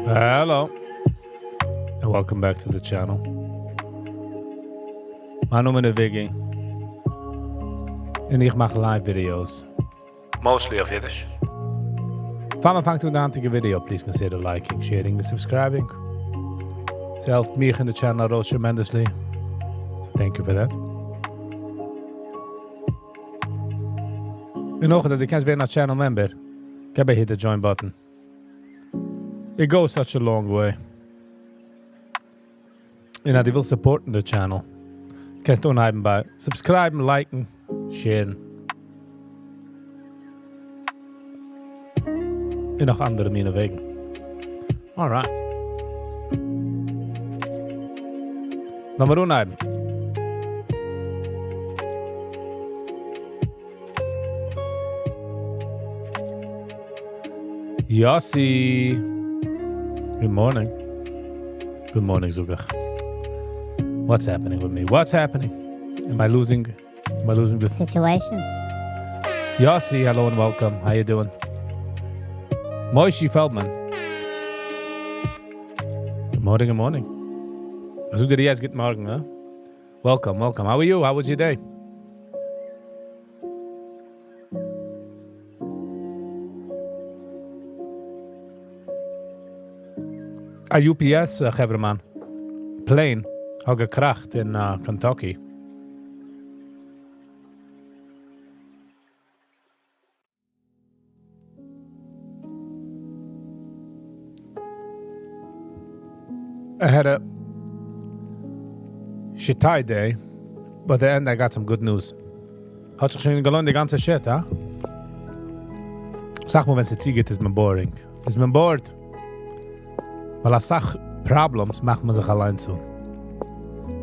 Hello, and welcome back to the channel. מיין נאמען איז Viggy, און איך מאך live videos. Mostly אויף אידיש. פאר מען פאנגט אן די היינטיגע video, please consider liking, sharing און subscribing. ס'העלפט מיך און די channel ארויס tremendously. So thank you for that. און אויך אז דו קענסט ווערן א channel member, געב א hit the join button. It goes such a long way. און אז דו ווילסט support ן די channel, קענסטו אנהייבן ביי subscribe ן, like ן, share ן. און נאך אנדערע מיני וועגן. Alright. לאמיר אנהייבן. Yossi! Good morning. Good morning, זאג איך. What's happening with me? What's happening? Am I losing? Am I losing this situation? Yossi, hello and welcome. How you doing? Moishi Feldman. Good morning, good morning. זאג דיר יעצט גוט מארגן, huh? Welcome, welcome. How are you? How was your day? א UPS חברה'מאן plane האט געקראכט אין Kentucky. I had a shitty day, but the end I got some good news. האט זיך שוין געלוינט די גאנצע shit, הא? סאך מאל ווען ס'צוגייט איז מען boring. איז מען bored. ווייל אסאך problems מאכט מען זיך אליין צו.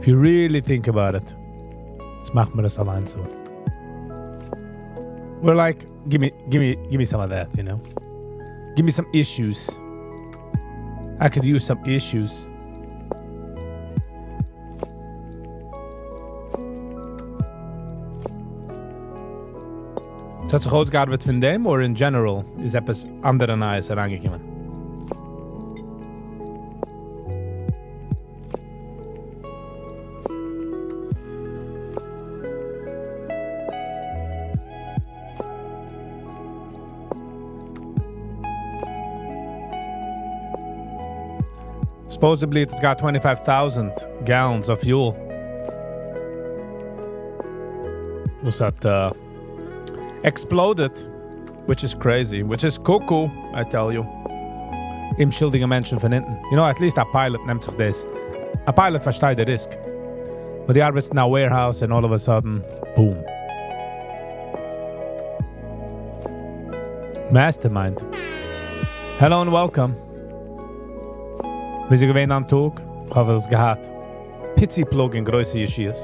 If you really think about it, עס מאכט מען עס אליין צו. We're like, give me, give me, give me some of that, you know? Give me some issues. I could use some issues. ס'האט זיך אויסגעארבעט פון דעם, or in general איז עפעס אנדערע נייעס אריינגעקומען? Supposedly it's got 25,000 gallons of fuel. וואס האט exploded, which is crazy, which is cuckoo, I tell you. אומשולדיגע מענטשן פון הינטן. You know, at least א pilot נעמט זיך דאס. א pilot פארשטייט די risk. But דו ארבעטסט אין א warehouse and all of a sudden, boom. Mastermind. Hello and welcome. ווי איז געווען דיין טאג? איך האב עס געהאט. פיצי פלאג און גרויסע ישועות.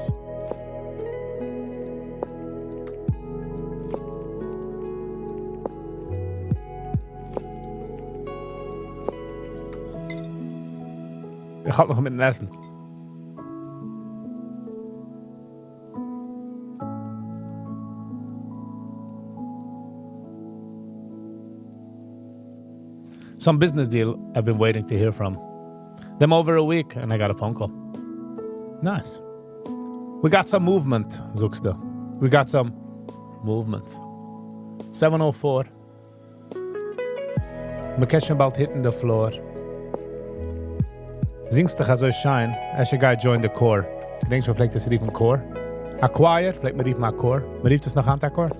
איך האלט נאך אינמיטן עסן. Some business deal I've been waiting to hear from them over a week and I got a phone call. Nice. We got some movement, זאגסטו. We got some movement. 704. מ'קען שוין באלד hit ן די floor. זינגסט דאך אזוי שיין, אפשר גיי join the choir. געדענקסט מ'פלעגט עס רופן choir? א choir פלעגט מען רופן א choir. מ'רופט עס נאך היינט א choir?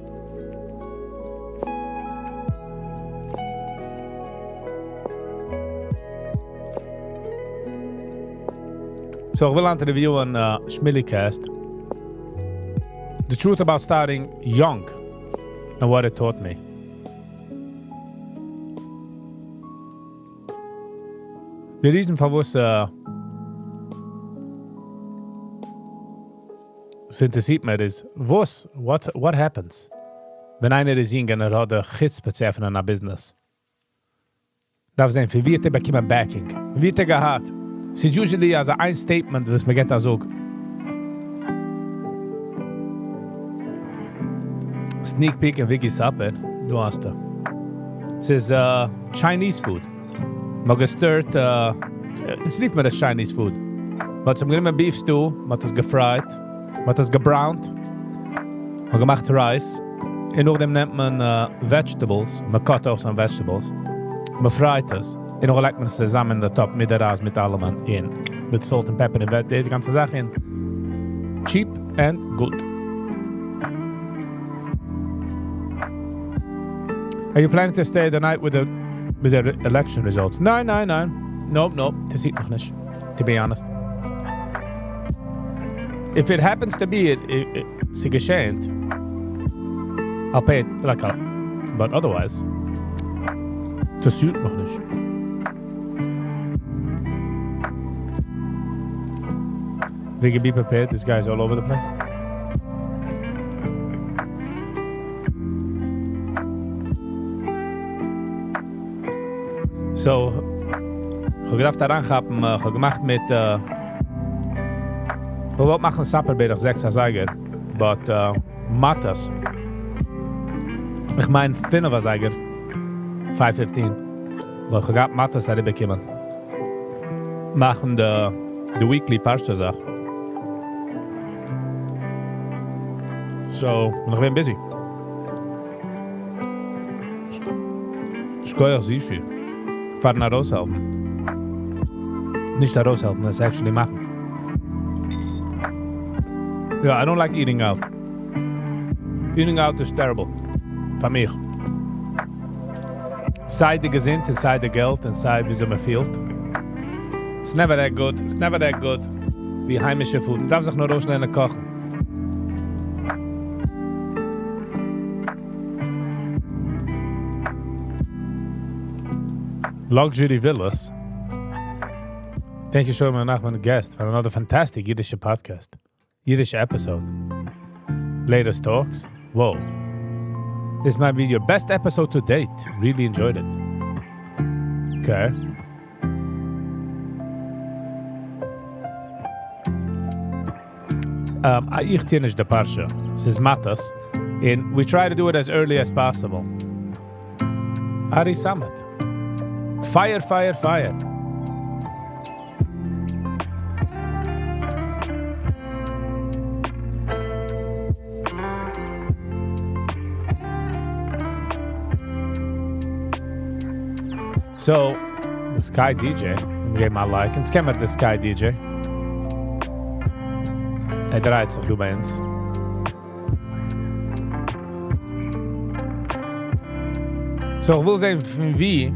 So איך וויל היינט review ען Shmily Cast. The truth about starting young and what it taught me. The reason פארוואס ס'אינטערעסירט מיר איז, וואס, what, what happens ווען איינער איז יונג און ער האט די חוצפה צו עפענען א ביזנעס? דארף זען פון ווי האט ער באקומען backing, פון ווי האט ער געהאט? ס'איז usually אזא איין statement וואס מ'געט א זאג. Sneak peek אין Viggy supper, דא האסטו. ס'איז Chinese food. מ'האט געסטירט, עס רופט מען עס Chinese food. מ'האט צוזאמגענומען beef stew, מ'האט עס געפרייט, מ'האט עס געבראונט, מ'האט געמאכט rice, און נאכדעם נעמט מען vegetables, מ'cut אויף some vegetables, מ'פרייט עס, און נאכדעם לייגט מען עס צוזאמען אין די טאפ מיט די rice מיט אלעם און מיט salt און pepper און די גאנצע זאך און cheap and good. Are you planning to stay the night with the with the election results? ניין, ניין, ניין. Nope, nope. ס'זעט נאך נישט, to be honest. If it happens to be it, it, it ס'געשענט, I'll pay it like a, but otherwise, ס'זעט נאך נישט. We can be prepared, this guy's all over the place. So, איך האב געדארפט אריינכאפן, איך האב געמאכט מיט, איך וואלט מאכן supper בערך זעקס אזייגער, but מאטעס, איך מיין פינף אזייגער, 5:15, but איך האב געהאט מאטעס אריבערקומען, מאכן די, די weekly פרשה זאך. So, בין איך געווען busy. שכוח זישי. פארן ארויסהעלפן. נישט ארויסהעלפן, עס actually מאכן. Yeah, I don't like eating out. Eating out is terrible. פאר מיך. סיי די געזונט און סיי די געלט און סיי וויאזוי מען פילט. It's never that good. It's never that good. ווי היימישע food. מען דארף זיך נאר אויסלערנען קאכן. Luxury Villas. Thank you so much, Nachman, guest, for another fantastic Yiddish podcast. Yiddish episode. Latest talks. Whoa. This might be your best episode to date. Really enjoyed it. Okay. Um, איך טוה נישט די פרשה. ס'איז מאטעס. And we try to do it as early as possible. Ari Samet. Fire, fire, fire. So, the Sky DJ, let me get my like, און ס'קען מיר the Sky DJ. ער דרייט זיך דא ביי אונז. So, איך וויל זען פון ווי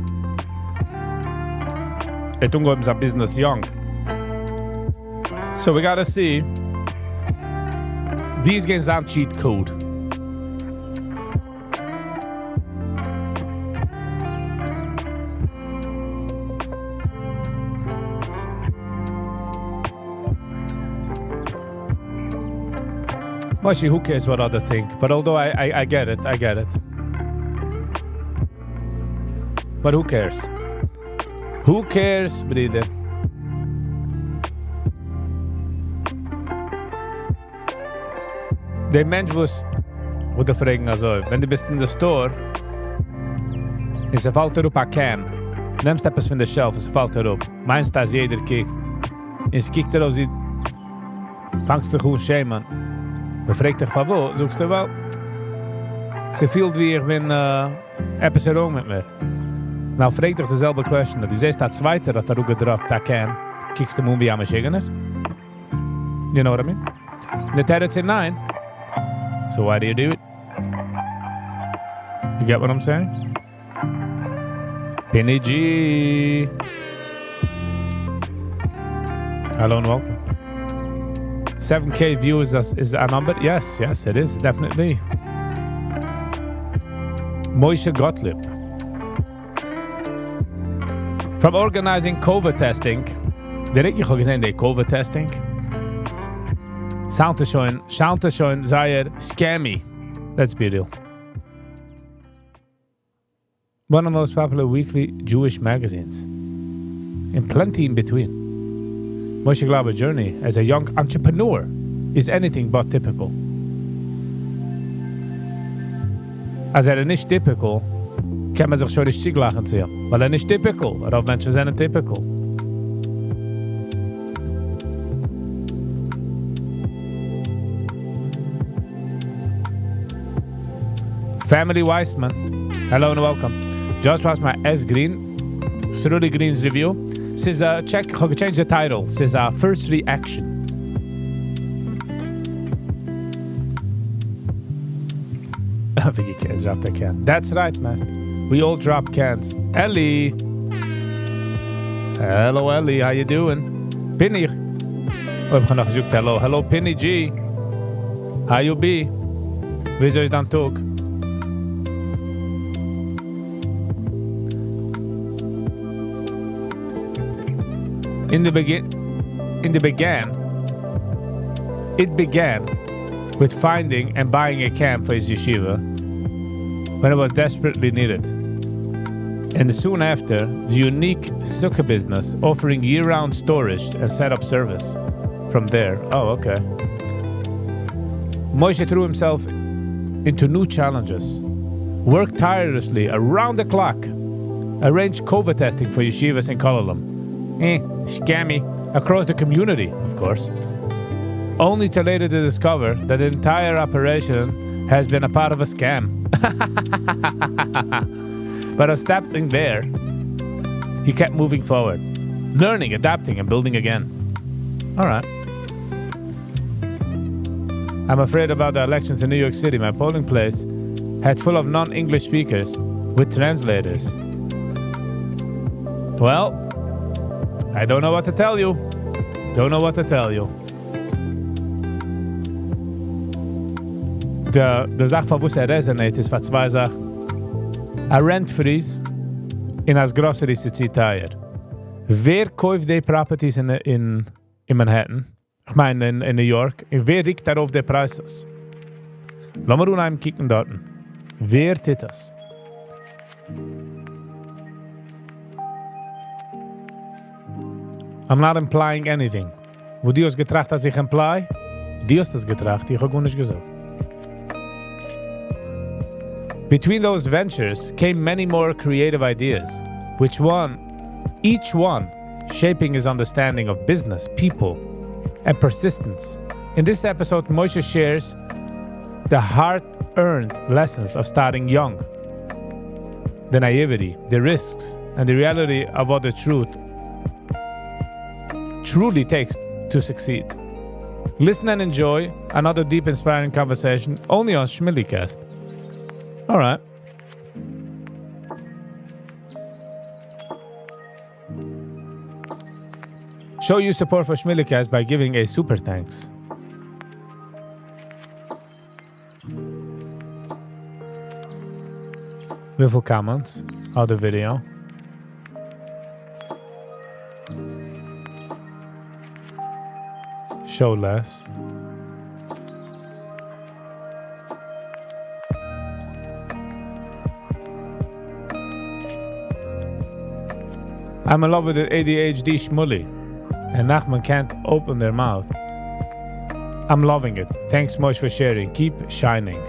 ער האט אנגעהויבן זיין business young. So we gotta see ווי איז געווען זיין cheat code. Moshe, who cares what others think? But although I, I, I get it, I get it. But who cares? Who cares, ברודער? דער מענטש וואס וואלט דיר פרעגן אזוי, ווען דו ביסט אין די store, און ס'פאלט אראפ א can, נעמסט עפעס פון די shelf און ס'פאלט אראפ, מיינסט אז יעדער קוקט, און ס'קוקט ארויס ווי פאנגסט דיך אן שעמען. מען פרעגט דיך פארוואס, זאגסטו ווייל ס'פילט ווי איך בין עפעס wrong מיט מיר. Now פרעג דיך די זעלבע question, דו זעסט א צווייטער האט אראפגעדראפט א can, קוקסט אים אן ווי א משוגענער? You know what I mean? די תירוץ איז ניין. So why do you do it? You get what I'm saying? Penny G. Hello and welcome. 7K views is, is a number? Yes, yes, it is, definitely. Moshe Gottlieb. From organizing COVID testing. דער איך האב געזען, די COVID testing. Sound שוין, sound שוין זייער scammy. Let's be real. One of the most popular weekly Jewish magazines. And plenty in between. Moshe Glauber's journey as a young entrepreneur is anything but typical. אז ער איז נישט typical, קען מען זיך שוין נישט צוגלייכן צו אים, ווייל ער איז נישט typical, רוב מענטשן זענען typical. Family Weissman, hello and welcome. Just watched my S Green, Sruli Green's review. ס'איז א check, איך האב גע change ט די title. ס'איז א first reaction. Vicky dropped a can. That's right, master. We all drop cans. Ellie! Hello, Ellie. How you doing? Pinny. Oh, איך האב נאך געזאגט hello. Hello, Pinny G. How you be? וויאזוי איז דיין טאג? In the begin, in the began, it began with finding and buying a camp for his yeshiva when it was desperately needed. And soon after, the unique sukkah business offering year-round storage and setup service from there. Oh, okay. Moshe threw himself into new challenges, worked tirelessly around the clock, arranged COVID testing for yeshivas and kollelim. Scammy. Across the community, of course. Only to later to discover that the entire operation has been a part of a scam. But of stepping there, he kept moving forward, learning, adapting, and building again. All right. I'm afraid about the elections in New York City. My polling place had full of non-English speakers with translators. Well, I don't know what to tell you. Don't know what to tell you. די זאך פון וואס ער resonate איז פאר צוויי זאכן. א rent freeze און אז groceries איז צו טייער. ווער קויפט די properties אין Manhattan? איך מיין אין New York. און ווער רוקט ארויף די prices? לאמיר אנהייבן קוקן דארטן. ווער טוט דאס? I'm not implying anything. וואו דו האסט געטראכט, אז איך imply? דו האסט עס געטראכט, איך האב גארנישט געזאגט. Between those ventures came many more creative ideas, each one shaping his understanding of business, people, and persistence. In this episode, Moshe shares the hard-earned lessons of starting young, the naivety, the risks, and the reality of what the truth truly takes to succeed. Listen and enjoy another deep, inspiring conversation only on ShmueliCast. All right. Show your support for ShmueliCast by giving a super thanks. וויפיל comments אויף די video? Show less. I'm in love with the ADHD Shmuley, and Nachman can't open their mouth. I'm loving it. Thanks much for sharing. Keep shining.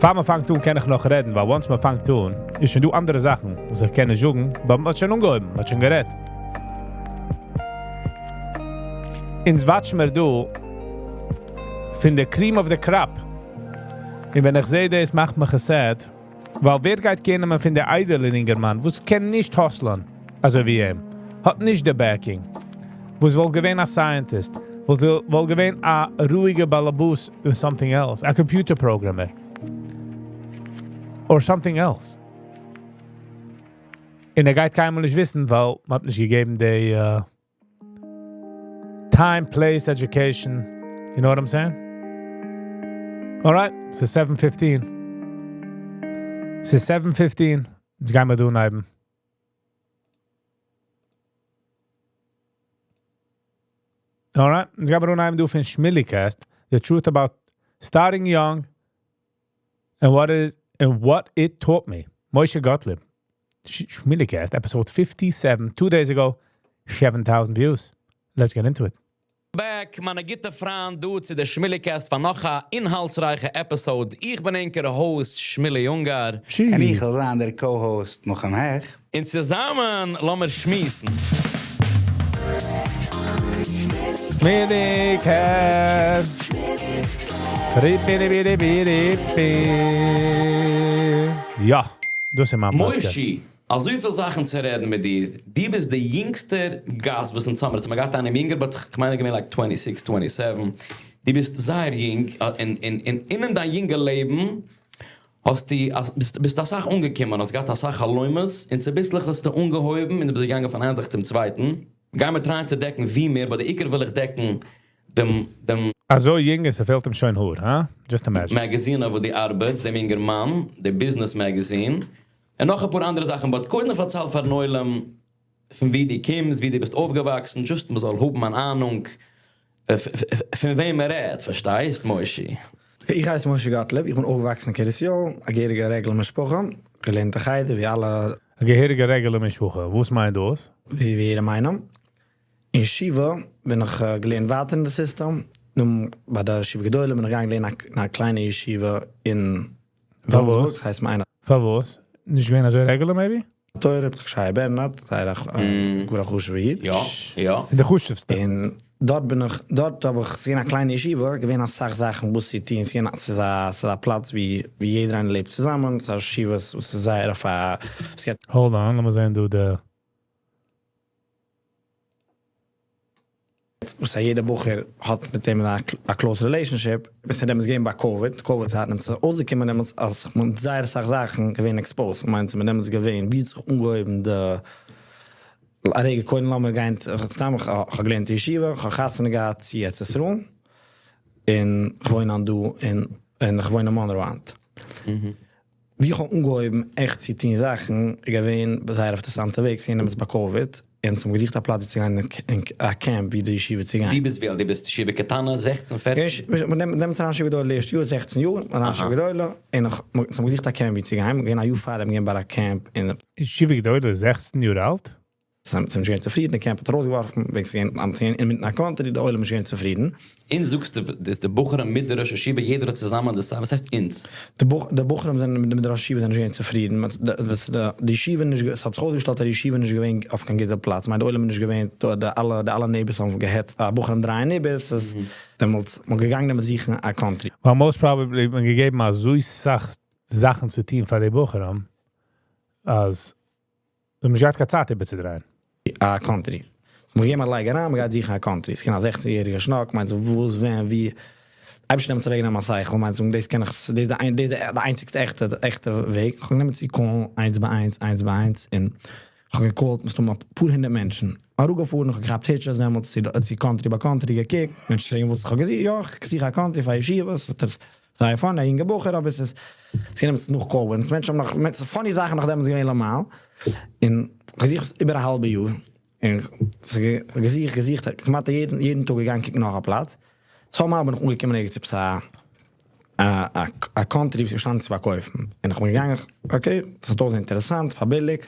פאר מען פאנגט אן קען איך נאך רעדן, ווייל once מען פאנגט אן, איז שוין דא אנדערע זאכן, וואס איך קען נישט זאגן, אבער מען האט שוין אנגעהויבן, מען האט שוין גערעדט. אונז watch מיר דא פון די cream of the crop. און ווען איך זע דאס, מאכט מיך sad, ווייל ווער גייט קענען מען פון די איידעלע אינגערמאן, וואס קען נישט hustle ן, אזוי ווי אים, האט נישט די backing, וואס וויל געווען א scientist, וויל געווען א רואיגע באלעבאס in something else, a computer programmer, or something else. און ער גייט קיינמאל נישט וויסן, ווייל מען האט נישט געגעבן די time, place, education. You know what I'm saying? All right, it's 7:15. It's 7:15. יעצט גייען מיר דא אנהייבן. All right, יעצט גייען מיר אנהייבן דא פון ShmueliCast. The truth about starting young and what it taught me. Moshe Gottlieb. ShmueliCast, episode 57, 2 days ago, 7,000 views. Let's get into it. Back מיינע גוטע פריינד דא צו די שמיליקעסט פאר נאך א אינהאלטסרייכע episode, איך בין ענקער host שמילי אונגאר. און איך וועל זיין דער co-host נחום העכט. און צוזאמען לאמיר שמועסן. שמיליקעסט. ריפיריביריביריפי. יא, דאס איז מיין פאדקעסט. מושי, אזויפיל זאכן צו רעדן מיט דיר, דו ביסט די יונגסטער גאסט וואס אונז האמיר, אונז האמיר געהאט איינעם יונגער but כ'מיין ער איז געווען like 26 27, דו ביסט זייער יונג, און און אין דיין יונגע לעבן האסטו ביסט אסאך אנגעקומען, האסט געהאט אסאך חלומות, און צוביסלעך האסטו אנגעהויבן און דו ביסט געגאנגען פון איין זאך צום צווייטן. גיימיר try ען צו דעקן ווי מער, but די עיקר וויל איך דעקן דעם דעם. אזוי יונג און ס'פעלט אים שוין האר, הא? Just imagine. Magazine אויף וואס דו ארבעטסט, דעם אינגערמאן, די business magazine, און נאך אפאר אנדערע זאכן, but קודם פארצייל פארן עולם פון ווי דו קומסט, ווי דו ביסט אויפגעוואקסן, just מ'זאל האבן אן אהנונג פון וועם מ'רעדט, פארשטייסט מושי? איך הייס משה גאטליב, איך בין אויפגעוואקסן אין קרית יואל, א געהעריגע regular משפחה, געלערנט אין חדר ווי אלע. א געהעריגע regular משפחה, וואס מיינט דאס? ווי יעדער איינעם. אין ישיבה בין איך געלערנט ווייטער אין די סיסטעם, נו ביי די ישיבה גדולה בין איך געגאנגען לערנען אין א קליינע ישיבה אין וויליאמסבורג, ס'הייסט מעיין. פארוואס? נישט געווען אזוי regular maybe? תורה, ר' יצחק שייע בערנארד, זייער א גאר א חשוב'ע איד. יא יא. די חשוב'סטע. און דארט בין איך, דארט האב איך, ס'איז געווען א קליינע ישיבה, געווען אסאך זאכן וואס צו טון, ס'איז געווען, ס'איז א, ס'איז א פלאץ ווי ווי יעדער איינער לעבט צוזאמען, ס'איז א ישיבה וואס איז זייער אויף א, ס'געט. Hold on, לאמיר זען דא די. וואס א יעדע בחור האט מיט אים א close relationship, ביז צו דעם איז געווען ביי COVID, COVID צייטן איז אויסגעקומען דעמאלטס אז כ'בין זייער אסאך זאכן געווען exposed, כ'מיין ס'איז דעמאלטס געווען ווי האט זיך אנגעהויבן די א רגע קודם לאמיר גיין סתם כ'האב געלערנט אין ישיבה, כ'האב חתונה געהאט צו ארץ ישראל, און כ'וואוין היינט דא אין און כ'וואוין אין מאנרא היינט. ווי כ'האב אנגעהויבן עכט צו טון זאכן איז געווען זייער אויף אינטערעסאנטע וועג, ס'איז געווען דעמאלטס ביי COVID, און ס'האבן געזוכט א פלאץ ווי צו גיין אין א קעמפ ווי די ישיבה צו גיין. דו ביסט ווי אלט? דו ביסט ישיבה קטנה 16 14? מ'נעמט אריין ישיבה גדולה ערשט יאר 16 יאר, אריין ישיבה גדולה, און ס'האבן געזוכט א קעמפ ווי צו גיין, מ'איז געווען א יאר פאר דעם געווען ביי א קעמפ אין. ישיבה גדולה 16 יאר אלט? זיי זענען נישט געווען צופרידן, די קעמפ האט ארויסגעווארפן, וועגן ס'איז געווען אינמיטן א country, די עולם איז נישט געווען צופרידן. אונז זאגסטו דאס די בחורים מיט די ראש ישיבה, יעדער האט צוזאמען די וואס הייסט אונז? די בחורים זענען מיט די ראש ישיבה זענען נישט געווען צופרידן, די ישיבה נישט, ס'האט זיך אויסגעשטעלט אז די ישיבה איז נישט געווען אויף קיין גוטע פלאץ, מיין די עולם איז נישט געווען, די אלע די אלע neighbors האבן געהעצט אז בחורים דרייען איבער, ס'איז דעמאלטס מ'האט געגאנגען דעמאלטס זוכן א country. ווייל most probably האט מען געגעבן אזוי סאך זאכן צו טון פאר די בחורים, אז זיי האבן נישט געהאט קיין צייט איבערצודרייען. א country. מ'האט געגעבן א לייג אריין, מ'גייט זוכן א country. ס'קען א 16 יעריגע שנאק, מיינט זיך וואס, ווען, ווי. אייבערשטער נעמט אוועק נעמען א שכל, מיינט זאגן דאס קען איך, דאס איז די איינציגסטע עכטע עכטע וועג. כ'האב גענומען צו call ן איינס ביי איינס, איינס ביי איינס, און כ'האב גע call ט מסתמא אפאר הונדערט מענטשן. אראפגעפארן, כ'האב געכאפט hitches דעמאלטס צו country ביי country געקוקט, מענטשן פרעגן וואס כ'האב געזוכט, יא, כ'זוך א country פאר ישיבות, זייער funny, א יונגע בחור, אבער ס'איז ס'איז נאך COVID, מענטשן האבן נאך, funny זאכן נאך דעמאלטס געווען נארמאל, און געזוכט איבער א האלבע יאר, און געזוכט געזוכט, כמעט יעדן יעדן טאג געגאנגען קוקן נאך א פלאץ, somehow בין איך אנגעקומען ערגעץ עפעס א א country וואס איז געשטאנען צו פארקויפן, און איך בין געגאנגען, okay, ס'האט אויסגעזען אינטערעסאנט, פאר ביליג,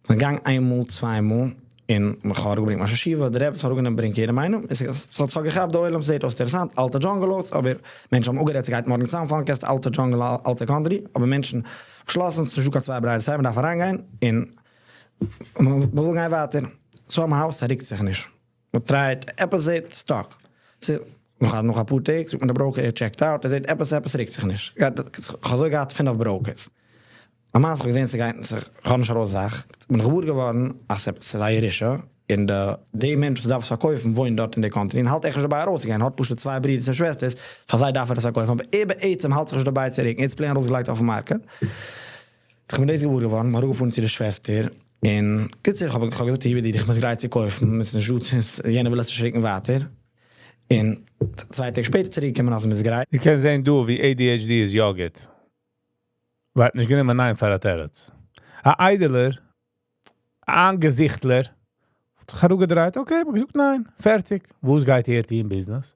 כ'בין געגאנגען איין מאל צוויי מאל, און כ'האב אראפגעברענגט מיין ישיבה, די רעבעס האט אראפגענומען ברענגט יעדעם איינעם, עס האט געכאפט די עולם, ס'זעט אויס אינטערעסאנט, אלטע jungles, אבער מענטשן האבן אפגערעדט ס'גייט מארגן צוזאמפאלן, קענסט אלטע jungle אלטע country, אבער מענטשן באשלאסן ס'איז נישטא קיין צוויי ברירות, סיי מ'דארף אריינגיין און מ'וויל גיין ווייטער, somehow ס'רוקט זיך נישט, מ'טרייט עפעס זעט stuck, נאך נאך אפאר טעג זאגט מיר די broker ער check ט out, ער זעט עפעס עפעס רוקט זיך נישט, כ'האב אזוי געהאט פינף brokers. למעשה כ'האב געזען ס'גייט זיך כ'האב נישט ארויס זאך, בין איך געוואר געווארן אז ס'איז א ירושה, און די די מענטש וואס דארף עס פארקויפן וואוינט דארט אין די country און האלט עכט נישט דערביי ארויסצוגיין, האט פשוט צוויי ברידערס און שוועסטערס, פאר זיי דארף ער עס פארקויפן, אבער ער בעצם האלט זיך נישט דערביי צו רוקן, ער האט עס plain ארויסגעלייגט אויפן market. כ'בין דאס געוואר געווארן, כ'בין אראפגעפארן צו די שוועסטער, און קיצור כ'האב געזאגט איר ידיד איך בין עס גרייט צו קויפן, עס איז נישט דא, יענער וויל עס נישט רוקן ווייטער, און צוויי טעג שפעטער צוריקגעקומען אז מ'איז גרייט. דו קענסט זען דא ווי ADHD איז יא גוט. ווייל נישט גענומען ניין פאר א תירוץ. א איידעלער, איינגעזיכטלער, האט זיך אראפגעדרייט, okay, האב געזאגט ניין, פערטיג. וואס גייט ער טון ביזנעס?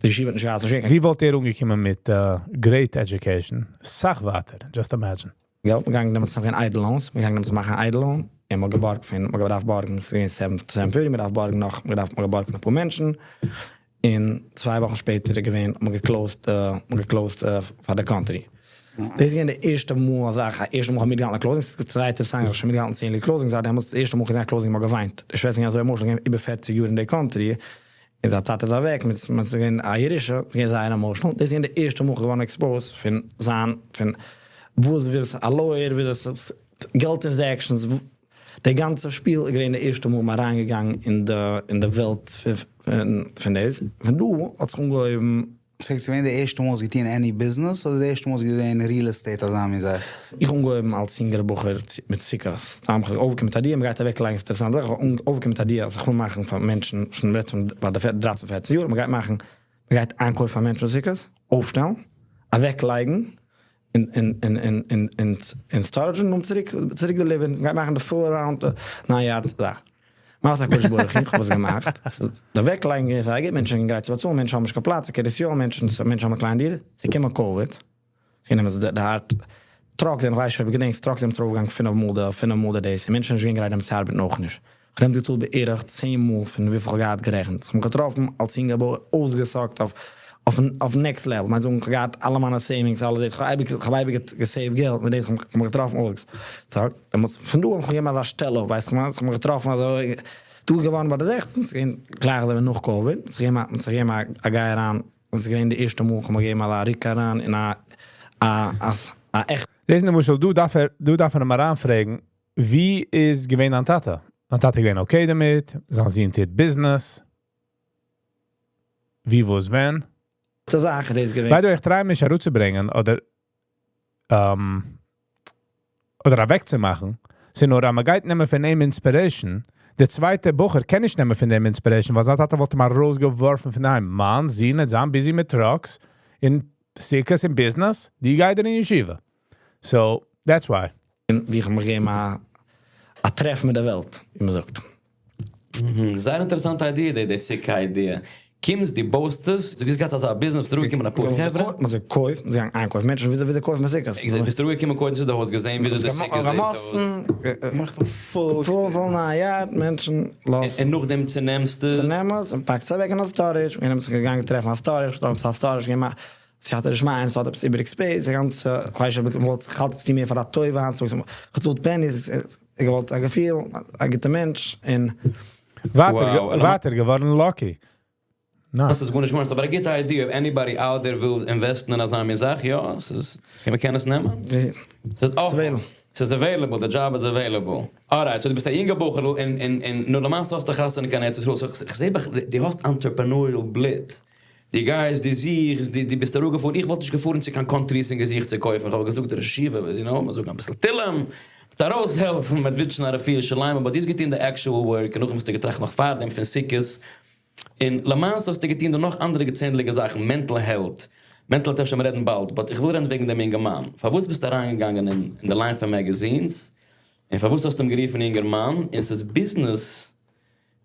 די ישיבה האט נישט געהאט נישט ווי וואלט ער אנגעקומען מיט great education? סאך ווייטער, just imagine. געלט, מ'געגאנגען דעמאלטס נאך אין EIDL loans, מ'געגאנגען דעמאלטס מאכן EIDL loan. און מ'האט געבארגט פון, מ'האט געדארפט בארגן, ס'איז געווען seven seven fifty, מ'דארף בארגן נאך, מ'האט געדארפט, מ'האט געבארגט פון אפאר מענטשן, און צוויי וואכן שפעטער איז געווען, האט מען גע closed, מ'האט גע closed פאר די country. דאס איז געווען די ערשטע מאל אזא זאך, ערשטע מאל איך האב מיטגעהאלטן א closing, ס'איז זייער אינטערעסאנט, איך האב שוין מיטגעהאלטן צענדליגע closings זייט דעמאלטס, די ערשטע מאל איך האב געזען א closing מ'האט געוויינט, די שוועסטער געווען אזוי emotional, געווען איבער פערציג יאר אין די country, און זיין טאטע איז אוועק, מיט ס'איז געווען א ירושה, געווען זייער emotional, דאס איז געווען די ערשטע מאל איך געווארן exposed פון זיין, פון וואס וויאזוי א lawyer, וויאזוי געלט transactions, די גאנצע שפיל איז געווען די ערשטע מאל מ'איז אריינגעגאנגען אין די אין די וועלט פון דאס, פון דא האט זיך אנגעהויבן. ס'איז געווען די ערשטע מאל האסט געטון any business אדער די ערשטע מאל האסט געזען real estate אזא מין זאך? איך האב אנגעהויבן אלס יונגערע בחור מיט סוכות, סתם איך האב אויפגעקומען מיט א idea, מ'גייט אוועקלייגן, ס'איז אינטערעסאנט זאך, איך האב אויפגעקומען מיט א idea אז איך וויל מאכן פאר מענטשן, שוין מ'רעדט פון ביי די דרייצן פערצן יאר, מ'גייט מאכן, מ'גייט איינקויפן פאר מענטשן סוכות, אויפשטעלן, אוועקלייגן, אין אין אין אין אין אין אין storage און צוריק צוריק deliver ן, מ'גייט מאכן די full around nine yards זאך. מעשה הקדוש ברוך הוא, איך האב עס געמאכט, די אוועקלייגן איז זייער גוט, מענטשן זענען גרייט צו באצאלן, מענטשן האבן נישט קיין פלאץ, קרית יואל מענטשן, מענטשן האבן א קליין דירה, ס'איז געקומען COVID, ס'איז געווען די הארט, trucks זענען, כ'ווייס נישט אויב געדענקסט, trucks זענען ארויפגעגאנגען פינף מאל די, פינף מאל די דאס, און מענטשן זענען נישט געווען גרייט דעם צו ארבעטן אויך נישט. איך האב געצאלט בערך 10 מאל פון וויפיל איך האב געהאט גערעכנט. איך האב מיך געטראפן אלס יונגער בחור אויסגעסאקט אויף אויפן next level. מיין זאגן, איך האב געהאט אלע מיינע savings, אלע דאס, איך האב אייביג, איך האב אייביג גע save ט געלט, מיט דאס האב איך מיך געטראפן אויסגעסאקט. דעמאלטס פון דא האב איך געגעבן אזא שטעל אויף, ווייסט איך מיין, איך האב מיך געטראפן אזוי, דא איז געווארן ביי די 16, ס'איז געווען גלייך אזוי ווי נאך COVID, ס'איז געווען, ס'איז געווען א גיי אריין, עס איז געווען די ערשטע מאל, איך האב מיר געגעבן אזא ריק אריין אין א א א א עכט. דאס למשל, דו דארף ער, דו דארף מען אים אריינפרעגן, ווי איז געווען דיין טאטע? דיין טאטע געווען okay דערמיט? זיין זון טוט business? ווי, וואס, ווען? זאך, דאס איז געווען. By the way, איך try מיך ארויסצוברענגען אדער אדער אוועקצומאכן, ס'איז נאר, אז מ'גייט נעמען פון אים inspiration, דער צווייטער בחור קען נישט נעמען פון דעם inspiration, ווייל זיין טאטע וואלט אים ארויסגעווארפן פון דערהיים. מיין זון וועט זיין busy מיט trucks, אין סוכות אין business, די גייט אין ישיבה. So, that's why. ווי איך האב מיך געגעבן א א טרעף מיט דער וועלט, ווי מ'זאגט. זייער אינטערעסאנטע idea, די די סוכה idea. קומסט, די בויסט עס, דו ביסט געהאט אזא business, אראפגעקומען אפאר חברה. מ'האט זיי געקויפט, מ'איז געגאנגען איינקויפן, מענטשן וויאזוי וויאזוי קויפן סוכות. איך זע, ביסט אראפגעקומען קודם צו די הויז, געזען וויאזוי די סוכה זעט אויס. מאכט full full full nine yard, מענטשן לאז. און נאכדעם צונעמסט עס. צונעם עס און פאקסט אוועק אין א storage, מיר האבן זיך געגאנגען טרעפן א storage, געטראפן א storage, געמאכט, ס'האט ער נישט מיין, ס'האט עפעס איבעריג space, די גאנצע, כ'ווייס נישט אויב מ'וואלט זיך האלט עס מער פאר א טובה, היינט זאגסט געצאלט pennies, איך געוואלט א געפיל, א גוטע מענטש, און ווייטער, ווייטער געווארן lucky. נא. דאס איז גארנישט גארנישט, אבער א גוטע idea, if anybody out there וויל invest ן אין אזא מין זאך, יא, עס איז, מען קען עס נעמען. ס'איז available. ס'איז available, the job is available. Alright, so דו ביסט א יונגער בחור'ל און און און נו למעשה האסטו חתונה קיין ארץ ישראל, so איך זע דו האסט entrepreneurial בלוט. דו גייסט, דו זוכסט, דו דו ביסט אראפגעפארן, איך וואלט נישט געפארן צו קיין countries און געזוכט צו קויפן, איך האב געזאגט דער ראש ישיבה, you know, מ'זאגט אביסל תהלים, מיט ארויסהעלפן, מיט ווינטשן א רפואה שלימה, but דו האסט געטון די actual work, און נאכדעם האסטו געטראכט נאך פאר דעם פון סוכות, און למעשה האסטו געטון דא נאך אנדערע צענדליגע זאכן, mental health. Mental health אפשר מיר רעדן באלד, but איך וויל רעדן וועגן דעם אינגערמאן. פארוואס ביסטו אריינגעגאנגען אין אין די line פון magazines? און פארוואס האסטו אים גערופן אינגערמאן? און ס'איז business,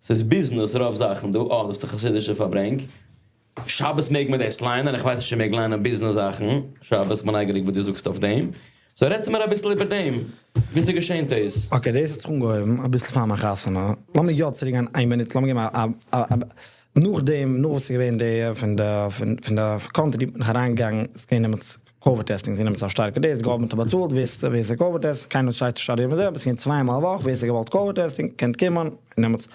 ס'איז business רוב זאכן דא, אה, דאס איז די חסידישע פארברענג. שבת מעג מען דאס ליינען, איך ווייס נישט צו מעג ליינען business זאכן. שבת, כ'בין נייגעריג וואס דו זאגסט אויף דעם. So רעדסט מיר אביסל איבער דעם. וויאזוי געשענט דאס? Okay, דאס האט זיך אנגעהויבן אביסל פאר מיין חתונה. לאמיר יא צוריקגיין איין מינוט, לאמיר געבן א א א נאכדעם, נאך וואס איז געווען די פון די פון פון די country, בין איך אריינגעגאנגען, עס איז געווען דעמאלטס COVID testing, זיי נעמען צו א שטארקע דאס, government האט באצאלט, ווער עס ווער עס איז COVID test, קיינער שטייט נישט ארום אזוי, אבער עס איז געווען צוויי מאל א וואך, ווער עס האט געוואלט COVID testing קען קומען, און דעמאלטס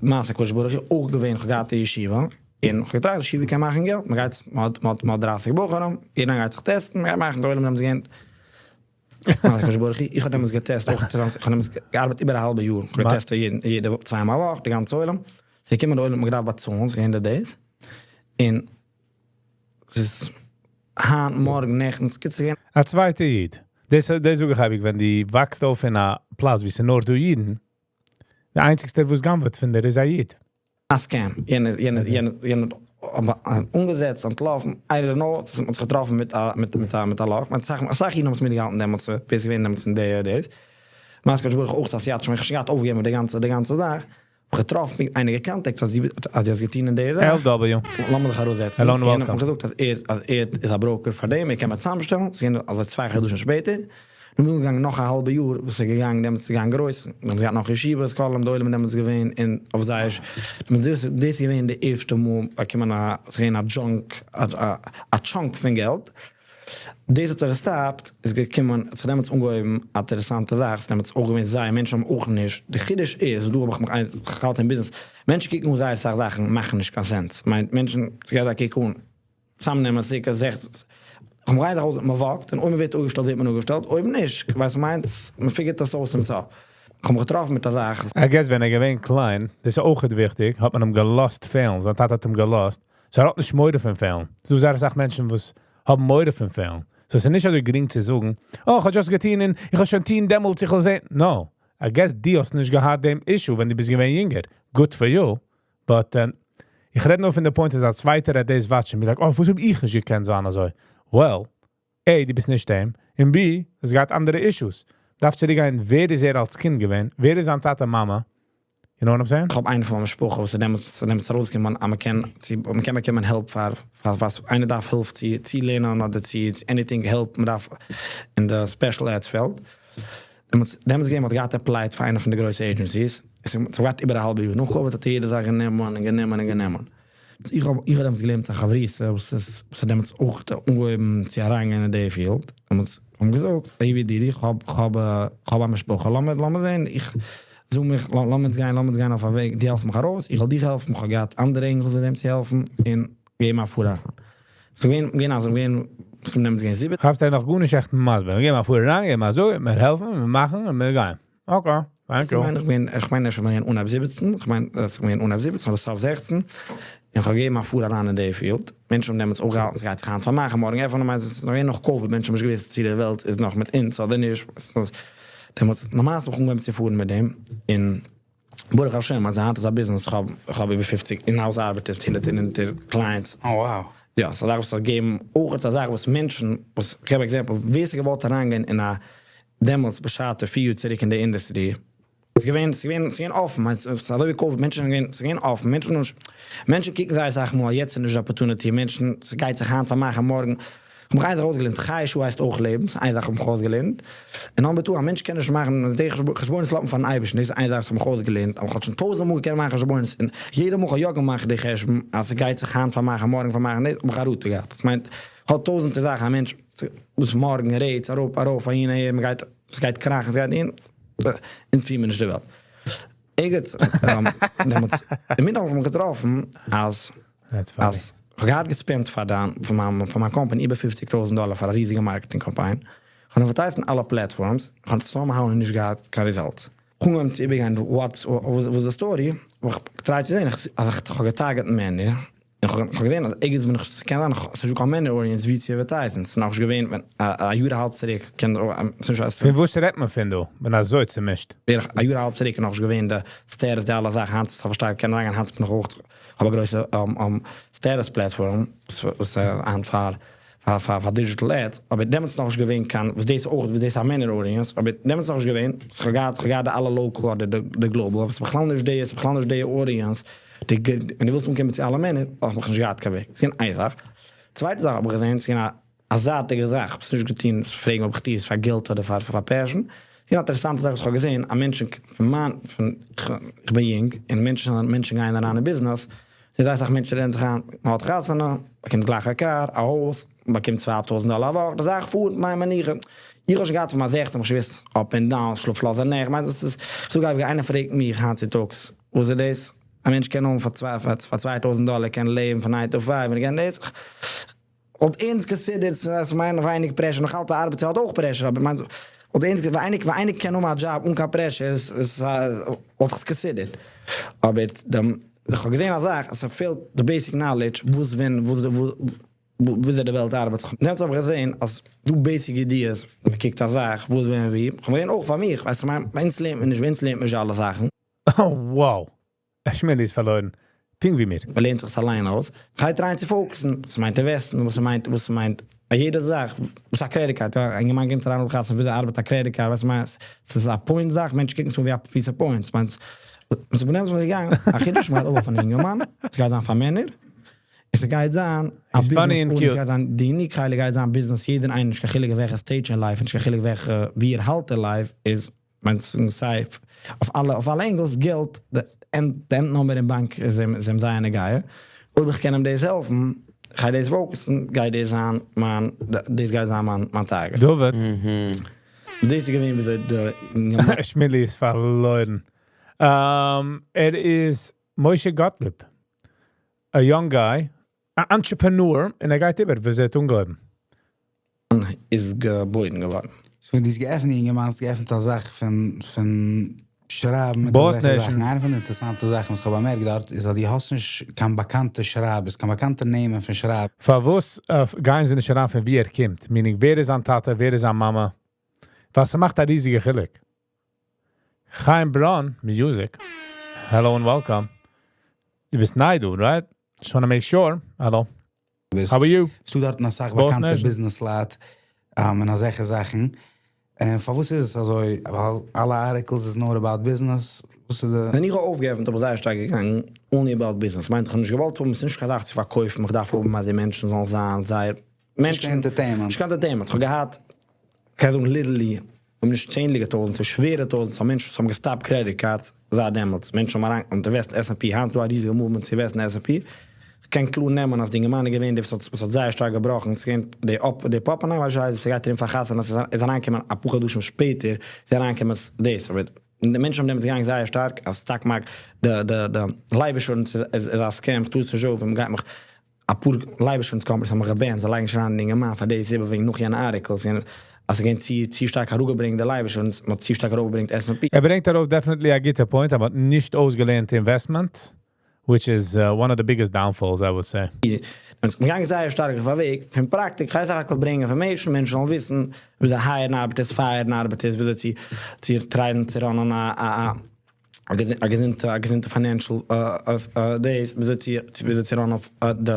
מעשה הקדוש ברוך הוא אויך געווען, איך האב געהאט א ישיבה, און איך האב געטראכט די ישיבה קען מאכן געלט, מען גייט, מען האט מען האט 30 בחורים, יעדער גייט זיך test ן, מען גייט מאכן, די עולם נעמט זיך געלט. מעשה הקדוש ברוך הוא, איך האב דעמאלטס גע test אויך, איך האב דעמאלטס געארבעט איבער א האלבע יאר, איך האב גע test יעדן יעדע צוויי מאל א וואך, די גאנצע עולם, ס'איז געקומען די עולם האט געדארפט באצאלן, ס'איז געווען די days, און ס'איז היינט, מארגן, נעכטן, ס'איז געווען. א צווייטע איד. דאס דאס זאג איך אייביג, ווען דו וואקסט אויף אין א פלאץ ווי ס'איז נאר דא אידן, דער איינציגסטער וואס גנב'עט פון דיר איז א איד. א scam, יענער יענער יענער יענער האט אנגעזעצט, אנטלאפן, I don't know, מ'האט זיך געטראפן מיט א מיט מיט א מיט א לאך, אסאך אסאך אידן האבן עס מיטגעהאלטן דעמאלטס, ווער איז געווען דעמאלטס אין די days. מעשה הקדוש ברוך הוא אויך אז ס'האט שוין געהאט אויפגעגעבן די גאנצע די גאנצע זאך, געטראפן איינער גע contact אז אז דו האסט געטון אין די זאך. LW. לאמיר זיך אראפזעצן. Hello and יענער האט welcome. מיר געזאגט אז ער אז ער איז א broker פאר דעם, ער קען מיר צוזאמשטעלן, ס'איז געווען אזוי צוויי חדשים שפעטער. נאכדעם איז געגאנגען נאך א האלבע יאר וואס איז געגאנגען דעמאלטס איז געגאנגען גרויס, מ'האט געהאט נאך ישיבות, קהלים, די עולם איז דעמאלטס געווען אין אויף זייער דאס איז געווען די ערשטע מאל באקומען א ס'איז געווען א דזשאנק א chunk פון געלט, דאס האט זיך געסטאפט איז געקומען האט זיך דעמאלטס אנגעהויבן א אינטערעסאנטע זאך, ס'איז דעמאלטס אויך געווען זייער מענטשן האבן אויך נישט, די חידוש איז וואס דא האב איך מיך כ'האלט אין ביזנעס, מענטשן קוקן אן זייער אסאך זאכן מאכן נישט קיין sense, מיינט מענטשן ס'גייט א קוק אן. צאמנעמען סוכות זעכצן. כ'האב מיך איין זאך אויס, מ'וואקט, און אויב מ'ווערט אפגעשטעלט ווערט מען אפגעשטעלט, אויב נישט, ווייסט מיינט, מ'פיגערט עס אויס צום סוף. כ'האב מיך געטראפן מיט א זאך. I guess ווען ער געווען קליין, דאס איז אויך וויכטיג, האט מען אים געלאזט fail ן, זיין טאטע האט אים געלאזט. So ער האט נישט מורא פון fail ן. ס'דא זייער אסאך מענטשן וואס האבן מורא פון fail ן. So עס איז נישט אזוי גרינג צו זאגן, "Oh, איך האב just געטון און איך האב שוין טון דעמאלטס, איך וויל זען." No. I guess דו האסט נישט געהאט דעם issue, ווען דו ביסט געווען יונגער. Good for you. But איך רעד נאר פון די point, אז א צווייטער האט דאס watch ן, be like, "Oh, וואס האב איך נישט געקענט זיין אזוי?" Well, A, דו ביסט נישט דעם, און B, עס גייט אנדערע issues. דארף צוריקגיין, ווער איז ער אלס קינד געווען? ווער איז זיין טאטע, מאמע? You know what I'm saying? איך האב איינער פון מיין משפחה, וואס דעמאלטס ארויסגעקומען, אז מ'קען באקומען help פאר וואס איינער דארף הילף צו לערנען אדער צו anything help, מ'דארף אין די special ed פעלד. דעמאלטס געווען, מ'האט געהאט applied פאר איינע פון די גרויסע agencies. עס האט געהאט איבער א האלבע יאר. נאך COVID האט יעדער זאך גענומען און גענומען און גענומען. איך האב דעמאלטס געלערנט א חברותא, וואס האט דעמאלטס אויך אנגעהויבן צו אריינגיין אין די field. דעמאלטס האבן געזאגט, אזוי ווי דיר, איך האב א משפחה, לאמיר זען, איך זאג מיך, לאמיר אונז גיין אויף א וועג, דו העלף מיך ארויס, איך וועל דיך העלפן, איך האב געהאט אנדערע angles מיט דעם צו העלפן, און גיי מיר פאראן. So גיין, אלזא, גיין, פון דעם גיין זיבן. האסט ער נאך גארנישט עכט מסביר. גיי מיר פאראן, גיי מיר אזוי, מיר העלפן, מיר מאכן, און מיר גייען. Okay, thank you. איך מיין, איך בין אנהייב 17, איך מיין, איך בין אנהייב 17 אדער סוף 16. און איך גיי מיר פאראן אין די field. מענטשן האבן דעמאלטס אויך געהאלטן, עס גייט זיך היינט פארמאכן, מארגן עפענען, מיינט עס איז נאך COVID, מענטשן האבן נישט געוואוסט צו די וועלט איז נאך מיט אונז אדער נישט. עס איז דעמאלטס, נארמאל האב איך אנגעהויבן צו פארן מיט דעם. און ברוך השם, אז היינט איז א business, איך האב איבער 50 in-house ארבעטער, 100 clients. Oh, wow. יא, so דארף איך געבן, אויך א זאך וואס מענטשן, וואס, איך געב example, ווער עס געוואלט אריינגיין אין א דעמאלטס בשעתו 4 יאר צוריק אין די industry, עס איז געווען אפן, עס איז אזוי ווי COVID, מענטשן געווען, עס איז געווען אפן, מענטשן קוקן זייער אסאך מאל, יעצט איז נישט די opportunity, מענטשן, עס גייט זיך היינט פארמאכן, מארגן. איך האב מיך איין זאך אויסגעלערנט, חיי שעה הייסט אויך לעבן, דאס איז איין זאך האב איך מיך אויסגעלערנט. און number 2, א מענטש קען נישט מאכן, די חשבונות לאזט מען פארן אייבערשטן, דאס איז איין זאך וואס איך האב מיך אויסגעלערנט, אבער איך האב שוין טויזנט מאל געקענט מאכן חשבונות, און יעדע מאל איך האב יא געמאכט די חשבון, אז עס גייט זיך היינט פארמאכן, מארגן פארמאכן, דאס האב איך חרטה געהאט. דאס מיינט, איך האב טויזנטער זאכן, א מענטש, וואס מארגן rates, אראפ, ארויף, אהין, אהער, מען גייט, עס גייט קראכן, עס גייט אהין, אונז פירן מיר נישט די וועלט. איך דעמאלטס, אינמיטן האב איך מיך געטראפן, אז That's funny. אז איך האב געהאט געספענדט פאר מיין company איבער 50.000 דאלער פאר א ריזיגע marketing campaign. איך האב advertised אין אלע platforms, איך האב somehow נישט געהאט קיין results. איך האב אנגעהויבן צו איבערגיין what was the story, איך try צו זען, אז איך האב געטארגעט מענער, איך האב געזען, אז ערגעץ בין איך, ס'קען זיין, ס'איז נישט קיין מענער audience ווי צו advertise ן. ס'איז נאך נישט געווען, ווען, א יאר א האלב צוריק, קען, oh, ס'איז נישט אז פון וואס רעדט מען פון דא? בין אזוי צומישט. בערך א יאר א האלב צוריק איז נאך נישט געווען די status, די אלע זאכן. היינט איז פארשטייט, קען אריינגיין, היינט בין איך אויך, האב א גרויסע status platform, וואס היינט פאר digital ads, אבער דעמאלטס נאך נישט געווען קיין, וואס דאס אויך, וואס דאס א מענער audience, אבער דעמאלטס נאך נישט געווען, איך האב געהאט די אלע local אדער די global, אבער עס איז בכלל נישט די, עס איז בכלל נישט די audience, די, ווען דו ווילסט אנקומען צו אלע מענער, האב איך נישט געהאט קיין וועג. ס'איז געווען איין זאך. צווייטע זאך האב איך געזען, ס'איז געווען א זייטיגע זאך, איך האב עס נישט געטון, פרעגן אויב איך טו עס פאר געלט אדער פאר passion. ס'איז געווען א אינטערעסאנטע זאך וואס איך האב געזען, א מענטש פון מיין, פון, איך בין יונג, און מענטשן גייען אריין אין business, דאס הייסט, אז מענטשן רעדן זיך איין, מען האט חתונה, באקומט גלייך א קאר, א הויז, באקומט 2000 דאלער א וואך, די זאך פארט, מיין מנוחה. איך האב שוין געהאט פון מיין 16, איך ווייס, up and down, שלאפלאזע נעכט, מיין, דאס איז, זאג איך, איינער פרעגט מיך היינט צוטאגס, וואס איז דאס? א מענטש קען האבן פאר 2000 דאלער, קען לעבן פון 9 to 5, און איך דאס. וואלט ערנסט considered, ס'איז מיין ווייניג pressure, נאך אלטע ארבעט האט אויך pressure, אבער מיין, וואלט ערנסט, ווייניג קען האבן א job אן קיין pressure, עס וואלט איך עס considered. אבער דעם, איך האב געזען א זאך, אז ס'פעלט די basic knowledge, וואס ווען, וואס די, וואו די וועלט ארבעט. דעמאלטס האב איך געזען, אז דא basic ideas, מען קוקט א זאך, וואס ווען ווי. איך האב געזען אויך פאר מיך, ווייסטו, מיין, אונז לערנט מען נישט, אונז לערנט מען נישט אלע זאכן. Oh, wow. שמילי איז פארלוירן. פונקט ווי מיר. מען לערנט זיך עס אליין אויס. איך גיי try ן צו focus ן, וואס מיינט invest ן, וואס מיינט, א יעדע זאך, וואס א credit card, יא, א יונגערמאן קומט אריין אויף גאס, וויאזוי ארבעט א credit card, וואס מיינט, עס איז א point זאך, מענטשן קוקן צו ווי א פיסע points, מיינט, וואס איך בין דעמאלטס געגאנגען, א חידוש, מען גייט אויף פון יונגערמאן, עס גייט זיין פאר מענער. עס גייט זיין א He's funny business and owner, עס cute. גייט זיין די unique חלק גייט זיין business, יעדער איינער, נישט קיין חילוק וועלכע stage in life, נישט קיין חילוק וועלכע ווי ער האלט in life, איז מיין סיי אויף אלע angles געלט, די end number אין באנק איז אים זייער נוגע. אויב איך קען אים דאס העלפן, גיי דאס focus ן, גייט דאס זיין מיין, דאס גייט זיין מיין target. David. דאס איז געווען ווי אזוי די Shmili איז פארלוירן. ער איז Moshe Gottlieb. A young guy, an entrepreneur, און ער גייט איבער, ווי ער האט אנגעהויבן. איז געבוירן געווארן. So ווען דו האסט געעפנט, יונגערמאן, האסט געעפנט א זאך פון שרייבן מיט Boss אזעלכע Nation. זאכן. איינע פון די אינטערעסאנטע זאכן, וואס איך האב באמערקט דארט, איז אז דו האסט נישט קיין באקאנטע שרייבערס, קיין באקאנטע נעמען פון שרייבערס. פארוואס גייען זיי נישט אריין פון ווי ער קומט? Meaning, ווער איז זיין טאטע, ווער איז זיין מאמע? וואס ער מאכט א ריזיגע חילוק. Chaim Braun, music. Hello and welcome. דו ביסט ניי דא, right? Just want to make sure. Hello. How are you? ס'דא דארט א סאך Boss באקאנטע Nation. business לייט און אזעלכע זאכן. און פארוואס איז עס אזוי? ווייל אלע articles איז נאר about business. וואס איז די ווען איך האב אויפגעעפנט, האב איך זייער שטארק געגאנגען, only about business. מיינט, איך האב נישט געוואלט האבן, עס איז נישט קיין זאך צו פארקויפן, איך דארף האבן, אז די מענטשן זאלן זיין, זייער נישט קיין entertainment. נישט קיין entertainment. איך האב געהאט, קיין זאגן literally, אום נישט צענדליגע טויזנטער, שווערע טויזנטער מענטשן וואס האבן גע stop ט credit cards זייט דעמאלטס. מענטשן האבן אריין, און invest S&P, היינט דא א ריזיגע movement צו invest אין S&P. איך קען קלאר נעמען, אז די יונגערמאן איז געווען, וואס האט זייער שטארק געבראכן, עס געווען די אפ, די פאפא, ווייס איך, עס גייט ארום פאר חתונה, עס איז אריינגעקומען א פאר חדשים שפעטער, איז אריינגעקומען דאס, אבער די מענטשן האבן דעמאלטס געגאנגען זייער שטארק, אז stock market, די life insurance איז א scam, טו עס נישט אויף, און מ'גייט מיך, א פאר life insurance companies האבן מיך גע ban ט, זיי לייגן נישט אריין די יונגערמאן פאר די סיבה וועגן נאך יענע articles, יענע, אז זיי גייען צו שטארק אראפגעברענגט די life insurance, מ'האט צו שטארק אראפגעברענגט S&P. ער ברענגט ארויס definitely א גוטע point, אבער נישט אויסגעלערנט investment, which is one of the biggest downfalls, I would say. און מיר גייען זייער שטארק אויף א וועג פון practice, איך זאג, איך וויל ברענגען information, מענטשן זאלן וויסן, ווי אזוי hire ארבעט עס, fire ארבעט עס, ווי אזוי צו try ען צו run ען א געזונטע financial days, ווי אזוי צו run אויף די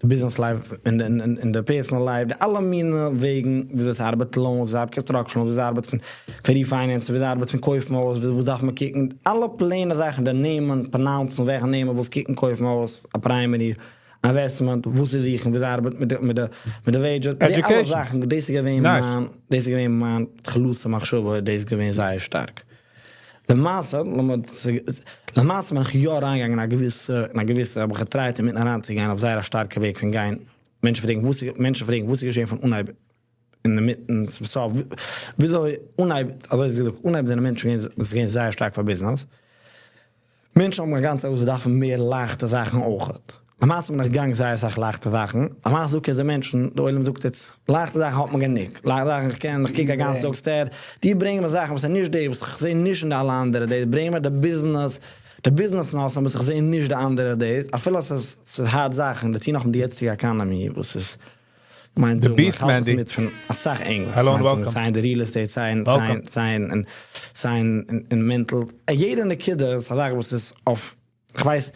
business life און די personal life, די אלע מיני וועגן, ווי אזוי עס ארבעט loans, ווי אזוי ארבעט construction, ווי אזוי ארבעט פון refinance, ווי אזוי ארבעט פון קויפן הויז, וואס דארף מען קוקן, אלע פלעינע זאכן, די נעמען, pronounce, וועלכע נעמען, וואס קוקן, קויפן הויז, א primary investment, וואס איז זיכן, ווי אזוי ארבעט מיט די wages, די אלע Education. זאכן, דאס איז געווען Nice. מיין, דאס איז געווען מיין גרויסע מחשבה, דאס איז געווען זייער שטארק. למעשה בין איך יא אריינגעגאנגען אין א געוויסע, האב איך גע try ט מיט אריינצוגיין אויף זייער א שטארקע וועג פון גיין. מענטשן פרעגן, וואס איז געשען פון אנהייב אין דער מיטן צום סוף? וויאזוי אנהייב, אזוי איז געזאגט, אנהייב זענען מענטשן געווען, עס איז געווען זייער שטארק פאר business. מענטשן האבן גאנץ אויס דארפן מער לייכטע זאכן אויך. למעשה בין איך געגאנגען זייער סאך לייכטע זאכן. למעשה זאגט די מענטשן, דער עולם זאגט יעצט, לייכטע זאכן האט מען גענוג. לייכטע זאכן, איך קען, איך קוק א גאנצן טאג סטער. די ברענגען מיר זאכן, וואס זענען נישט די, וואס איך זע נישט אין די אלע אנדערע. די ברענגען מיר די business נושאים, וואס איך זע נישט די אנדערע days. אפילו עס איז hard זאכן, דאס איז נאך די יעצטיגע economy, וואס איז מיין The זאגן, Beast איך האלט עס Mandy. מיט פון א סאך angles. Hello and מיין זאגן, welcome. סיי אין די real estate, סיי אין Welcome. סיי אין mental. יעדע נקודה איז א זאך וואס איז אויף, איך ווייס,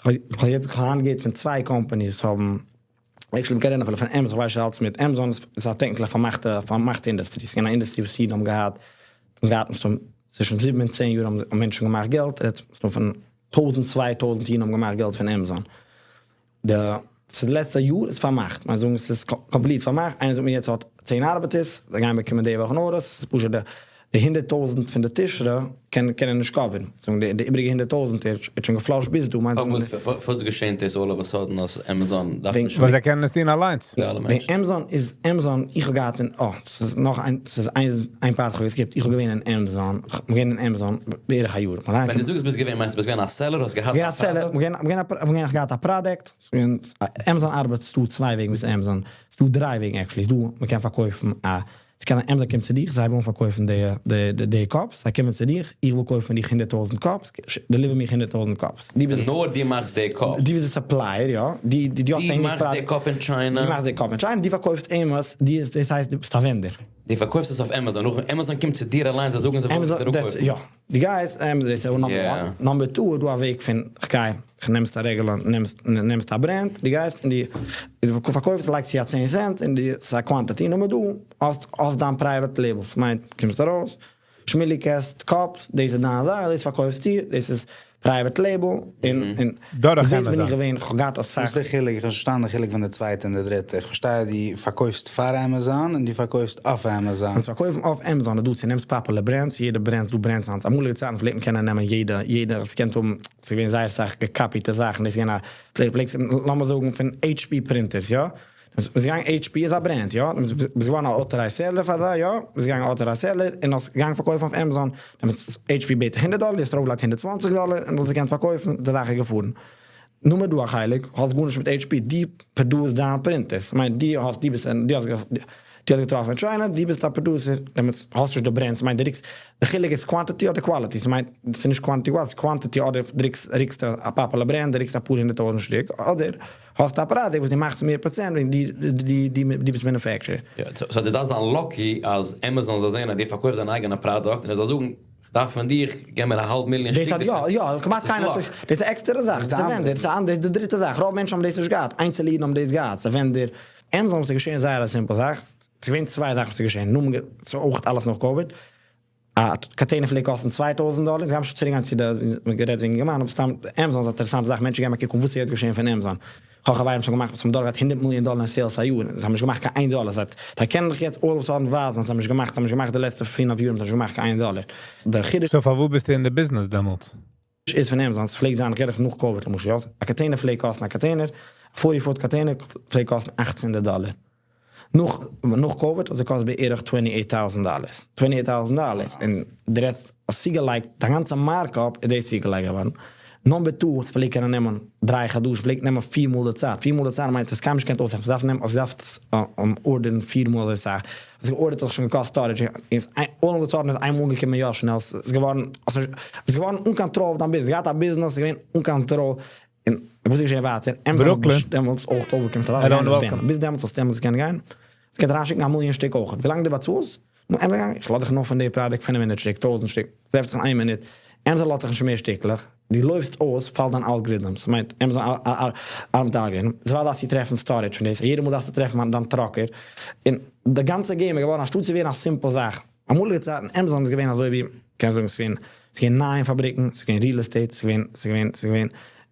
איך האב יעצט געהאט פון צוויי companies האבן, actually, מיר קענען פון Amazon, ווייס איך אלץ מיט Amazon איז א technically פארמאכטע industry. עס איז אן industry וואס אידן האבן געהאט צווישן 7 און 10 יאר האבן מענטשן געמאכט געלט, יעצט איז נאר פון 1000, 2000 אידן האבן געמאכט געלט פון Amazon. די לעצטע יאר איז פארמאכט. מען זאגט, עס איז complete פארמאכט. איינער זאגט מיר יעצט האט 10 ארבעטערס, זיי גייען באקומען די וואך נאר עס. עס איז פשוט די 100.000 פון די תשרי קענען נישט cover ן. זאגן די איבעריגע 100.000 איז שוין גע flush ט ביז דא. מיינט אבער וואס געשעט איז all of a sudden אז Amazon דארף נישט ווייל זיי קענען עס נישט אליינס. די אלע ווען מענטשן. Amazon איז Amazon, איך האב געהאט אין, oh, עס איז נאך איין, עס איז איין part איך גע skip ט, איך האב געווען אין Amazon, איך בין געווען אין Amazon בערך א יאר. ווען דו זאגסט ביסט געווען, מיינסטו ביסט געווען א seller, האסט געהאט געווען א א seller, product? מיר געווען געהאט א product, Amazon ארבעט, ס'דא צוויי וועגן מיט Amazon, ס'דא דריי וועגן actually, ס'דא, מען קען פארקויפן א, עס קען Amazon קומט צו דיר, זיי ווילן פארקויפן די cups, זיי קומען צו דיר, איך וויל קויפן דיך 100.000 cups, deliver מיר 100.000 cups. די ביסט נאר דו מאכסט די cup. די ביסט א supplier, יא. די האסט די איין מאכסט די product. cup אין China. די מאכסט די cup אין China, די פארקויפסט Amazon, די איז, דאס הייסט, דו ביסט א vendor. די פארקויפסט עס אויף Amazon. נאך Amazon קומט צו דיר אליין, זיי זאגן, זיי ווילן עס Amazon, דיר that's, אפקויפן. יא. די guys, Amazon איז number one. Number two, דא א וועג פון, איך גיי, איך נעמסט א regular, נעמסט א brand, די גייסט, און די פארקויפסט, לייגסט זי א 10 cent, און די, ס'איז א quantity. Number two, האסט דיין private label. מיינט, קומסט ארויס, שמילי קעסט, cups, דאס איז דיין זאך, דאס פארקויפסטו, דאס איז Private label, און און דורך דאס בין איך Amazon. געווען, איך האב געהאט א וואס סאך. איז דער חילוק? איך פארשטיי דער חילוק פון דער צווייטע און דער דריטע. איך פארשטיי, דו פארקויפסט פאר Amazon און דו פארקויפסט אויף Amazon. און פארקויפן אויף Amazon, דו נעמסט popular brands, יעדע brand, דו brands האסט. אמאליגע צייטן פלעגט מען קענען נעמען יעדע, יעדער, עס קען האבן, עס געווען זייער סאך געקאפיטע זאכן, דאס געווען א, פלעגט, פלעגט, לאמיר זאגן, פון HP printers, יא? עס געגאנגען HP איז א brand, יא? ביסט געווארן א authorized seller פאר דא, יא? ביסט געגאנגען authorized seller און האסט געגאנגען פארקויפן אויף Amazon, דאן איז HP בעט 100 דאלער, איז ארויפגעלייגט 120 דאלער און דו האסט געקענט פארקויפן, די זאך איז געפארן. נאר מיט דא א חלק, האסט גארנישט מיט HP, דו produce דיין printers. איך מיין, דו האסט, דו ביסט, דו האסט, דו האסט געטראפן אין China, דו ביסט א producer, דעמאלט האסט נישט די brands, מיין, דו ריקסט, די חילוק איז quantity אדער quality, מיין, עס איז נישט quantity, עס איז quantity אדער דריקסט, ריקסט א popular brand, דו ריקסט א פאר הונדערט טויזנט שטיק, אדער האסט א product, וואס דו מאכסט מער פראצענט, ווען דו ביסט manufacturer. יא, so דו דארפסט זיין lucky, אז Amazon זאל זען, אז דו פארקויפסט דיין אייגענע product, און ער זאל זאגן, איך דארף פון דיר, גיב מיר א האלב מיליאן דאס שטיק. האט, יא, יא, כמעט דאס איז קיינער luck. דאס איז עקסטערע זאך, דאס איז דאס א vendor, דאס איז א אנדערע, די דריטע זאך. רוב מענטשן האבן דאס נישט געהאט, איינצעלע אידן האבן דאס געהאט. ס'איז vendor, Amazon איז געשען זייער א simple זאך. עס איז געווען צוויי זאכן וואס איז געשען. נאר ס'איז אויך אלעס נאך COVID. א container פלעגט קאסטן 2000 דאלער. זיי האבן שוין צוריק צו דער גערעדט וועגן געמאכט, אבער סתם Amazon איז א אינטערעסאנטע זאך. מענטשן גייען מאל קוקן וואס איז יעצט געשען פון Amazon. איך האב חברים שוין געמאכט, וואס האבן דארט געהאט 100 מיליאן דאלער אין sales א יאר. זיי האבן נישט געמאכט קיין 1 דאלער. זיי קענען דאך יעצט all of a sudden ווייזן, זיי האבן נישט געמאכט, זיי האבן נישט געמאכט די לעצטע 5 יאר, זיי האבן נישט געמאכט קיין 1 דאלער. דער חידוש So, פאר וואו ביסטו אין די business דעמאלטס? איז פון Amazon, עס פלעגט זיין גערעכט נאך COVID, למשל, יא. א container פלעגט קאסטן א container, א 40 foot container פלעגט קאסטן 1800 דאלער. נאך COVID, האט געקאסט בערך 28,000 דאלער. 28,000 דאלער. און דער rest, אז צוגעלייגט, די גאנצע markup איז דאס צוגעלייגט געווארן. Number 2, עס פלעגט קענען נעמען דריי חדשים, פלעגט נעמען פיר מאל די צייט. פיר מאל די צייט מיינט, עס קען נישט קיין אויסזען. עס דארף נעמען, עס דארף order ן פיר מאל די צייט. עס גע order ט האט שוין געקאסט storage. איז all of a sudden איז איינמאל געקומען יא שנעל. עס איז געווארן, עס איז געווארן אן control אויף דיין business. געהאט א business, עס איז געווען אן control. און וואס איז געשען ווייטער? Amazon Brooklyn. דעמאלטס אויך overcome. Hello and welcome. ביז דעמאלטס האסטו דעמאלטס קענען גיין. עס קען אריינשיקן א מיליאן שטיק אויך. ווי לאנג דו באצאלסט? נו, Amazon, איך לאז דיך נאך פון די product 500 שטיק, 1000 שטיק. עס טרעפט זיך אין איין מינוט. Amazon לאזט דיך נישט מער שטיקלעך. דו לויפסט אויס, פאלט דיין algorithm. עס מיינט, Amazon ארבעט algorithm. עס וואר דאס זיי טרעפן storage פון דאס. יעדער מאל דארפסטו טרעפן דיין trucker. און די גאנצע game איז געווארן, אנשטאט צו ווערן א simple זאך. אמאליגע צייטן, Amazon איז געווען אזוי ווי, קענסט זאגן, עס איז געווען, עס איז געווען ניין פאבריקן, עס איז געווען real estate, עס איז געווען, עס איז געווען, עס איז געווען,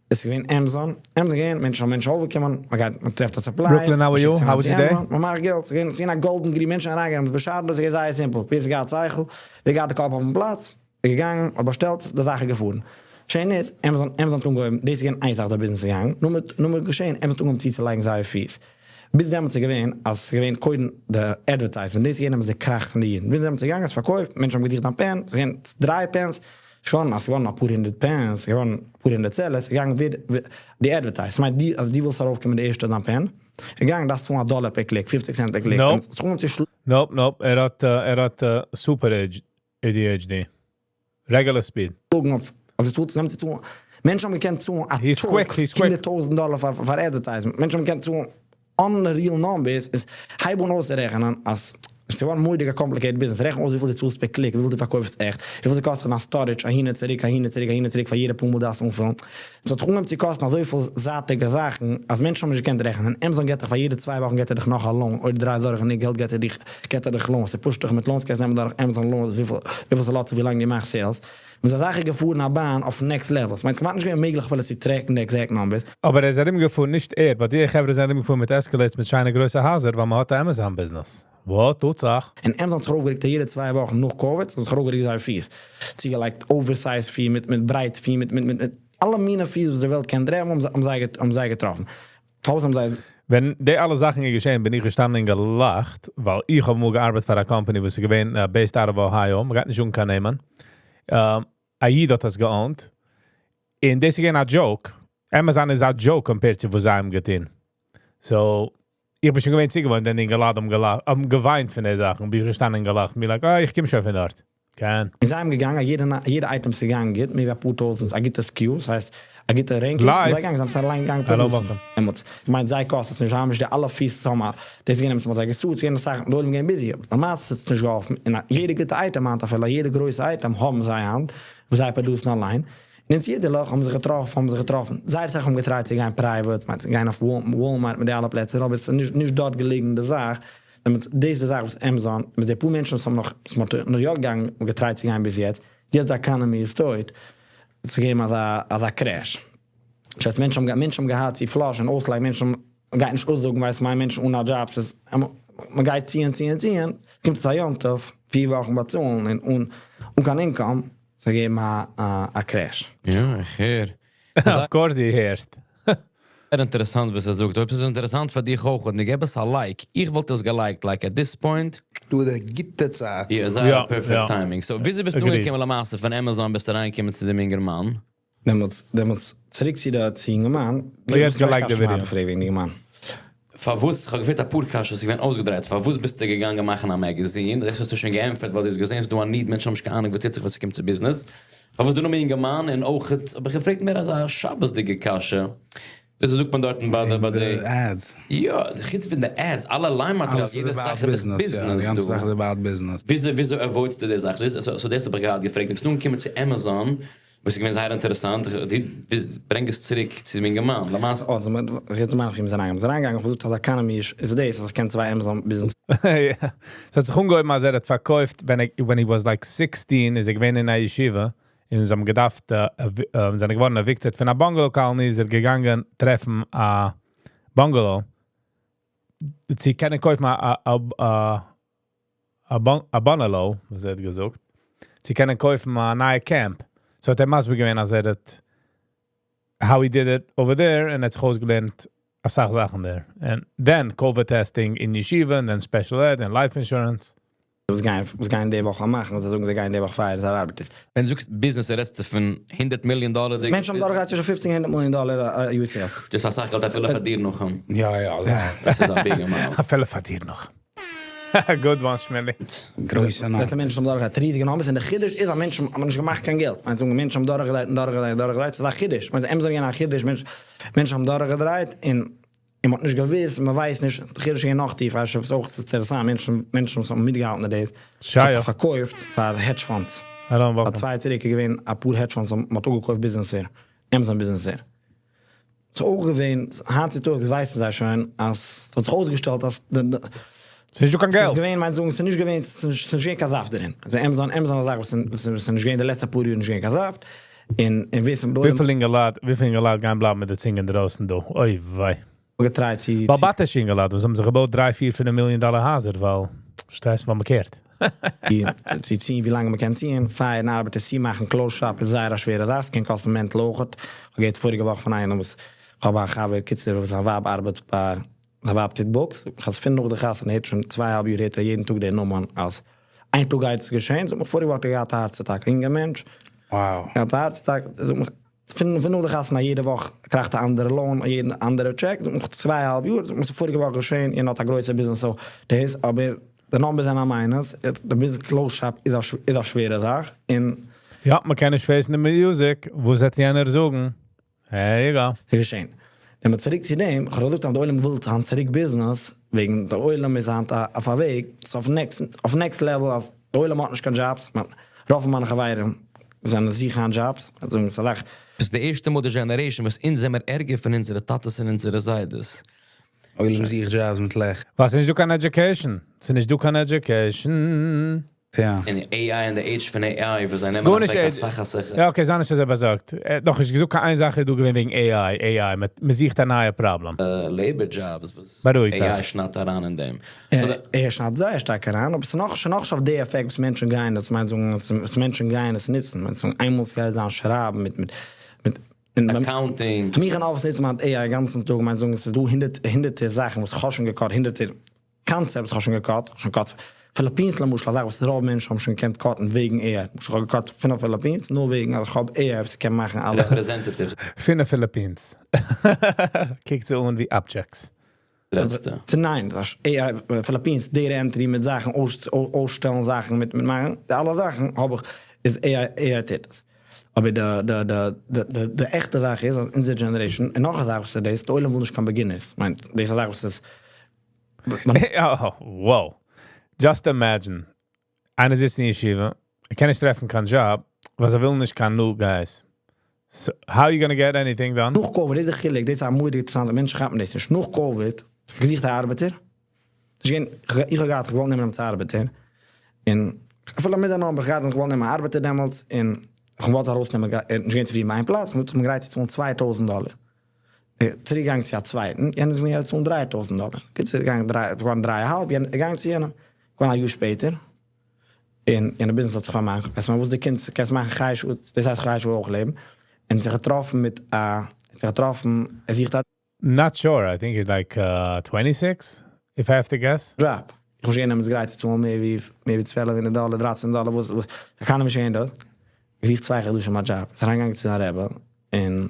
עס איז געווען Amazon. Amazon געווען, מענטשן האבן מענטשן אויפגעקומען, מען גייט, מען טרעפט א supply, Brooklyn, how are מען you? שיקט How was your day? Amazon, מען מאכט געלט, עס איז געווען, עס איז געווען א golden green, מענטשן אריינגעגאנגען, בשעת דאס איז זייער simple. ווער עס געהאט שכל, ווער געהאט די קאפ אויפן פלאץ, איז געגאנגען, האט באשטעלט, די זאך איז געפארן. געשען איז, Amazon, Amazon האט אנגעהויבן, דאס איז געווען איין זאך, דער business איז געגאנגען, נאר מיט געשען, Amazon האט אנגעהויבן צוצולייגן זייער fees. ביז דעמאלטס איז געווען, אז עס איז געווען קודם די advertisement, דאס איז געווען די קראך פון די אידן. ביז דעמאלטס איז געגאנגען, עס פארקויפט, מענטשן האבן געזוכט דיין pen, עס איז געווען דריי pens, שוין, עס איז געווארן א פאר הונדערט pens, עס איז געווארן א פאר הונדערט sellers, עס איז געגאנגען ווער, די advertise, מיינט די, אז דו ווילסט ארויפקומען די ערשטע דיין pen, געגאנגען, דארפסט צאלן א דאלער per click, 50 cent per click. Nope. און עס איז אנגעהויבן צו Nope. ער האט super ADHD. Regular speed. שלאגן אויף, אז עס טוט, נעמט זיך צו, מענטשן האבן געקענט צאלן א He's טאג quick, he's quick. 100.000 דאלער פאר advertisement. מענטשן האבן געקענט צאלן unreal numbers, איז הייב אן אויסצורעכענען, אז עס איז געווארן מורא'דיג א complicated business. רעכן אויס וויפיל דו צאלסט per click, וויפיל דו פארקויפסט עכט, וויפיל ס'קאסט נאך storage, אהין און צוריק, אהין און צוריק, אהין און צוריק, פאר יעדע פאר מאל דאס אנפילן. עס האט אנגעהויבן צו קאסטן אזויפיל זייטיגע זאכן, אז מענטשן האבן נישט געקענט רעכענען. Amazon געט דיך פאר יעדע 2 וואכן געט ער דיך נאך א loan, אדער דריי דורך און געלט געט ער דיך loans. ער push ט דיך מיט loans, קענסט נעמען דורך Amazon loans, וויפיל ס'לאזט זיך, ווי לאנג דו מאכסט sales. און די זאך איז געפארן א באן אויף next level. מיינט, ס'איז נישט געווען מעגליך, ווייל עס צו track ן די exact numbers. אבער ער איז ארומגעפארן, נישט ער, אבער די חברה זענען ארומגעפארן מיט Escalades, מיט שיינע גרויסע הייזער, ווייל מען האט א Amazon business. וואס טוט זיך? און Amazon האט זיך ארויפגעריקט יעדע 2 וואכן נאך COVID, האט זיך ארויפגעריקט זייער fees. צוגעלייגט oversize fee מיט ברייט fee, מיט אלע מיני fees, וואס די וועלט קען טרעפן, האבן זיי געטראפן. פארוואס האבן זיי ווען די אלע זאכן געשען, בין איך געשטאנען און געלאכט, ווייל איך האב אמאל געארבעט פאר א company, וואס איז געווען based out of Ohio, מען גייט נישט זאגן קיין נעמען. א איד האט דאס גע own ט. און דאס איז געווען א joke. Amazon איז א joke compared צו וואס זיי האבן געטון. So, איך בין שוין געווען צוגעוואוינט, דען געלאכט און געלאכט, האבן געוויינט פון די זאכן, בין איך געשטאנען און געלאכט. מיר like, oh, איך קום שוין פון דארט. קען. זיי האבן געגאנגען, יעדע item איז געגאנגען, גוט, מער ווי א פאר טויזנט, א גוטע SKU, דאס הייסט, א גוטע ranking, Live. זיי געגאנגען, זיי האבן אליין געגאנגען Hello, produce ן. welcome. דעמאלטס, איך מיין, זיי קאסט עס נישט, האבן נישט די אלע fees צוזאמען. דעסוועגן האבן זיי געזוכט, זיי געבן זאכן, די עולם געווען busy. למעשה איז עס נישט געהאלפן. און יעדע גוטע item האט, אפילו יעדע גרויסע item האבן זיי האנט, וואס זיי produce ן אליין. און יעצט יעדע לאך האבן זיך געטראפן. זיי זיך האבן גע try ט צו גיין private, מיינט גיין אויף Walmart מיט די אלע פלעצער, אבער עס איז נישט דארט געלעגן די זאך. דעמאלטס, דאס איז די זאך וואס Amazon, מיט די פאר מענטשן וואס האבן נאך, וואס מ'האט נאך יא געגאנגען און גע try ט צו גיין ביז יעצט, יעצט די economy איז טויט. צו געבן אזא אזא crash. דאס הייסט מענטשן האבן מענטשן האבן געהאט צו flush ן אויסלייגן, מענטשן גייט נישט אויסזאגן, ווייסט מיין מענטשן אן א job, ס'איז מען גייט ציען ציען ציען, קומט עס א יום טוב, 4 וואכן באצאלן און אן קיין income, זיי געבן א crash. יא, איך הער. Of course דו הערסט. זייער אינטערעסאנט וואס ער זאגט. אויב עס איז אינטערעסאנט פאר דיך אויך, און גיב עס א like. איך וואלט עס גע like ט, like at this point. דו די גוטע צייט. יא, זייער perfect timing. So, וויאזוי ביסטו אנגעקומען למעשה פון Amazon ביסטו אריינגעקומען צו דעם אינגערמאן? דעמאלטס צוריק צו די צו אינגערמאן. ווי האסט גע like ט די ווידעא? פרעג וועגן אינגערמאן. פארוואס, איך האב געפרעגט א פאר קשיות, איך בין אויסגעדרייט. פארוואס ביסטו געגאנגען מאכן א magazine? דאס האסטו שוין געענטפערט, ווייל דו האסט געזען, ס'איז דא א need, מענטשן האבן נישט קיין אהנונג וואס טוט זיך ווען ס'קומט צו business. פארוואס דו נאמען אינגערמאן און אויך האב איך געפרעגט מער אזא שבת'דיגע קשיא. וויאזוי זאגט מען דארטן ביי די ads? יא, חוץ פון די ads, אלע ליין מאטריאל, יעדע זאך איז business. די גאנצע זאך איז about business. וויאזוי avoid סטו די זאך? So דאס האב איך געהאט געפרעגט. דו ביסט אנגעקומען צו Amazon, וואס איז געווען זייער אינטערעסאנט. דו ברענג עס צוריק צו דעם אינגערמאן. למעשה. Oh, יעצט מיין איך, ווי מיר זענען אריינגעגאנגען, איך האב געזאגט אז economy איז דאס, אז איך קען צוויי Amazon business. יא. ס'האט זיך אנגעהויבן אז ער האט פארקויפט, when he was like 16, איז ער געווען אין א ישיבה, און זיי האבן געדארפט, זענען געווארן evicted פון א bungalow colony, איז ער געגאנגען טרעפן א bungalow. צו קענען קויפן א bungalow, וואס ער האט געזאגט. צו קענען קויפן א נייע camp. So האט ער מסביר געווען, אז ער האט how he did it over there, און ער האט זיך אויסגעלערנט א סאך זאכן there. And then COVID testing in yeshiva, and then special ed, and life insurance. וואס גייען די וואך מאכן, זיי זאגן, זיי גייען די וואך fire ן, זיי ארבעטן. ווען דו זאגסט business, רעדסטו פון 100 מיליאן דאלאר. מענטשן האבן דורכגעהאט צווישן 50 און 100 מיליאן דאלאר UCF. דאס איז א סאך געלט אפילו פאר דיר נאך. יא. דאס איז א big amount. אפילו פאר דיר נאך. Good one, Shmeli. גרויסע דאס מענטשן האבן דורכגעהאט ריזיגע numbers און דער חידוש איז אז מענטשן האבן נישט געמאכט קיין געלט. מיינט זאגן מענטשן האבן דורכגעדרייט און דורכגעדרייט און דורכגעדרייט, ס'איז א חידוש. מיינט Amazon געווען א חידוש, מענטשן האבן דורכגעדרייט און מען האט נישט געוואוסט, מען ווייסט נישט, דער חידוש איז נאך טיפער, איך האב עס אויך אינטערעסאנט, מענטשן וואס האבן מיטגעהאלטן מיט דאס, האט זיך פארקויפט פאר hedge funds. Hello, א צוויי צוריק איז געווען א פאר hedge funds, מען האט אפגעקויפט business, Amazon business. ס'איז אויך געווען, היינט צו טאג ווייסן זיי שוין, אז ס'האט זיך אויסגעשטעלט, אז ס'איז נישט דא קיין ס'איז געלט. געווען, מיין זאגן, ס'איז נישט געווען, ס'איז נישט געווען קיין זאפט דערין. אלזא Amazon איז א זאך, וואס איז נישט געווען די לעצטע פאר יאר נישט געווען קיין זאפט. און וויסן, וויפיל אינגעלייט גייען בלייבן מיט די צונג אינדרויסן דא? אוי וויי. גע try ט צו בעל־בתישע אינגעלייט, וואס האבן זיך געבויט 3, 4, 5 מיליאן דאלאר הייזער, ווייל, פארשטייסט, ווייל מ'קערט. צו ציען ווי לאנג מען קען ציען, fire ן ארבעטער, צו מאכן close shop איז זייער א שווערע זאך, ס'קען קאסטן mental אויך. איך געהערט פאריגע וואך פון איינעם וואס איך האב א חבר, קיצור, וואס זיין ווייב ארבעט ביי, זיין ווייב טוט books, איך האב פון נאך די חתונה, הערט שוין 2.5 יאר הערט ער יעדן טאג דער נאמען, אז איין טאג גייט עס געשען, זאגט מיר פאריגע וואך האט ער געהאט א heart attack, א יונגער מענטש. געהאט א heart attack, זאגט מיר, פון נאך די חתונה יעדע וואך קראכט א אנדערע loan, יעדן אנדערע check, זאגט מיר 2.5 יאר, זאגט מיר ס'איז פאריגע וואך געשען, יענער האט א גרויסע business, so דאס, אבער די numbers זענען מיינס, די business close shop איז א שווערע זאך, און יא, מען קען נישט face ן די music. וואס וועט יענער זאגן? Here you go. ס'איז געשען. ווען מען צוריק צו דעם, איך האב געזאגט אז דער עולם וויל היינט צוריק business, וועגן דער עולם איז היינט אויף א וועג, ס'איז אויף next level, אז דער עולם האט נישט קיין jobs, מען, רוב פון מיינע חברים זענען זיכער jobs, אלזא איך זאג, דאס איז די ערשטע מאל די generation, וואס אונז זעמיר ערגער פון אונזערע טאטעס און אונזערע זיידעס. עולם זוכט jobs מיט לעכט. וואס נישט דא קיין education? ס'איז נישט דא קיין education. יא. און AI און די age פון AI, וואס זיי נעמען גארנישט אוועק א סאך, א סאך. יא, okay, זיי נישט אזוי באזארגט. נאך נישט געזאגט קיין איין זאך איז דא געווען וועגן AI, AI, מען זוכט א נייע problem. Labor jobs, וואס בארואיגט AI דיך. שניידט אריין אין דעם. ער שניידט זייער שטארק אריין, אבער ס'איז נאך שוין נאך אויף די effect וואס מענטשן גייען, דאס מיינט זאגן, וואס מענטשן גייען עס ניצן. מיינט זאגן, איינמאל ס'גייט זיין שרייבן מיט און Accounting. מיך און אלעס ניצן מיינט AI גאנצן טאג, מיינט זאגן, עס איז דא הונדערטער זאכן וואס איך האב שוין גע cut, הונדערטער concepts וואס איך האב שוין גע cut, איך האב שוין גע cut Philippines למשל, א זאך וואס רוב מענטשן האבן שוין געקענט cut ן וועגן AI. איך האב גע cut פון Philippines, נאר וועגן אז איך האב AI וואס קען מאכן אלע Representatives. פון די Philippines. קוקט זיך אן ווי objects. לעצטע. צו ניין, דאס AI, Philippines, data entry מיט זאכן, אויסשטעלן זאכן מיט מאכן, די אלע זאכן האב איך, איז AI, AI טוט עס. אבער די עכטע זאך איז, אז אונזער generation, און נאך א זאך וואס איז דאס, די עולם וויל נישט קיין beginners. מיינט, דאס איז א זאך וואס איז Oh, wow. Just imagine. איינער זיצט אין ישיבה, ער קען נישט טרעפן קיין job, ווייל זיי ווילן נישט קיין new guys. So, how are you gonna get anything done? נאך COVID איז א חילוק, דאס איז א מורא'דיג אינטערעסאנט, מענטשן כאפן דאס נישט. נאך COVID, געזוכט א ארבעטער. נישט געווען, איך האב געהאט, איך געוואלט נעמען אים צו ארבעטער. און אפילו מיט די number, איך געהאט, איך געוואלט נעמען א ארבעטער דעמאלטס, און איך וואלט ארויסנעמען, ער האט נישט געווען צופרידן מיט איין פלאץ, איך בין גרייט צו צאלן 2000 דאלער. צוריק געגאנגען צו א צווייטן, יענער איז מיר גרייט צו צאלן 3000 דאלער. קיצור, געגאנגען דריי, געווארן דריי א האלב, יענער געגאנגען צו יענעם, געווארן א יאר שפעטער. און יענער ביזנעס האט זיך פארמאכט. ווייסט מען וואס די קינד קענסט מאכן חיי שעה, דאס הייסט חיי שעה אויך לעבן. און זיך געטראפן מיט א, זיך געטראפן, ער זוכט א Not sure. I think he's like 26, if I have to guess. job. איך מוז יענעם איז גרייט צו צאלן מער ווי 12 דאלער, 13 דאלער, וואס, איך קען נישט גיין דארט. איך זוך 2 חדשים א job. איז אריינגעגאנגען צו זיין רבי, און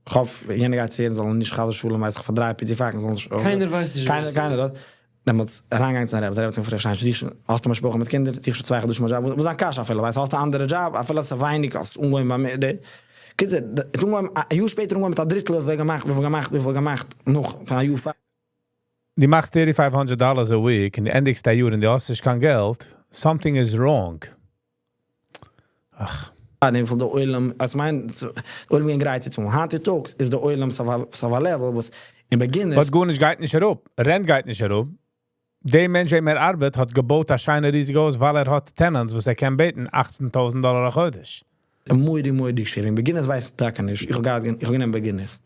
איך האף, יענער גייט צו הערן, זאל נישט חס ושלום, ווייס איך, פאר דריי פיצי פאקן, זאל נישט קיינער ווייסט נישט, קיינער, וואס קיינער איז. דארט. דעמאלטס אריינגעגאנגען צו זיין רבי, דער רבי האט אים געפרעגט, שיין, זיך, האסט א משפחה מיט קינדער, זיך שוין 2 חדשים א job, וואס איז דיין קשיא אפילו, ווייסט, האסט א אנדערע job, אפילו עס איז ווייניג, האסט אנגעהויבן ביי מיר, קיצור, האט אנגעהויבן, א יאר שפעטער אנגעהויבן מיט א דריטל, וויפיל געמאכט, וויפיל געמאכט, וויפיל געמאכט, נאך פון א יאר פאר. דו מאכסט $3500 a week און דו ענדיגסט א יאר און דו האסט נישט קיין געלט. Something is wrong. Ach. דעם פון דער עולם, אז מיין, דער עולם גייען גרייט צו טון. היינט צוטאגס איז דער עולם אויף א level, וואס אין beginners But גארנישט גייט נישט אראפ. Rent גייט נישט אראפ. דער מענטש, וועם ער ארבעט, האט געבויט א שיינע ריזיגע הויז, ווייל ער האט tenants, וואס ער קען בעטן 18.000 דאלער א חודש. מורא'דיג, מורא'דיג שווער. אין beginners ווייס איך טאקע נישט. איך האב געהאט, איך האב גענומען beginners.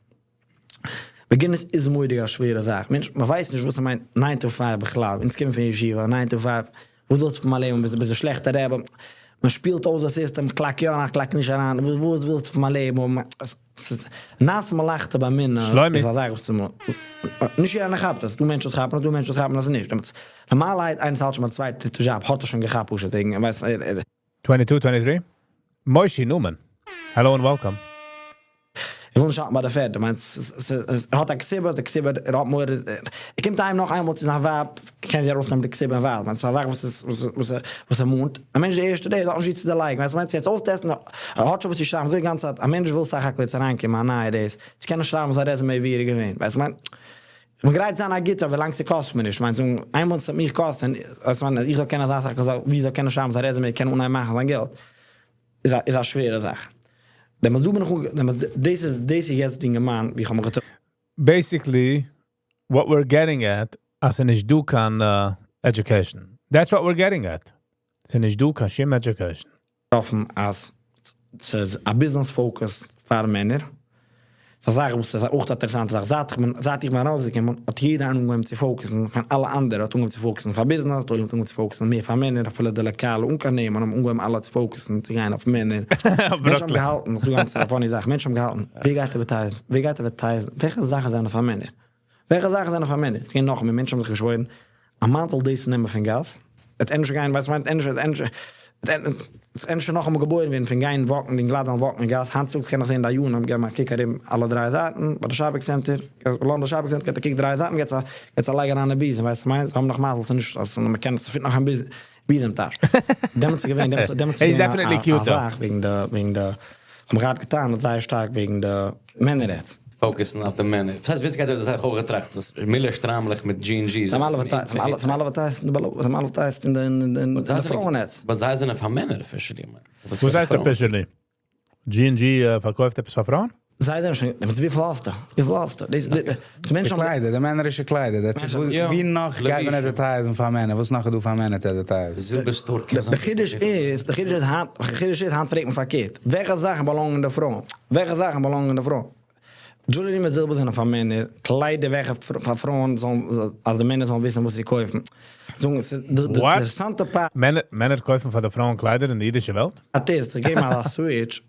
Beginners איז מורא'דיג א שווערע זאך. מענטש, מען ווייסט נישט, וואס ער מיינט 9 to 5 בכלל. אונז קומען פון ישיבה, 9 to 5. וואס ווילסטו פון מיין לעבן? ביסט א שלעכטער רבי. מען שפילט אויס דאס system, קלאק יא אריין, קלאק נישט אריין. וואס ווילסטו פון מיין לעבן? און עס איז נעשה מלאכתו באמונה. שלומי. איז א זאך, וואס נישט יעדער כאפט דאס. דא מענטשן וואס כאפן דאס, דא מענטשן וואס כאפן דאס נישט. דעמאלטס, נארמאל איינער האלט שוין ביים צווייטן job, האט ער שוין געכאפט, פשוט וועגן, ער ווייסט, ער 22, 23. Moishi Newman. Hello and welcome. איך וויל נישט האלטן ביי די פערד. דו מיינסט, ער האט א כתובה, די כתובה, ער האט מורא, ער קומט אהיים נאך איינמאל צו זיין ווייב, קען זי ארויסנעמען די כתובה און ווייב. מיינסט, ס'איז א זאך וואס ער מאנט. א מענטש די ערשטע day, האט נישט ווי צו דערלייגן. ווייסט, מיינסט יעצט אויסטעסטן, ער האט שוין וואס צו שרייבן, אזוי די גאנצע צייט. א מענטש וויל סך הכל יעצט אריינקומען, א נייע דאס. צו קענען שרייבן זיין resume ווי ער געווען. ווייסט, מיין, איך בין גרייט זיין א גוטער, ווי לאנג ס'קאסט מיר נישט. מיינסט, איינמאל עס האט מיך קאסט, אז מיין, איך זאל קענען אזא זאך, ווי זאל קענען שרייבן זיין resume, קען אנהייבן מאכן זיין געלט. איז א שווערע זאך. דעמאלטס דא בין איך, דעמאלטס, דאס איז יעצט די מאן, ווי איך האב מיך געטראפן. Basically, what we're getting at, אז ס'איז נישט דא קיין education. That's what we're getting at. ס'איז נישט דא קיין שום education. געטראפן, אז ס'איז א business focus פאר מענער. דאס זאך וואס איז אויך א אינטערעסאנטע זאך. זייט איך בין ארויסגעקומען, האט יעדער אנגעהויבן צו focus ן, פון אלע אנדערע האט אנגעהויבן צו focus ן פאר business, האט אנגעהויבן צו focus ן מער פאר מענער, אפילו די לאקאלע אנקענעמען האבן אנגעהויבן אלע צו focus ן, צו גיין אויף מענער. מענטשן האבן געהאלטן, אזוי גאנץ א funny זאך, מענטשן האבן געהאלטן, ווער גייט advertise ן? ווער גייט advertise ן? וועלכע זאכן זענען פאר מענער? וועלכע זאכן זענען פאר מענער? עס גייען נאך מער מענטשן האבן זיך געשוואוירן, א מאן זאל דאס נעמען פון גאס, עס ענדערש גיין, ווייסט מיינט ענדערש, ענדערש, עס ענדערש נאך אמאל געבוירן ווערן פון גיין walk ן, דעם גלאדן walk ן אין גאס. היינט צוטאגס קען איך זען די יונים, געב מיר א קוק ארום אלע דריי זייטן, ביי די shopping center, לאנדאן shopping center, געט א קוק דריי זייטן, געט א לייג אריין א ביזן, ווייסט מיין, זיי האבן נאך מזל, ס'איז נישט, אז מען קען, ס'פיט נאך א ביזן טאש. דעמאלטס איז געווען, דעמאלטס איז געווען א זאך וועגן די, האבן געהאט געטאן, זייער שטארק וועגן די מענער ads. Focus ן אויף די מענער. דאס הייסט, וויציקייט האט איך אויך געטראכט, דאס מילער שטריימלעך מיט G&G. זיי האבן אלע advertised אין די פרויען ads. וואס זיי זענען פאר מענער officially, man. וואס הייסט officially? G&G פארקויפט עפעס פאר פרויען? זיי זענען שוין, דעמאלטס וויפיל האסטו? וויפיל האסטו? דאס מענטשן די קליידער, די מענערישע קליידער. That's it. יא. ווי נאך גייט מען לבושים. advertise ן פאר מענער? וואס נאך איז דא פאר מענער צו advertise ן? זילבערסטורק. די חידוש איז, היינט פרעגט מען פארקערט. וועלכע זאכן belong ן די פרויען? וועלכע זאכן belong ן די פרויען? Jewelry מיט זילבער זענען פאר מענער, קליידער וועלכע פאר פרויען זאלן, אז די מענער זאלן וויסן וואס זיי קויפן. זאגן, עס איז די What? אינטערעסאנטע part מענער קויפן פאר די פרויען קליידער אין די אידישע וועלט? איז, זיי געבן א switch,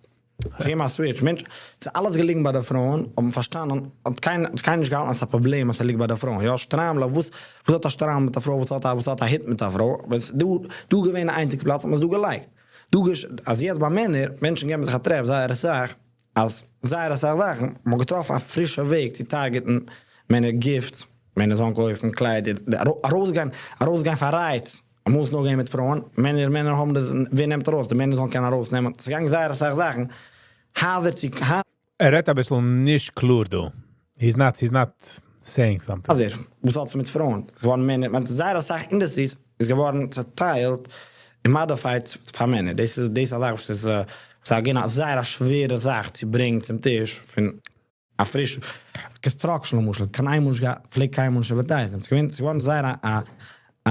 זיי געבן א switch. מענטש, עס איז אלעס געליגן ביי די פרויען, האבן פארשטאנען, האט קיינער נישט געהאלטן אז עס איז א פראבלעם, אז עס ליגט ביי די פרויען. יא, שטריימלעך, וואס האט א שטריימל מיט א פרוי, וואס האט א הוט מיט א פרוי? וואס דא געווען א איינציגע פלאץ, האט מען עס דא געלייגט. אז יעצט ביי מענער, מענטשן געבן זיך א טרעף זייער אסאך, אז זייער אסאך זאכן, מ'האט געטראפן א פרישע וועג צו target ן מענער gifts, מענער זאלן קויפן קליידער, ארויסגיין פאר rides. מען מוז נאר גיין מיט פרויען, מענער האבן דאס, ווער נעמט ארויס? די מענער זאלן קענען ארויסנעמען. עס איז געגאנגען זייער אסאך זאכן. הייזער צו ער רעדט א ביסל נישט קלאר דא. He's not saying something. הייזער, וואס האט עס מיט פרויען? עס איז געווארן מענער, מען האט זייער אסאך industries איז געווארן צעטיילט און modified פאר מענער. דאס איז א זאך וואס איז again א זייער א שווערע זאך צו ברענגען צום טיש פון א פריש construction למשל, קיין איינמאל נישט פלעגט קיינמאל נישט advertise ן. עס איז געווען זייער א.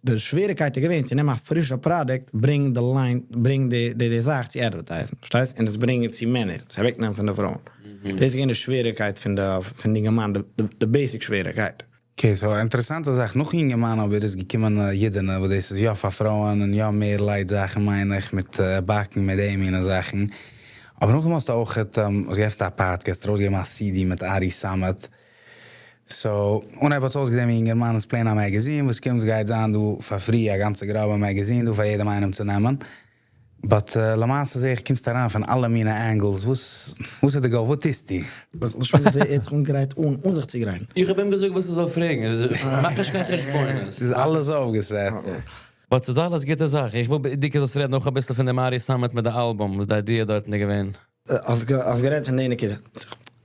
די שוועריגקייט איז געווען צו נעמען א פרישע product, ברענג די line, ברענג די די די זאך צו advertise ן, פארשטייסט? און עס ברענגען צו מענער, צו אוועקנעמען פון די פרויען. דאס איז געווען די שוועריגקייט פון די פון די אינגערמאן, די basic שוועריגקייט. Okay, so אינטערעסאנטע זאך, נאך אינגערמאן אבער איז געקומען אידענע, וואס דאס איז יא פאר פרויען און יא מער light זאכן מיין איך, מיט באקן, מיט דעם מינע זאכן. אבער נאכדעם האסטו אויך האסט געעפנט א podcast, ארויסגעגעבן א CD מיט ארי סאמעט. So, אנהייב האט עס אויסגעזען ווי אינגערמאן איז plain א magazine, וואס קומט, גייט זיין דא פאר free, א גאנצע גראבע magazine דא פאר יעדעם איינעם צו נעמען. But למעשה זעה איך, קומסט אריין פון אלע מינע angles, וואס איז די goal? וואס טוסטו? שוין געזען, ער האט זיך אנגעגרייט אן זיך צו גרייטן. איך האב אים געזאגט וואס ער זאל פרעגן. מאך נישט קיין חשבונות. ס'איז אלעס אויפגעסעט. But ס'איז אלעס גוטע זאך. איך וויל דיקא זאלסט רעדן נאך א ביסל פון דעם ארי סאמעט מיט די album, וואס די idea דארט איז געווען. אז גערעדט פון די נקודה.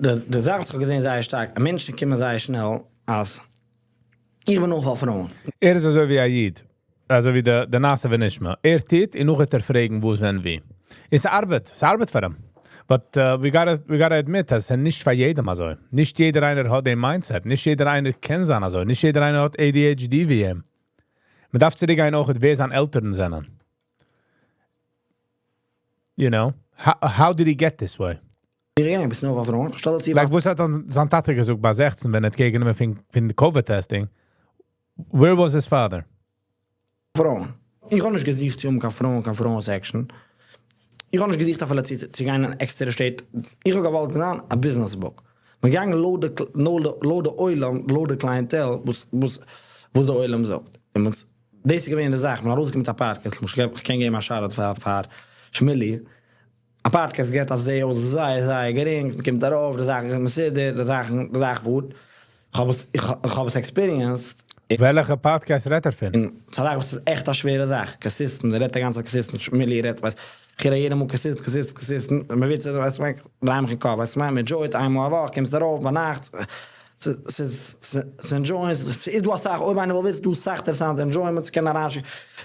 די זאך וואס איך האב געזען זייער שטארק, מענטשן קומען זייער שנעל, אז איך בין נאר פאר פרויען. ער איז אזוי ווי א איד. אזוי ווי די נעשה ונשמע. ער טוט, און נאך וועט ער פרעגן, וואו, ווען, ווי. עס ארבעט, עס ארבעט פאר אים. But we gotta admit, אז עס איז נישט פאר יעדעם אזוי. נישט יעדער איינער האט דעם mindset. נישט יעדער איינער קען זיין אזוי. נישט יעדער איינער האט ADHD ווי אים. מען דארף צוריקגיין אויך, ווער זיינע עלטערן זענען. How did he get this way? איך גיי ביסט נאר פאר פרויען. שטעל דיר Like, וואס האט דאן זיין טאטע געזאגט ביי 16, ווען ער האט געגענומען פון COVID testing? Where was his father? פרויען. איך האב נישט געזוכט צו האבן קיין פרויען section. איך האב נישט געזוכט אפילו צו גיין אין עקסטערע שטעט. איך האב געוואלט זיין א business book. מיר גייען לויט די עולם, לויט די clientele, וואס די עולם זאגט. און דאס איז געווען די זאך, מען ארויסגעקומען מיט א podcast, למשל, איך קען געבן א shout פאר שמילי. א podcast גייט אז זייער זייער זייער גרינג, מען קומט ארויף, די זאכן זענען מסודר, די זאך ווארט. איך האב עס experienced. וועלכע podcast רעדט ער פון? און ס'איז א זאך וואס איז עכט א שווערע זאך. Consistent, ער רעדט די גאנצע צייט consistent, שמילי רעדט, ווייסט, איך רעד יעדע מאל consistent, consistent, consistent. מען וויל, ווייסט, מען דריי מיך אין קאפ, ווייסט, מען enjoy ט איינמאל א וואך, קומסט ארויף ביינאכט. ס'איז enjoy, ס'איז דא א סאך, אויב איינער וויל וויסן, דא סאך אינטערעסאנטע enjoyment, ס'קען אריין,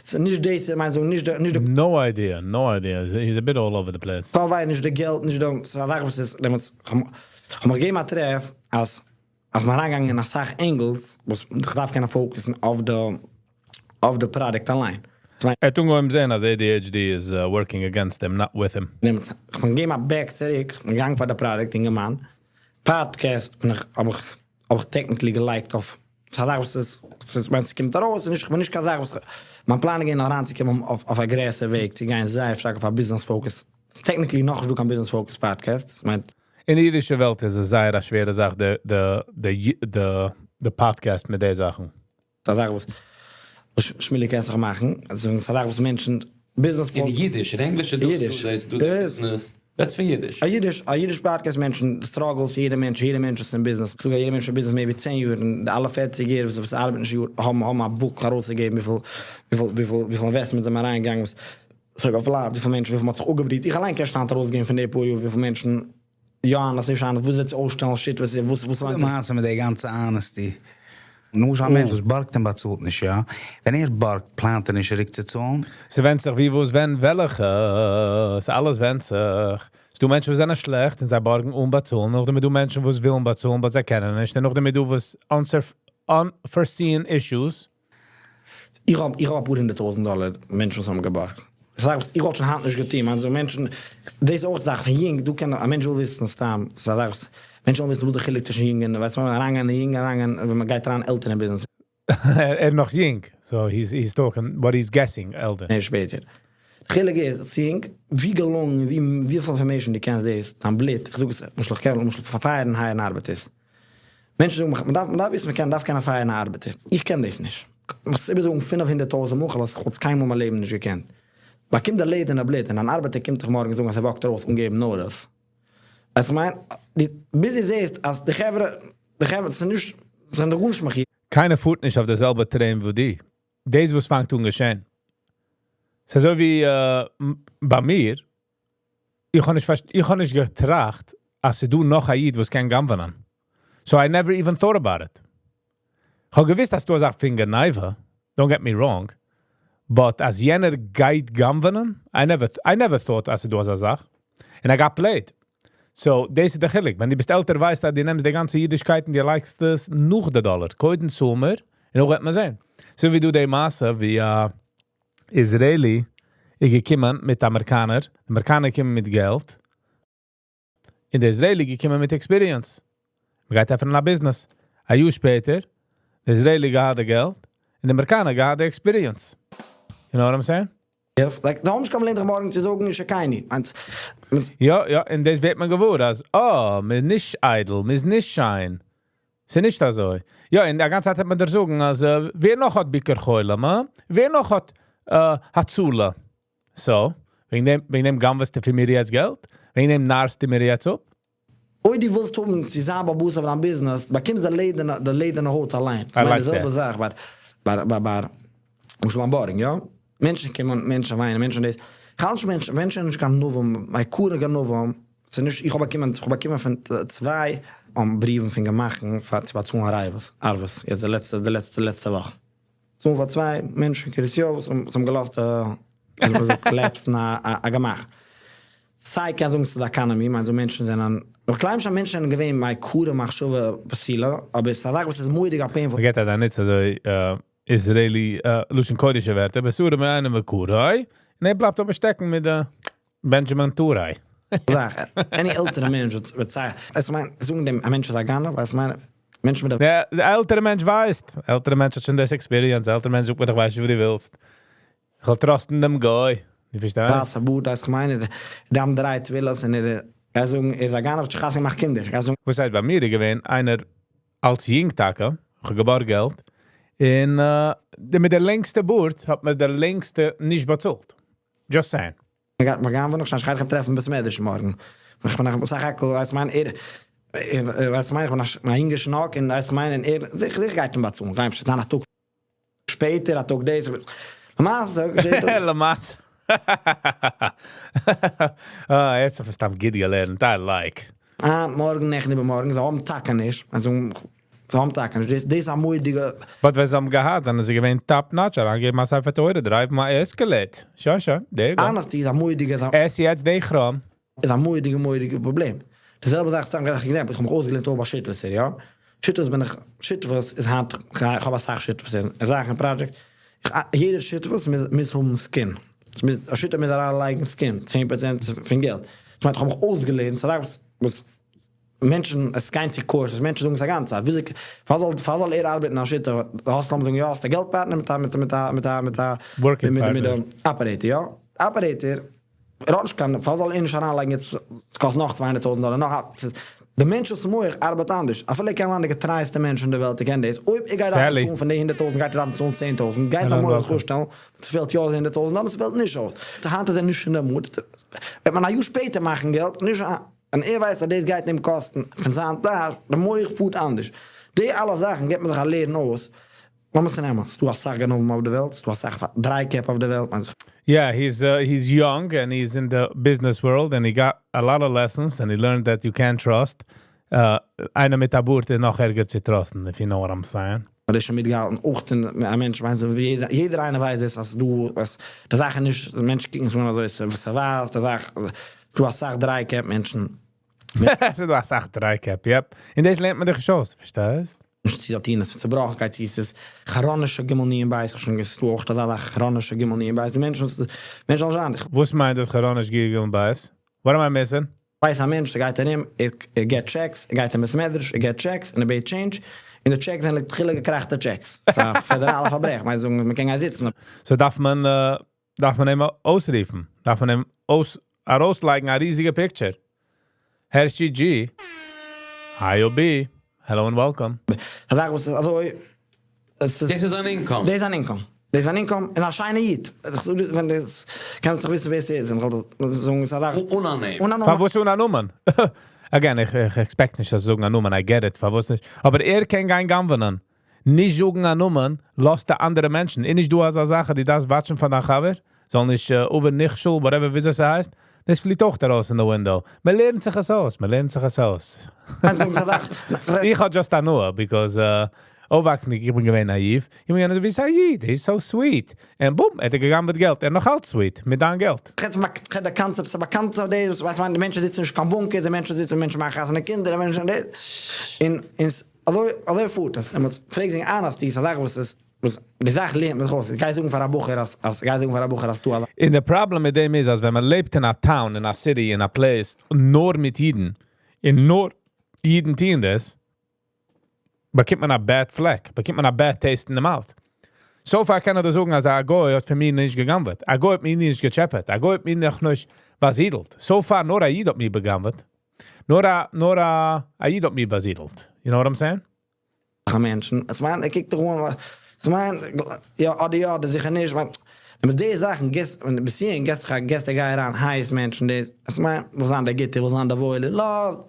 ס'איז נישט דאס, איך מיין זאגן, נישט די No idea, no idea. He's a bit all over the place. קאפ, נישט די געלט, נישט די, ס'איז א זאך וואס איז, דעמאלטס, איך האב מיך געגעבן א טרעף, אז מען אריינגעגאנגען אין א סאך angles, וואס איך דארף קענען focus ן אויף די product אליין. ער האט אנגעהויבן זען אז ADHD is working against him, not with him. נעמט, איך בין געגעבן א back צוריק, איך בין געגאנגען פאר די product, אינגערמאן. Podcast בין איך, האב איך technically געלייגט אויף, ס'איז א זאך וואס איז, ס'איז, ווען ס'קומט ארויס, נישט, איך בין נישט קיין זאך וואס, מיין פלאן איז געווען אריינצוקומען אויף א גרעסערע וועג, צו גיין זייער שטארק אויף א business focus. ס'איז technically נאך נישט דא קיין business focus podcast. דאס מיינט אין די אידישע וועלט איז עס זייער א שווערע זאך, די podcast מיט די זאכן. ס'איז א זאך וואס שמילי קען זיך מאכן. אלזא, ס'איז א זאך וואס מענטשן business אין אידיש, אין ענגליש איז דא אידיש. דאס דא business. דאס פון אידיש. א אידיש podcast, מענטשן struggles, יעדער מענטש איז אין business. זאגאר יעדער מענטש אין business maybe 10 יאר, און די אלע 40 יאר וואס ארבעטן נישט יאר, האבן א book ארויסגעגעבן וויפיל investments זענען אריינגעגאנגען, וואס זאג אויף לייב, וויפיל מענטשן, וויפיל מ'האט זיך אפגעבריט. איך אליין קען שוין היינט ארויסגעבן פון די פאר יאר, וויפיל מענטשן, יא, דאס נישט אנדערש, וואס וועט זיך אויסשטעלן, shit, וואס די מעשה מיט די גאנצע honesty. נאר א מענטש וואס בארגט און באצאלט נישט, יא. ווען ער בארגט, פלאנט ער נישט צוריקצוצאלן. ס'ווענדט זיך ווי, וואס, ווען, וועלכע. ס'איז אלעס ווענדט זיך. ס'דא מענטשן וואס זענען שלעכט און זיי בארגן אן באצאלן. נאכדעם איז דא מענטשן וואס ווילן באצאלן, but זיי קענען נישט. און נאכדעם איז דא וואס unforeseen issues. איך האב א פאר הונדערט טויזנט דאלער מענטשן וואס האבן געבארגט. איך זאג, איך וואלט שוין היינט נישט געטון. מיינט אזוי מענטשן, דאס איז אויך זאך פון יונג, דו קען, א מענטש וויל וויסן סתם, ס'איז א זאך וואס, מענטשן ווילן וויסן וואס די חילוק צווישן יונג און, ווייסט מען, אריינגיין אין יונג, אריינגיין, ווען מען גייט אריין עלטער אין business. ער איז נאך יונג, so he's talking, but he's guessing עלטער. ניין, שפעטער. די חילוק איז, צו יונג, ווי געלונגען, ווי פיל information דו קענסט דאס, דיין בלוט, איך זאג עס, למשל, איך קען, למשל, fire ן hire ן ארבעטערס. מענטשן זאגן, מען דארף וויסן, מען דארף קענען fire ן א ארבעטער. איך קען דאס נישט. איך מוז איבערזאגן 500.000 מאל, איך האב עס קיינמאל אין מיין לעבן נישט געקענט. באקומט דער לעד אין דער בלוט, און אן ארבעטער קומט דיך מארגן זאגן, אז ער walk ט ארויס אן געבן notice. אז איך מיין, ביז דו זעסט, אז די חברה, עס איז נישט, זיי זענען דאך גארנישט מחויב. קיינער פארט נישט אויף דער זעלבע train ווי די. דאס וואס פאנגט אן געשען. ס'איז אזוי ווי ביי מיר, איך האב נישט געטראכט, אז ס'דא נאך א איד וואס קען גנב'ענען. So I never even thought about it. איך האב געוואוסט, אז דא א זאך פון גניבה, don't get me wrong, but אז יענער גייט גנב'ענען, I never thought אז ס'דא אזא זאך. And I got played. So, דאס איז דער חילוק. ווען דו ביסט עלטער, ווייסט, אז דו נעמסט די גאנצע אידישקייט און דו לייגסט עס נאך די דאלאר. קודם צאל מיר, און נאך וועט מען זען. אזוי ווי דא די מעשה, ווי א Israeli איז געקומען מיט אמעריקאנער, אמעריקאנער קומען מיט געלט, און דער Israeli געקומען מיט experience. מ'גייט עפענען א business. א יאר שפעטער, דער Israeli געהאט די געלט, און דער אמעריקאנער געהאט די experience. You know what I'm saying? Like, דא האבן נישט קיין מארגן צו זאגן, איך קיין. יא, און דאס ווערט מען געוואר, אז, oh, מ'איז נישט איידל, מ'איז נישט שיין. ס'איז נישט אזוי. יא, אין דער גאנצן צייט האט מען דיר זאגן, אז, ווער נאך האט ביקור חולים, הא? ווער נאך האט הצלה? So, וועגן דעם גנב'סטו פון מיר יעצט געלט? וועגן דעם נארסטו מיר יעצט אפ? אויב דו ווילסט האבן צו זיין בעל הבית אויף דיין business, באקומסט די לעדערנע הויט אליין. I like די זעלבע that. זאך, ביי מוז מען boring, יא? מענטשן קומען, מענטשן וויינען, מענטשן דאס. כאלש מענטשן, מענטשן נישט קיין גנבים, מיין קורע גנבים. ס'איז נישט, איך האב באקומען פון צוויי בריוון פון געמאכן פאר צו באצאלן ערבות, ערבות, יעצט די לעצטע וואך. So פאר צוויי מענטשן קרית יואל וואס האבן געלאזט collapse ן א געמאך. סיי קען זאגן ס'איז די economy, מיין אזוי מענטשן זענען נאך קליין שוין מענטשן זענען געווען מיין קורע מחשבה פסילה, אבער ס'איז א זאך וואס איז מורא'דיג א painful. מ'גייט דא נישט אזוי Israeli לשון קודש ווערטער, בסורה מיט מקוראי, און ער בלייבט אבער שטעקן מיט דער Benjamin Turay. זאך. Any עלטערע מענטש וועט זאגן, עס מיין, זאגן דעם א מענטש איז א גנב, ווייסט מיין, מענטש מיט דער דער עלטערע מענטש ווייסט. עלטערע מענטש האט שוין דאס experience. עלטערע מענטש זאגט מיר, איך ווייס נישט, וואו דו ווילסט. איך וויל trust ן דעם גוי. דו פארשטייסט? וואס, בארד, דאס מיין, די האבן דריי טבילות און ער זאגן, ער איז א גנב, האט זיך געמאכט קינדער. ער זאגן, וואס הייסט ביי מיר געווען איינער אלס יונג טאקע, איך האב געבארגט געלט, און דער מיט דער לענגסטע בארד האט מיר דער לענגסטע נישט באצאלט. Just saying. מיר גייען נאך שוין איך טרעפן בית מדרש מארגן. איך בין נאך סך הכל, ווייסט מיין, ער ווייסט מיין, איך בין א יונגער שנאק און ווייסט מיין, און ער זיך גייט אים באצאלן. גלייב נישט, זיין א טאג שפעטער, א טאג דאס. למעשה, געשעט דאס. למעשה. אה, ער האט זיך סתם גוט געלערנט. I like. אה, מארגן, נעכטן, איבערמארגן, זיי האבן טאקע נישט. אלזא, זיי האבן טאקע נישט. דאס איז א מורא'דיגע But ווען זיי האבן געהאט, זענען זיי געווען top notch. אריינגעגעבן א ספר תורה, drive my Escalade. שוין, שוין, there you go. Honesty איז א מורא'דיגע עס יעצט די כראם. איז א מורא'דיגע, מורא'דיגע פראבלעם. די זעלבע זאך צוזאמען געדאכט example, איך האב מיך אויסגעלערנט אויך ביי שותפות, יא? שותפות בין איך, שותפות איז היינט, איך האב אסאך שותפות אין זאכן project. איך, יעדער שותפות מוז האבן skin. עס מוז, א שותף מוז אריינלייגן skin, 10% פון געלט. איך מיין, איך האב מיך אויסגעלערנט, ס'איז א זאך וואס מענטשן, עס גיין צו courses, מענטשן זאגן עס א גאנצע צייט. וויאזוי, פאר זאל ער ארבעטן א שותף? דו האסט לאמיר זאגן, יא, האסט א געלט partner מיט א Working מיט partner. דעם operator, יא? Operator, ער האט נישט קיין, פאר זאל ער נישט אריינלייגן יעצט, עס קאסט נאך 200.000 דאלער, נאך דער מענטש'ס מוח ארבעט אנדערש. אפילו ער קען זיין דער געטרייסטע מענטש אין דער וועלט, ער קען דאס. אויב ער גייט Sally. דארפן צאלן פון די 100.000, גייט ער דארפן צאלן 10.000. גייט זיין Hello, מוח welcome. פארשטעלן, עס פעלט יא 100.000 דאלער, עס פעלט נישט אויס. די האנט איז ער נישט אין דער mood. וועט מען א יאר שפעטער מאכן געלט, נישט און ער ווייסט אז דאס גייט אים קאסטן פון זיין טאש, דער מוח פארט אנדערש. די אלע זאכן גיבט מען זיך א לערן אויס. לאמיר עס נעמען. ס'דא אסאך גנבים אויף דער וועלט, ס'דא אסאך דריי קעפ אויף דער וועלט. מען Yeah, he's young and he's in the business world and he got a lot of lessons and he learned that you can't trust. איינער מיט א בארד איז נאך ערגער צו trust ן, if you know what I'm saying. ער איז שוין מיטגעהאלטן, אויך אין א מענטש, ווייסט ווי יעדער איינער ווייסט דאס, אז דו, אז די זאך איז נישט, די מענטשן קוקן עס אן אזוי, עס ווייזט, די זאך, ס'דא אסאך דריי קעפ מענטשן. ס'דא אסאך דריי קעפ, yep. און דאס לערנט מען דיך נישט אויס, פארשטייסט? נישט צו דארטן, עס איז צעבראכנקייט, עס איז כראנישע גימל נון בית, איך האב שוין געזאגט, אויך אזא זאך, כראנישע גימל נון בית, די מענטשן, מענטשן זאלן זיין, איך וואס מיינט דאס כראניש גימל בית? What am I missing? ווייס א מענטש, דער גייט ארום, ער get checks, ער גייט אין בית מדרש, ער get checks, און ער בעט change, און די checks זענען לכתחילה געקראכטע checks. דאס איז א פעדעראלע פארברעך, מיין זאגן, מען קען גיין זיצן. So דארף מען אים אויסרופן, דארף מען אים ארויסלייגן א ריזיגע picture. Hershey G. Hi OB. Hello and welcome. דאס זאך וואס איז אזוי, עס איז דאס איז אן income. דאס איז אן income. דאס איז אן income און א שיינע איד. איך זאג, ווען דאס קענסט דאך וויסן ווער עס איז. און איך וואלט זאגן, עס איז א זאך. אן א name. אן א נאמען. פארוואס אן א נאמען? Again, איך expect נישט אז זאגן א נאמען, I get it, פארוואס נישט? אבער ער קען גיין גנב'ענען. נישט זאגן א נאמען, לאזט די אנדערע מענטשן. איז נישט דא אזא זאך, די דארפסט watch ן פון דיין חבר? זאל נישט over נכשל, whatever, ווי עס הייסט. דאס פליט אויך ארויס אין the window. מען לערנט זיך עס אויס, מען לערנט זיך עס אויס. אלזא, עס איז א זאך. איך האב just הנאה, because אויפוואקסן, איך בין געווען נאאיוו. איך בין געווען ווי א איד, he's so sweet. און boom, ער האט געגנב'עט געלט. ער נאך אלץ sweet, מיט דיין געלט. דער concept איז באקאנט, דאס, ווייסט מען, די מענטשן זיצן נישט קיין בונקער, די מענטשן זיצן, מענטשן מאכן חתונה קינדער, די מענטשן, און אזוי פארט עס. און מען פרעגט זיך אן, אז די זאך וואס איז וואס די זאך לערנט מען זיך אויס. גיי זאגן פאר א בחור אז אז גיי זאגן פאר א בחור אז דו און די פראבלעם מיט דעם איז, אז ווען מען לעבט אין א town, אין א city, אין א place, נאר מיט אידן, און נאר אידן טוען דאס, באקומט מען א bad fleck, באקומט מען א bad taste in the mouth. So far קען ער דאס זאגן, אז א גוי האט פון מיר נישט גע'גנב'עט. א גוי האט מיר נישט געטשעפעט. א גוי האט מיר נאך נישט באזידלט. So far נאר א איד האט מיר בא'גנב'עט. נאר א איד האט מיר באזידלט. You know what I'm saying? מענטשן. עס מיינט, ער קוקט דאך אן, עס מיינט, יא, אדער יא, אדער זיכער נישט. מיינט, מיט די זאכן, געסט, ווען דו ביסט יונג, געסט, געסט, גיי אריין, הייס מענטשן, דאס, עס מיינט, וואס זיין דער גוטער, וואס זיין דער וואוילער, לא,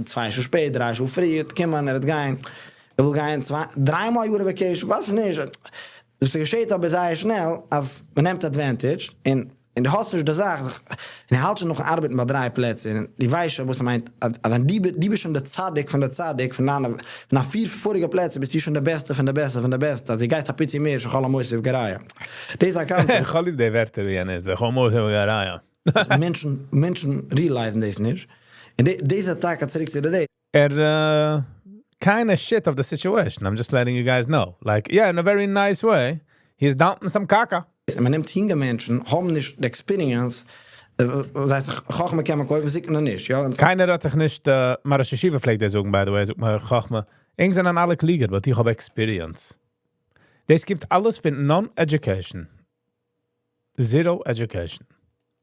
2 שעה שפעטער, 3 שעה פריער, קומען, ער וועט גיין, ער וויל גיין צוויי, דריי מאל א יאר vacation, וואס נישט. דאס געשעט אבער זייער שנעל, אז מען נעמט advantage, און דו האסט נישט די זאך, און ער האלט שוין נאך ארבעטן ביי דריי פלעצער, און דו ווייסט שוין, וואס ער מיינט, אז ווען דו ביסט שוין דער צדיק פון דער צדיק, פון דיינע פיר פאריגע פלעצער, ביסטו שוין דער בעסטער פון דער בעסטער פון דער בעסטער, אז דו גייסט א פיצי מער, שוין כל המוסיף גורע. דאס איז א concept. איך האב ליב די ווערטער ווי ער איז. כל המוסיף גורע. מענטשן, מענטשן realize ן דאס נישט. און דאס איז טאקע צוריק צו די day. ער kind of shit of the situation. I'm just letting you guys know. Like, yeah, in a very nice way. He's dumping some caca. און מען נעמט יונגע מענטשן, האבן נישט די experience, דאס הייסט, חכמה קען מען קויפן, זקנה נישט, יא? קיינער האט דיך נישט, מיין ראש ישיבה פלעגט ער זאגן, by the way, זאגט מיר, חכמה, ענק זענען אלע קליגער, but איך האב experience. דאס קומט אלעס פון non-education. Zero education.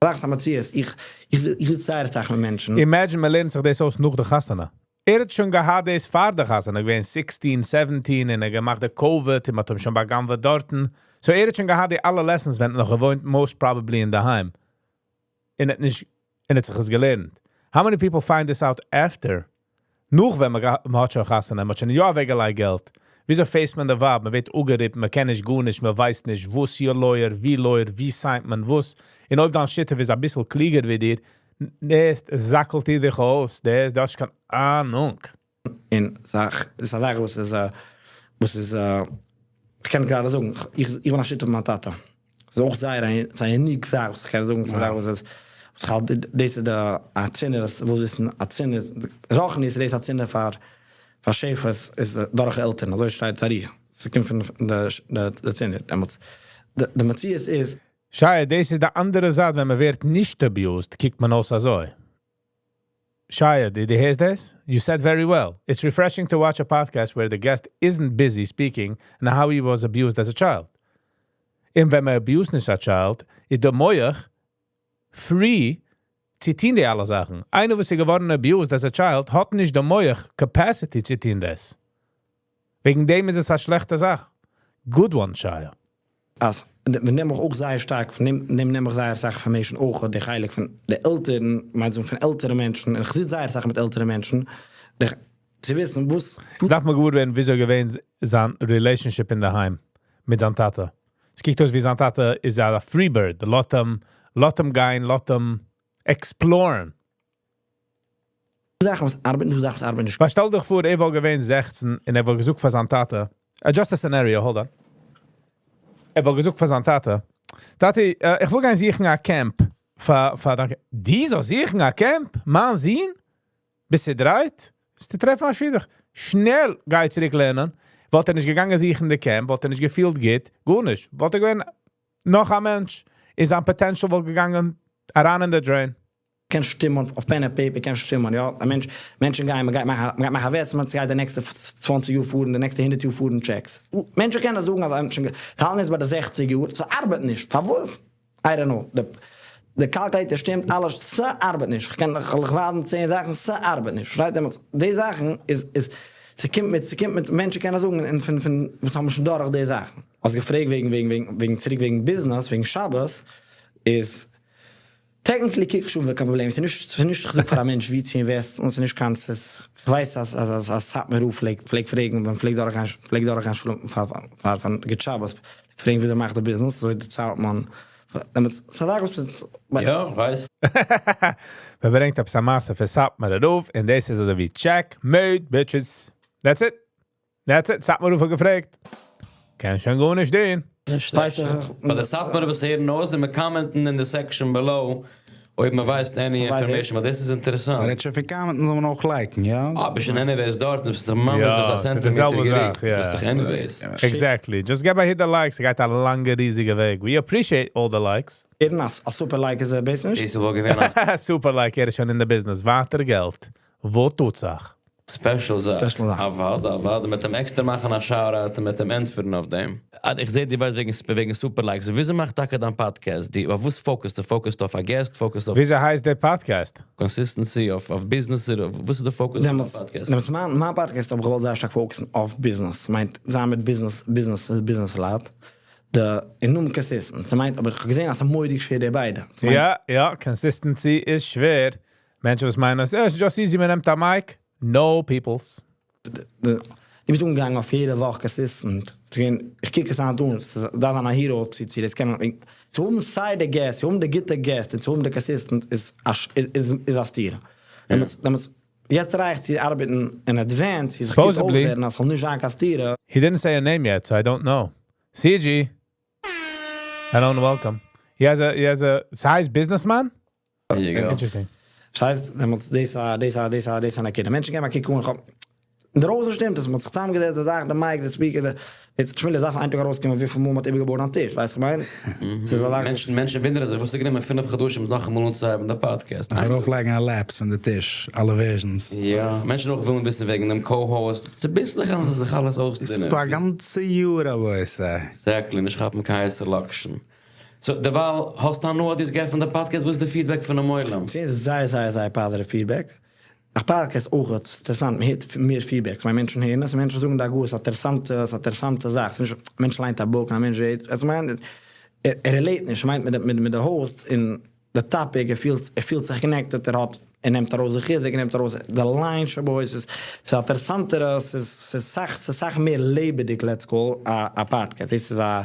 זאך, מאטיאס, איך וויל זייער זאך מיט מענטשן. Imagine, מען לערנט זיך דאס אויס נאך די חתונה. ער האט שוין געהאט דאס פאר די חתונה, געווען 16, 17, און ער געמאכט די COVID, און מ'האט אים שוין בא'גנב'עט דארטן. So ער האט שוין געהאט די אלע lessons, ווען ער נאך געוואוינט, most probably אין דער היים. און האט נישט, און האט זיך עס געלערנט. How many people find this out after? נאך ווען מען האט שוין חתונה, מען האט שוין יא אוועקגעלייגט געלט. וויאזוי face ט מען די ווייב? מען ווערט אפגעריבן, מען קען נישט גארנישט, מען ווייסט נישט, וואס איר lawyer, ווי lawyer, ווי sign ט מען, וואס. און אויב דיין שותף איז א ביסל קליגער ווי דיר, דער זאקלט דיר דיך אויס, דער איז, דאס קיין אהנונג. און זאך, איז א זאך וואס איז, איך קען גראדע זאגן, איך בין א שותף מיט מיין טאטע. ס'איז אויך זייער א unique זאך, וואס איך קען זאגן, ס'איז א זאך וואס איז, וואס איך האלט, דאס איז דער א צינור, וואס וויסן, א צינור, רוחניות איז דאס א צינור פאר שפע איז דורך עלטערן, אזוי שטייט ארי. ס'קומט פון די צינור. דעמאלטס, די מציאות איז, שי, דאס איז די אנדערע זייט, ווען מען ווערט נישט abused, קוקט מען אויס אזוי. Shia, did you hear this? You said very well. It's refreshing to watch a podcast where the guest isn't busy speaking and how he was abused as a child. און ווען מען abused נישט a child, איז דער מוח free צו טון די אלע זאכן. איינער, וואס איז געווארן abused as a child, האט נישט דער מוח capacity צו טון דאס. וועגן דעם איז עס א שלעכטע זאך. Good one, Shia. אז מיר נעמען אויך זייער שטארק, פון נעם איך זייער זאך פון מענטשן אויך, די חלק פון די עלטערן, מיינט זיך פון עלטערע מענטשן, און איך זע זייער זאך מיט עלטערע מענטשן, די, צו וויסן, וואס דארף מען געוואר ווערן, וויאזוי געווען זיין relationship אין דער היים מיט זיין טאטע. עס קוקט אויס, ווי זיין טאטע איז א free bird. לאזט אים גיין, לאזט אים explore ן. זאכן וואס ארבעטן, דא זאכן וואס ארבעטן נישט. אבער שטעל דיך פאר, ער וואלט געווען 16 און ער וואלט געזאגט פאר זיין טאטע, just a scenario, hold on. ער וואלט געזאגט פאר זיין טאטע, טאטי, איך וויל גיין זוכן א camp. פאר דאנקע. דו זאלסט זוכן א camp? מיין זון? ביסט דו דרייט? ביסט דו טרעפן א שידוך? שנעל גיי צוריק לערנען. וואלט ער נישט געגאנגען זוכן די camp, וואלט ער נישט געפילט גוט, גארנישט. וואלט ער געווען נאך א מענטש, איז זיין potential וואלט געגאנגען אריין אין the drain. קען שטימען אויף pen and paper, קען שטימען, יא. א מענטש, מענטשן גייען, מען גייט מאכן investments, גייט די נעקסטע 20 יאר פארן, די נעקסטע 100 יאר פארן checks. מענטשן קענען זאגן, אז מענטשן האלטן יעצט ביי די 60 יאר, ס'ארבעט נישט. פארוואס? I don't know. די calculator שטימט, אלעס, ס'ארבעט נישט. איך קען איך ווארטן 10 זאכן, ס'ארבעט נישט. שרייט דעמאלטס, די זאכן איז, ס'קומט מיט מענטשן קענען זאגן, און פון, וואס האבן שוין דורך די זאכן. האסט געפרעגט וועגן צוריק וועגן business, וועגן שבת, איז, technically קוק איך שוין קיין פראבלעם. עס איז נישט געזאגט פאר א מענטש ווי צו invest ן, עס איז נישט קיין, עס איז, איך ווייס אז סאטמאר רב פלעגט פרעגן, ווען פלעגט דורכגיין שלום פאר גוט שבת, פרעגן ווי אזוי מאכט די business, אזוי דערציילט מען. דעמאלטס, ס'איז א זאך וואס איז, יא, ווייסט. מען ברענגט עפעס א מעשה פון סאטמאר רב, און דאס איז אזוי ווי checkmate, bitches. That's it. That's it. סאטמאר רב האט געפרעגט. קען שוין גארנישט טון. ווייס איך, ביי די סאטמאר וואס הערן אויס, און מיר comment ן in the section below. אויב מען ווייסט any information, ווייל דאס איז אינטערעסאנט. מען רעדט שוין פון comment ן זאל מען אויך like ן, יא? אה, ביסט שוין anyways דארט, ביסט דאך ממש דאס א centimeter געריקט, ביסט דאך anyways. Exactly, just געב א hit the likes, ס'גייט א לאנגע ריזיגע וועג. We appreciate all the likes. א super like איז א business. דאס וואלט געווען א Super like, ער איז שוין אין די business. ווייטער געלט. וואו טוט זיך? Special זאך. Special זאך. אוודאי, אוודאי, מיט דעם עקסטער מאכן א shout-out און מיט דעם ענטפערן אויף דעם. איך זע דו ווייסט וועגן וועגן super likes. וויאזוי מאכט טאקע דיין podcast? די, אויף וואס focus ט? Focus ט אויף א guest? Focus ט אויף וויאזוי הייסט דער podcast? Consistency, אויף business? וואס איז די focus פון דיין podcast? דעמאלטס מיין podcast האב איך געוואלט זייער שטארק focus ן אויף business. מיינט, זיין מיט business, business, business לייט. די, און נאר consistent. ס'מיינט, אבער איך האב געזען, אז ס'איז מורא'דיג שווער די ביידע. יא, consistency איז שווער. מענטשן וואס מיינען, אז ס'איז just easy, מען נעמט א mic. No, peoples. דו ביסט אנגעגאנגען אויף יעדע וואך consistent. איך קוק עס אן טון, דא זיין א hero צו דאס קענען. צו האבן סיי די guest, צו האבן די גוטע guest און צו האבן די consistent איז א סתירה. דעמאלטס, יעצט try איך צו ארבעטן in advance, זיך גוט אויפסעטן, אז ס'זאל נישט זיין קיין סתירה. He didn't say a name yet, so I don't know. CG. Hello and welcome. He has a size businessman? There you go. Interesting. דאס הייסט, דעמאלטס דאס א קינד. מענטשן גייען מאל קוקן און דער שטימט, דאס מ'האט זיך צוזאמגעזעצט, די זאך, די mic, די speaker, די יעצט שמילי דארף איין טאג ארויסקומען וויפיל מאל מ'האט איבערגעבויט א טיש, ווייסט וואס איך מיין? ס'איז א לאנגע מענטשן וואונדערן זיך, וואס איז גענומען 5 חדשים נאכאמאל אנצוהייבן די podcast. ארויפלייגן א laps פון די טיש, אלע versions. יא, מענטשן אויך ווילן וויסן וועגן דעם co-host. צוביסלעך קען זיך אלעס אויסדינען. ס'איז א גאנצע יאר, אבער איך זאג. Exactly, נישט כאפן קיין הייסע לאקשן. So, דערווייל, האסטו הנאה דאס געעפנט די podcast, וואס איז די feedback פון דעם עולם? ס'איז זייער, זייער, זייער positive feedback. א podcast אויך אינטערעסאנט, מען הערט מער feedbacks. מיין מענטשן הערן עס, מענטשן זאגן דא גוט, ס'איז אינטערעסאנטע זאך. ס'איז נישט, מענטש ליינט א book, א מענטש זעט, עס מיינט, ער relate נישט, מיינט מיט די host אין די topic, ער פילט זיך connected, ער נעמט ארויס די חיזוק, ער נעמט ארויס די line, שבו, עס איז אינטערעסאנטער, עס איז סאך מער לעבעדיג, let's call, א podcast. דאס איז א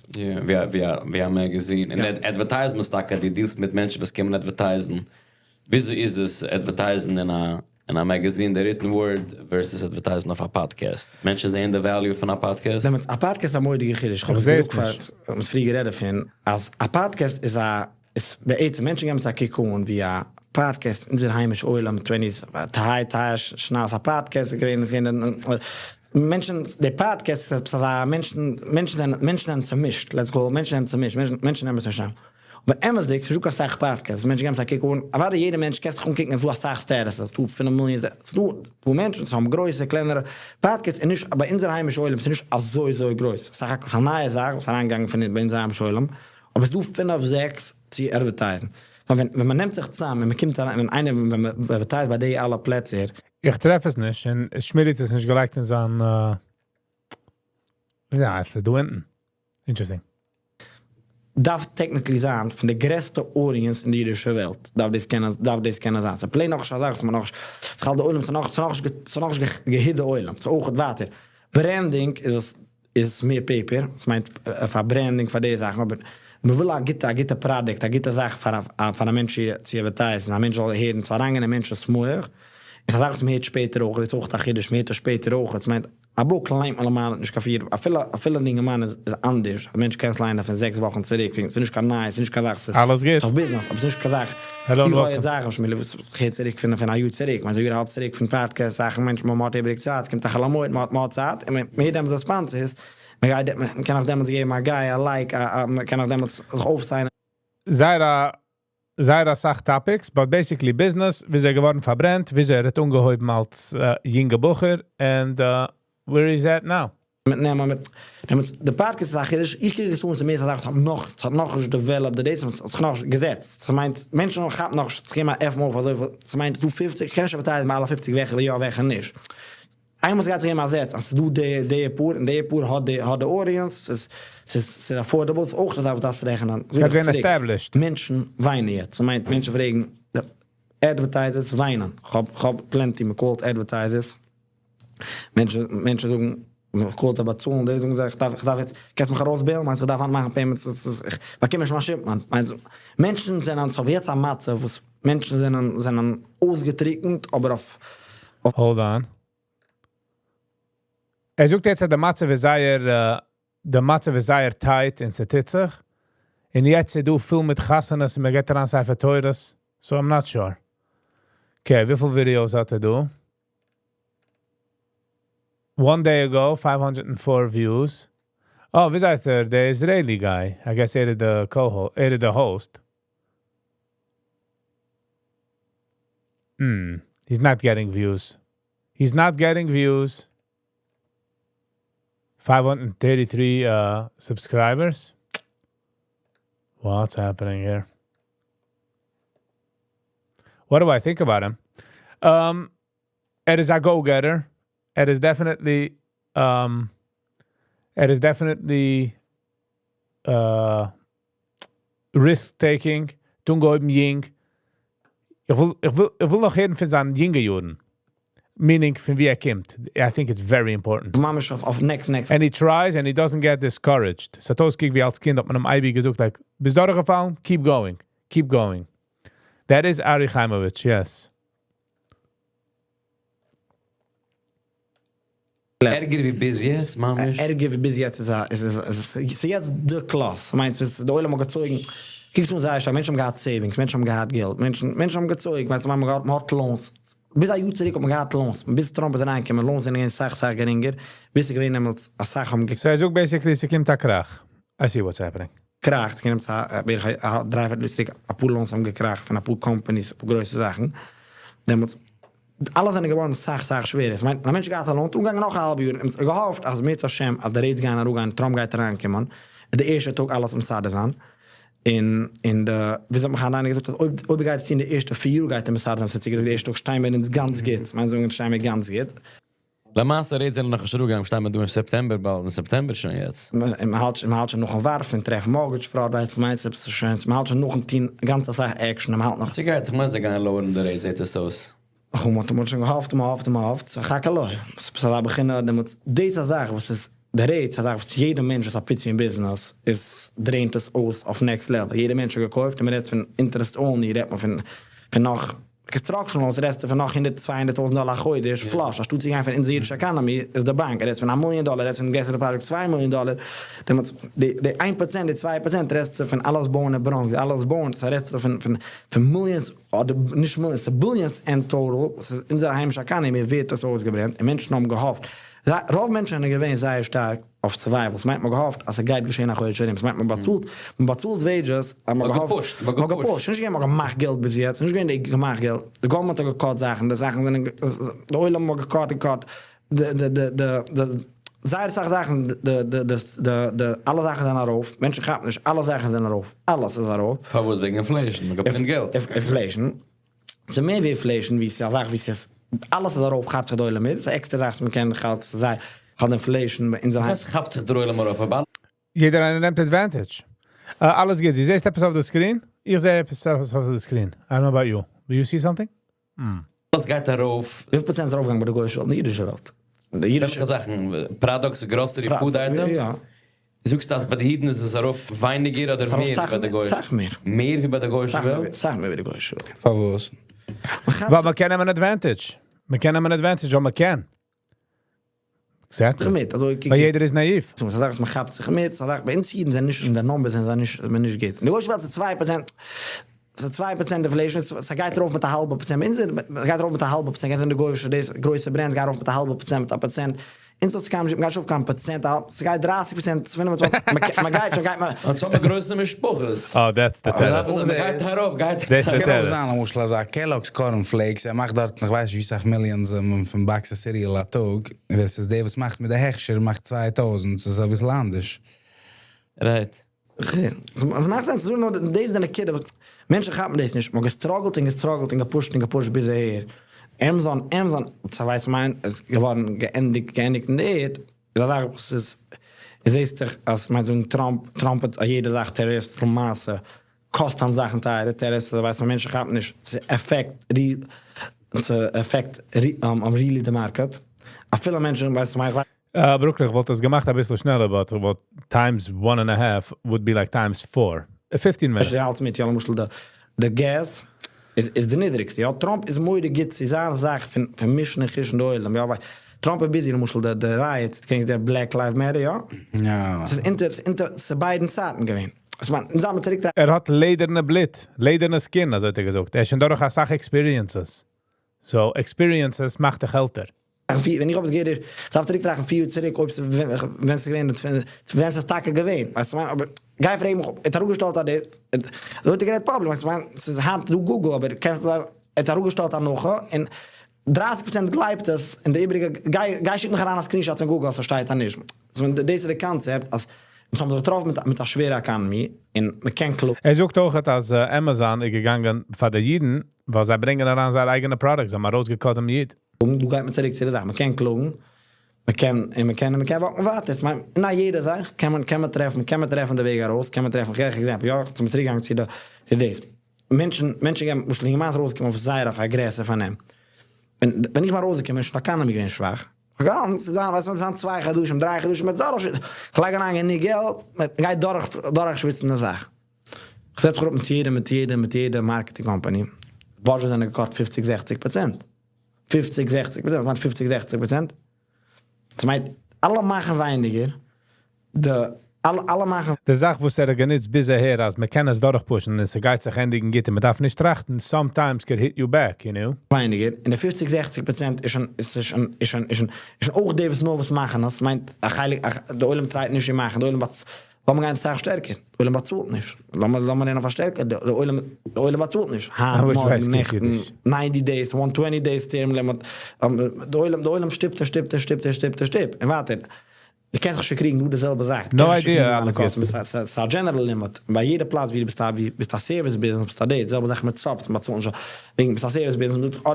Yeah, ווי א magazine. און advertisement טאקע, דו deal סט מיט מענטשן, וואס קומען advertise ן. וויאזוי איז עס advertise ן אין א magazine, the written word, versus advertise ן אויף א podcast? מענטשן זעען די value פון א podcast? דעמאלטס, א podcast איז א מורא'דיגע חידוש. איך האב עס זע עס געזאגט פאר, נישט. איך האב עס פריער גערעדט דערפון, אז א podcast איז בעצם, מענטשן געבן עס א קוק אן ווי א podcast, אונזער היימיש עולם, 20s, טיי, טיי, שנאס, א podcast איז געווען, איז געווען, מענטשן, די podcast איז עפעס אזא, מענטשן זענען צעמישט, let's go, מענטשן זענען צעמישט, מענטשן נעמען עס נישט אן. אבער אמת'דיג, ס'איז דא קיין סאך podcasts, מענטשן געבן עס א קוק אן, אוודאי יעדער מענטש קען זיך אנקוקן אזוי א סאך statuses, ס'איז דא 5 מיליאן, ס'איז דא וואו מענטשן וואס האבן גרויסע, קלענערע podcasts, און נישט, ביי אונזער היימיש עולם, ס'איז נישט אזוי אזוי גרויס. ס'איז א נייע זאך, וואס אריינגעגאנגען פון ביי אונזער היימיש עולם, אבער ס'איז דא פינף, זעקס צו advertise ן. ווען מען נעמט זיך צוזאם, ווען מען קומט אריין, ווען מען advertise ביי די אלע פלעצער. איך טרעף עס נישט, און שמילי האט עס נישט געלייגט אין זיין. יא, עס איז דא אונטן. Interesting. דארף technically זיין פון די גרעסטע audience אין די אידישע וועלט. דארף דאס קענען זיין. ס'איז plain נאך נישט א זאך, ס'איז נאך, ס'האלט די עולם, ס'איז נאך גע hit די עולם. ס'איז אויך ווייטער. Branding איז עס איז מער paper, עס מיינט פאר branding פאר די זאכן, אבער מען וויל א גוטע product, א גוטע זאך פאר א מענטש צו advertise ן, א מענטש זאל הערן, צו אריינגיין אין מענטש'ס מוח. איז א זאך וואס מען הערט שפעטער אויך, דאס איז אויך א חידוש, מען הערט עס שפעטער אויך. עס מיינט, א book ליינט מען נארמאל נישט קיין פיר, אפילו די אינגערמאן איז אנדערש. א מענטש קען עס ליינען פון 6 וואכן צוריק, ס'איז נישט קיין נייעס, ס'איז נישט קיין זאך, ס'איז אלעס גוט. ס'איז business, אבער ס'איז נישט קיין זאך. Hello, איך וויל welcome. יעצט זאגן, שמילי, וואס איך הער צוריק פון א יאר צוריק, מיין יאר האלב צוריק פון podcast, זאכן, מענטש, מען האט איבעריג צייט, עס קומט א חול המועד, מען האט צייט, און מען הערט דעמאלטס די sponsors, מען קען אויך דעמאלטס געבן א גיי, א like, מען קען אויך דעמאלטס זיך אויף sign ען. זייער א סאך topics, but basically business, וויאזוי ער געווארן פארברענט, וויאזוי ער האט אנגעהויבן אלס יונגע בחור, and where is that now? מיטנעמען מיט דעמאלטס די podcast איז א חידוש. איך קריג עס אן, ס'איז מער אזא זאך וואס האט נאך נישט developed די דאס, עס האט זיך נאך נישט געזעצט. ס'מיינט מענטשן כאפן נאך נישט, ס'געבן א עפן אויף אזוי, ס'מיינט ס'דא 50, איך קען נישט advertise ן ביי אלע 50 וועלכע יא, וועלכע נישט. איינמאל ס'גייט זיך געבן א זעץ אז ס'איז דא די פאר און די פאר האט די audience, ס'איז affordable, ס'איז אויך א זאך וואס דארפסט רעכענען. זאג גייט איך ווערן צוריק. established. מענטשן וויינען יעצט. ס'מיינט מענטשן פרעגן, די advertisers וויינען. איך האב plenty, מען call ט advertisers. מענטשן זאגן, מען call ט אבער צאלן, די זאגן זיי, איך דארף יעצט, קענסט מיך ארויסבעילן? מיינסט איך דארף מאכן payments, איך באקום נישט מיין shipment. מיינסט, מענטשן זענען, ס'איז יעצט א מצב, וואס מענטשן זענען אויסגעטריקנט, אבער אויף Hold on. ער זאגט יעצט, אז די מצב איז זייער, די מצב איז זייער tight און ס'טוט זיך. און יעצט איז דא פיל מיט חתונות און מ'געט אריין ספר תורות. So I'm not sure. Okay, וויפיל videos האט ער דא? One day ago, 504 views. Oh, ווי הייסט ער? The Israeli guy. I guess ער איז the co-host, ער איז the host. He's not getting views. He's not getting views. 533 subscribers. What's happening here? What do I think about him? ער איז a go-getter. ער איז definitely risk-taking. אנגעהויבן יונג. איך וויל נאך הערן פון זיינע יונגע יארן. Meaning פון וואו ער קומט. I think it's very important. ממש אויף next, next And he tries and he doesn't get discouraged. ס'האט אויסגעקוקט ווי אלס קינד האט מען אים אייביג געזאגט, like, ביסט דורכגעפאלן? Keep going. Keep going. That is Ari Chaimovich, yes. ערגער ווי ביז יעצט, ממש. ערגער ווי ביז יעצט איז יעצט די class. מיינט, ס'איז די עולם האט געצויגן. קוקסט מאל זייער שטארק, מענטשן האבן געהאט savings, מענטשן האבן געהאט געלט, מענטשן האבן געצויגן, ווייסט דו, מען האט loans. ביז א יאר צוריק האט מען געהאט loans. ביז Trump איז אריינגעקומען, loans זענען געווען סאך, סאך גרינגער. ביז ס'איז געווען דעמאלטס, א סאך האבן So ער זאגט basically, ס'קומט א קראך. I see what's happening. געקראכט, ס'קען בערך א דריי פערטל צוריק, א פאר loans האבן געקראכט פון א פאר companies, א פאר גרויסע זאכן. דעמאלטס, אלעס זענען געווארן סאך, סאך שווערער. איך מיין, א מענטש געהאט א loan, אנגעגאנגען נאך א האלב יאר, און געהאפט, אז אם ירצה השם, אז די rates גייען אראפגיין, Trump גייט אריינקומען, די ערשטע טאג אלעס מסדר זיין. אין די, ווי זאגט מען, איינער געזאגט, אז אויב גייט עס אין די ערשטע 4 יאר גייט ער מסדר זיין, ס'האט זיך געזאגט, די ערשטע טאג שטיין מיר אונז גאנץ גוט. מיין זאגן, שטיין מיר גאנץ גוט. למעשה rates זענען נאך נישט אראפגעגאנגען, שטיין מיר דא אין September באלד, אין September שוין יעצט. מען האלט שוין נאכן ווארפן, טרעפן mortgage fraud, ווייסט איך, מיינס, עפעס שוין, מען האלט שוין נאכן טון, גאנץ אסאך action, מען האלט נאך. ס'גייט, איך מיין, זיי גייען lower ן די rates, זעט עס אויס. אך, מען האט שוין געהאפט, מען האפט, מען האפט, ס'איז א לא. ס'איז א בחינה, דעמאלטס, דאס איז א זאך, וואס איז, די rates, א זאך וואס יעדער מענטש וואס האט פיצי אין business, איז drain ט עס אויס אויף next level. יעדער מענטש האט געקויפט, און מען רעדט פון interest only, רעדט מען פון נאך construction loans, רעדסטו פון נאך 100, 200.000 דאלאר א חודש, flush, אנשטאט צו גיין פון אונזער אידישע economy, איז די באנק, רעדסט פון א מיליאן דאלאר, רעדסט פון גרעסערע project 2 מיליאן דאלאר, דעמאלטס, די 1%, די 2% רעדסטו פון אלעס בויען אין Bronx, אלעס בויען, דאס רעדסטו פון millions, אדער נישט millions, ס'איז billions in total, ס'איז אונזער היימישע economy ווערט דאס אויסגעברענט, און מענטשן האבן געהאפט. רוב מענטשן זענען געווען זייער שטארק אויף survival. עס מיינט מען געהאפט, אז עס גייט געשען א חודש ארום. עס מיינט מען באצאלט, מען באצאלט wages, אז מען מ'האט געהאפט, גע push ט, מ'האט מען גע push ט. גע push ט, נישט געווען מען האט געמאכט געלט ביז יעצט, נישט געווען די געמאכט געלט. די government האט גע cut זאכן, די זאכן זענען, די עולם האט גע cut, גע cut. די זייער סאך זאכן, די אלע זאכן זענען ארויף. מענטשן כאפן נישט, אלע זאכן זענען ארויף. אלעס איז ארויף. פארוואס? וועגן inflation, מען געבט געלט. Inflation. ס'איז מער ווי inflation, ווי ס'איז א זאך ווי ס'איז אלעס איז ארויף, כאפט זיך דער עולם מיט. ס'איז עקסטערע זאך, מען קען האלט זיי האט inflation אין זיין וואס כאפט זיך דער עולם ארויף? אבער יעדער איינער נעמט advantage. אלעס גוט. דו זעסט עפעס אויף די screen? איך זע עפעס אויף די screen. I don't know about you. Do you see something? אלעס גייט ארויף. וויפיל פראצענט איז ארויפגעגאנגען ביי די גוי'אישע וועלט, די אידישע וועלט? די אידישע וועלכע זאכן? Products, grocery, food items? יא. זאגסט אז ביי די אידן איז עס ארויף ווייניגער אדער מער ווי ביי די גוי'אישע? סאך מער. מער ווי ביי די גוי'אישע וועלט? סאך מער ווי די גוי'אישע וועלט. פארוואס? ווייל מען קען נעמען advantage. מען קען נעמען advantage, ווייל מען קען. Exactly. מיט, אזוי ווייל יעדער איז נאאיוו. ס'איז א זאך וואס מען כאפט זיך מיט, ס'איז א זאך, ביי אונז אידן זענען נישט אין די numbers זענען זיי נישט, מען נישט גוט. אין די גוי'אישע וועלט איז 2%, ס'איז 2% inflation, ס'גייט ארויף מיט א האלבע פראצענט. ביי אונז גייט ארויף מיט א האלבע פראצענט, גייט אין די גוי'אישע, דאס גרויסע brands גייען ארויף מיט א האלבע פראצענט, מיט א פראצענט. אונז האט קיין גייט שוין קיין פראצענט, ס'גייט 30%, 25, מען גייט שוין, גייט מען. און ס'האבן גרויסע משפחות. Oh, that's the אבער תירוץ. מען גייט ארויף, גייט That's the קען אויך תירוץ. זיין, למשל, אז א Kellogg's Corn Flakes, ער מאכט דארט, איך ווייס נישט, ווי סאך millions פון boxes cereal א טאג. דאס איז דער, וואס מאכט מיט די הכשר, מאכט 2000, דאס איז א ביסל אנדערש. Right. עס מאכט sense, ס'איז נאר דאס זענען קינדער, מענטשן כאפן דאס נישט. מ'האט גע struggle ט און גע struggle ט און גע push ט און גע push ט ביז אהער. Amazon, צו ווייס מיין, איז געווארן געענדיגט, געענדיגט אין די ערד. איז א זאך וואס איז, איז זעסט זיך, אז מיינט זאגן Trump האט א יעדע זאך tariffs, למעשה, קאסט אן זאכן טייערער, tariffs, ווייס מען מענטשן כאפן נישט, ס'affect ס'affect really the market. אפילו מענטשן, ווייסט du, איך Brooklyn, איך וואלט עס געמאכט א ביסל שנעלער, but about times 1.5 would be like times 4. 15 minutes. איך האלט מיט, יא, למשל, די gas איז די נידריגסטע. יא, Trump איז מורא'דיג גוט צו זיין זאך פון מישן און חישן די עולם. יא, ווייל Trump איז busy, למשל, די riots, דו קענסט די Black Lives Matter, יא? יא. ס'איז אונטער, ס'איז אונטער, ס'איז ביידן צייטן געווען. איך מיין, זאל מען צוריק ער האט לעדערנע בלוט, לעדערנע skin, אזוי האט ער געזאגט. ער איז שוין דורך א סאך experiences. So, experiences מאכט דיך עלטער. ווען איך האב עס געהערט, איך דארף צוריק טראכטן 4 יאר צוריק, אויב ווען עס געווען, ווען עס איז טאקע געווען. ווייסט וואס איך מיין? אבער גיי פרעג מיך, ער האט אראפגעשטעלט א דעיט, אזוי האט ער גערעדט public, ווייסט וואס איך מיין? ס'איז היינט דא Google, אבער קענסט זאגן, ער האט אראפגעשטעלט א הנחה, און 30% גלייבט עס, און די איבעריגע, גיי שיק מיך אריין א screenshot פון Google, אז ס'שטייט דא נישט. So, דאס איז די concept, אז אונז האבן זיך געטראפן מיט א שווערע economy, און מען קען קלאגן. ער זאגט אויך, אז Amazon איז געגאנגען פאר די אידן, ווייל זיי ברענגען אריין זייער אייגענע products, זיי האבן ארויסגע cut דעם איד. דו גייט מען צוריק צו די זאך, מען קען קלאגן, מען קען, און מען קען walk ן ווייטער. איך מיין, נאר יעדע זאך קען מען טרעפן די וועג ארויס, קען מען טרעפן, איך example, יא, צום צוריקגיין צו דאס. מענטשן גייען, מוז איך ארויסקומען אויף זייער אויף א גרעסער פארנעם. ווען איך בין ארויסגעקומען, איז שוין די economy געווען שוואך. גאנץ, ס'זיין, ווייסט מען, ס'זיין 2 חדשים, 3 חדשים, מיט דורך, איך לייג אריין גענוג געלט, מען גייט דורכשוויצן די זאך. איך זעץ מיך אראפ מיט יעדע marketing company. Budget זענען גע cut 50, 60%. 50, 60%, מיינט 50, 60%. דאס מיינט, אלע מאכן ווייניגער, די, אלע מאכן די זאך וואס ער האט גענוצט ביז אהער, אז מען קען עס דורכ push ן און עס גייט זיך ענדיגן גוט, און מען דארף נישט טראכטן, sometimes can hit you back, you know? ווייניגער, און די 50, 60% איז שוין אויך די וואס נאר וואס מאכן דאס, מיינט, א חלק, די עולם try ט נישט צו מאכן, די עולם לאמיר גיין סאך שטערקער, די עולם באצאלט נישט. לאמיר נעמען אויף א שטערקער, די עולם באצאלט נישט. היינט, אבער איך ווייס מארגן, נישט נעכטן, אידיש. 90 days, 120 days term limit. די עולם שטופט און שטופט און שטופט און שטופט און שטופט. און ווייטער, דו קענסט זיך שוין קריגן, נאר די זעלבע זאך. דו No קענסט נישט idea, קריגן אלעס אלע קאסטן. גוטס. ס'איז א general limit. ביי יעדע פלאץ, ווי דו ביסט, ווי ביסט א service business, ביסט א דאס, זעלבע זאך מיט subs, מ'צאלט נישט. וועגן ביסט א service business,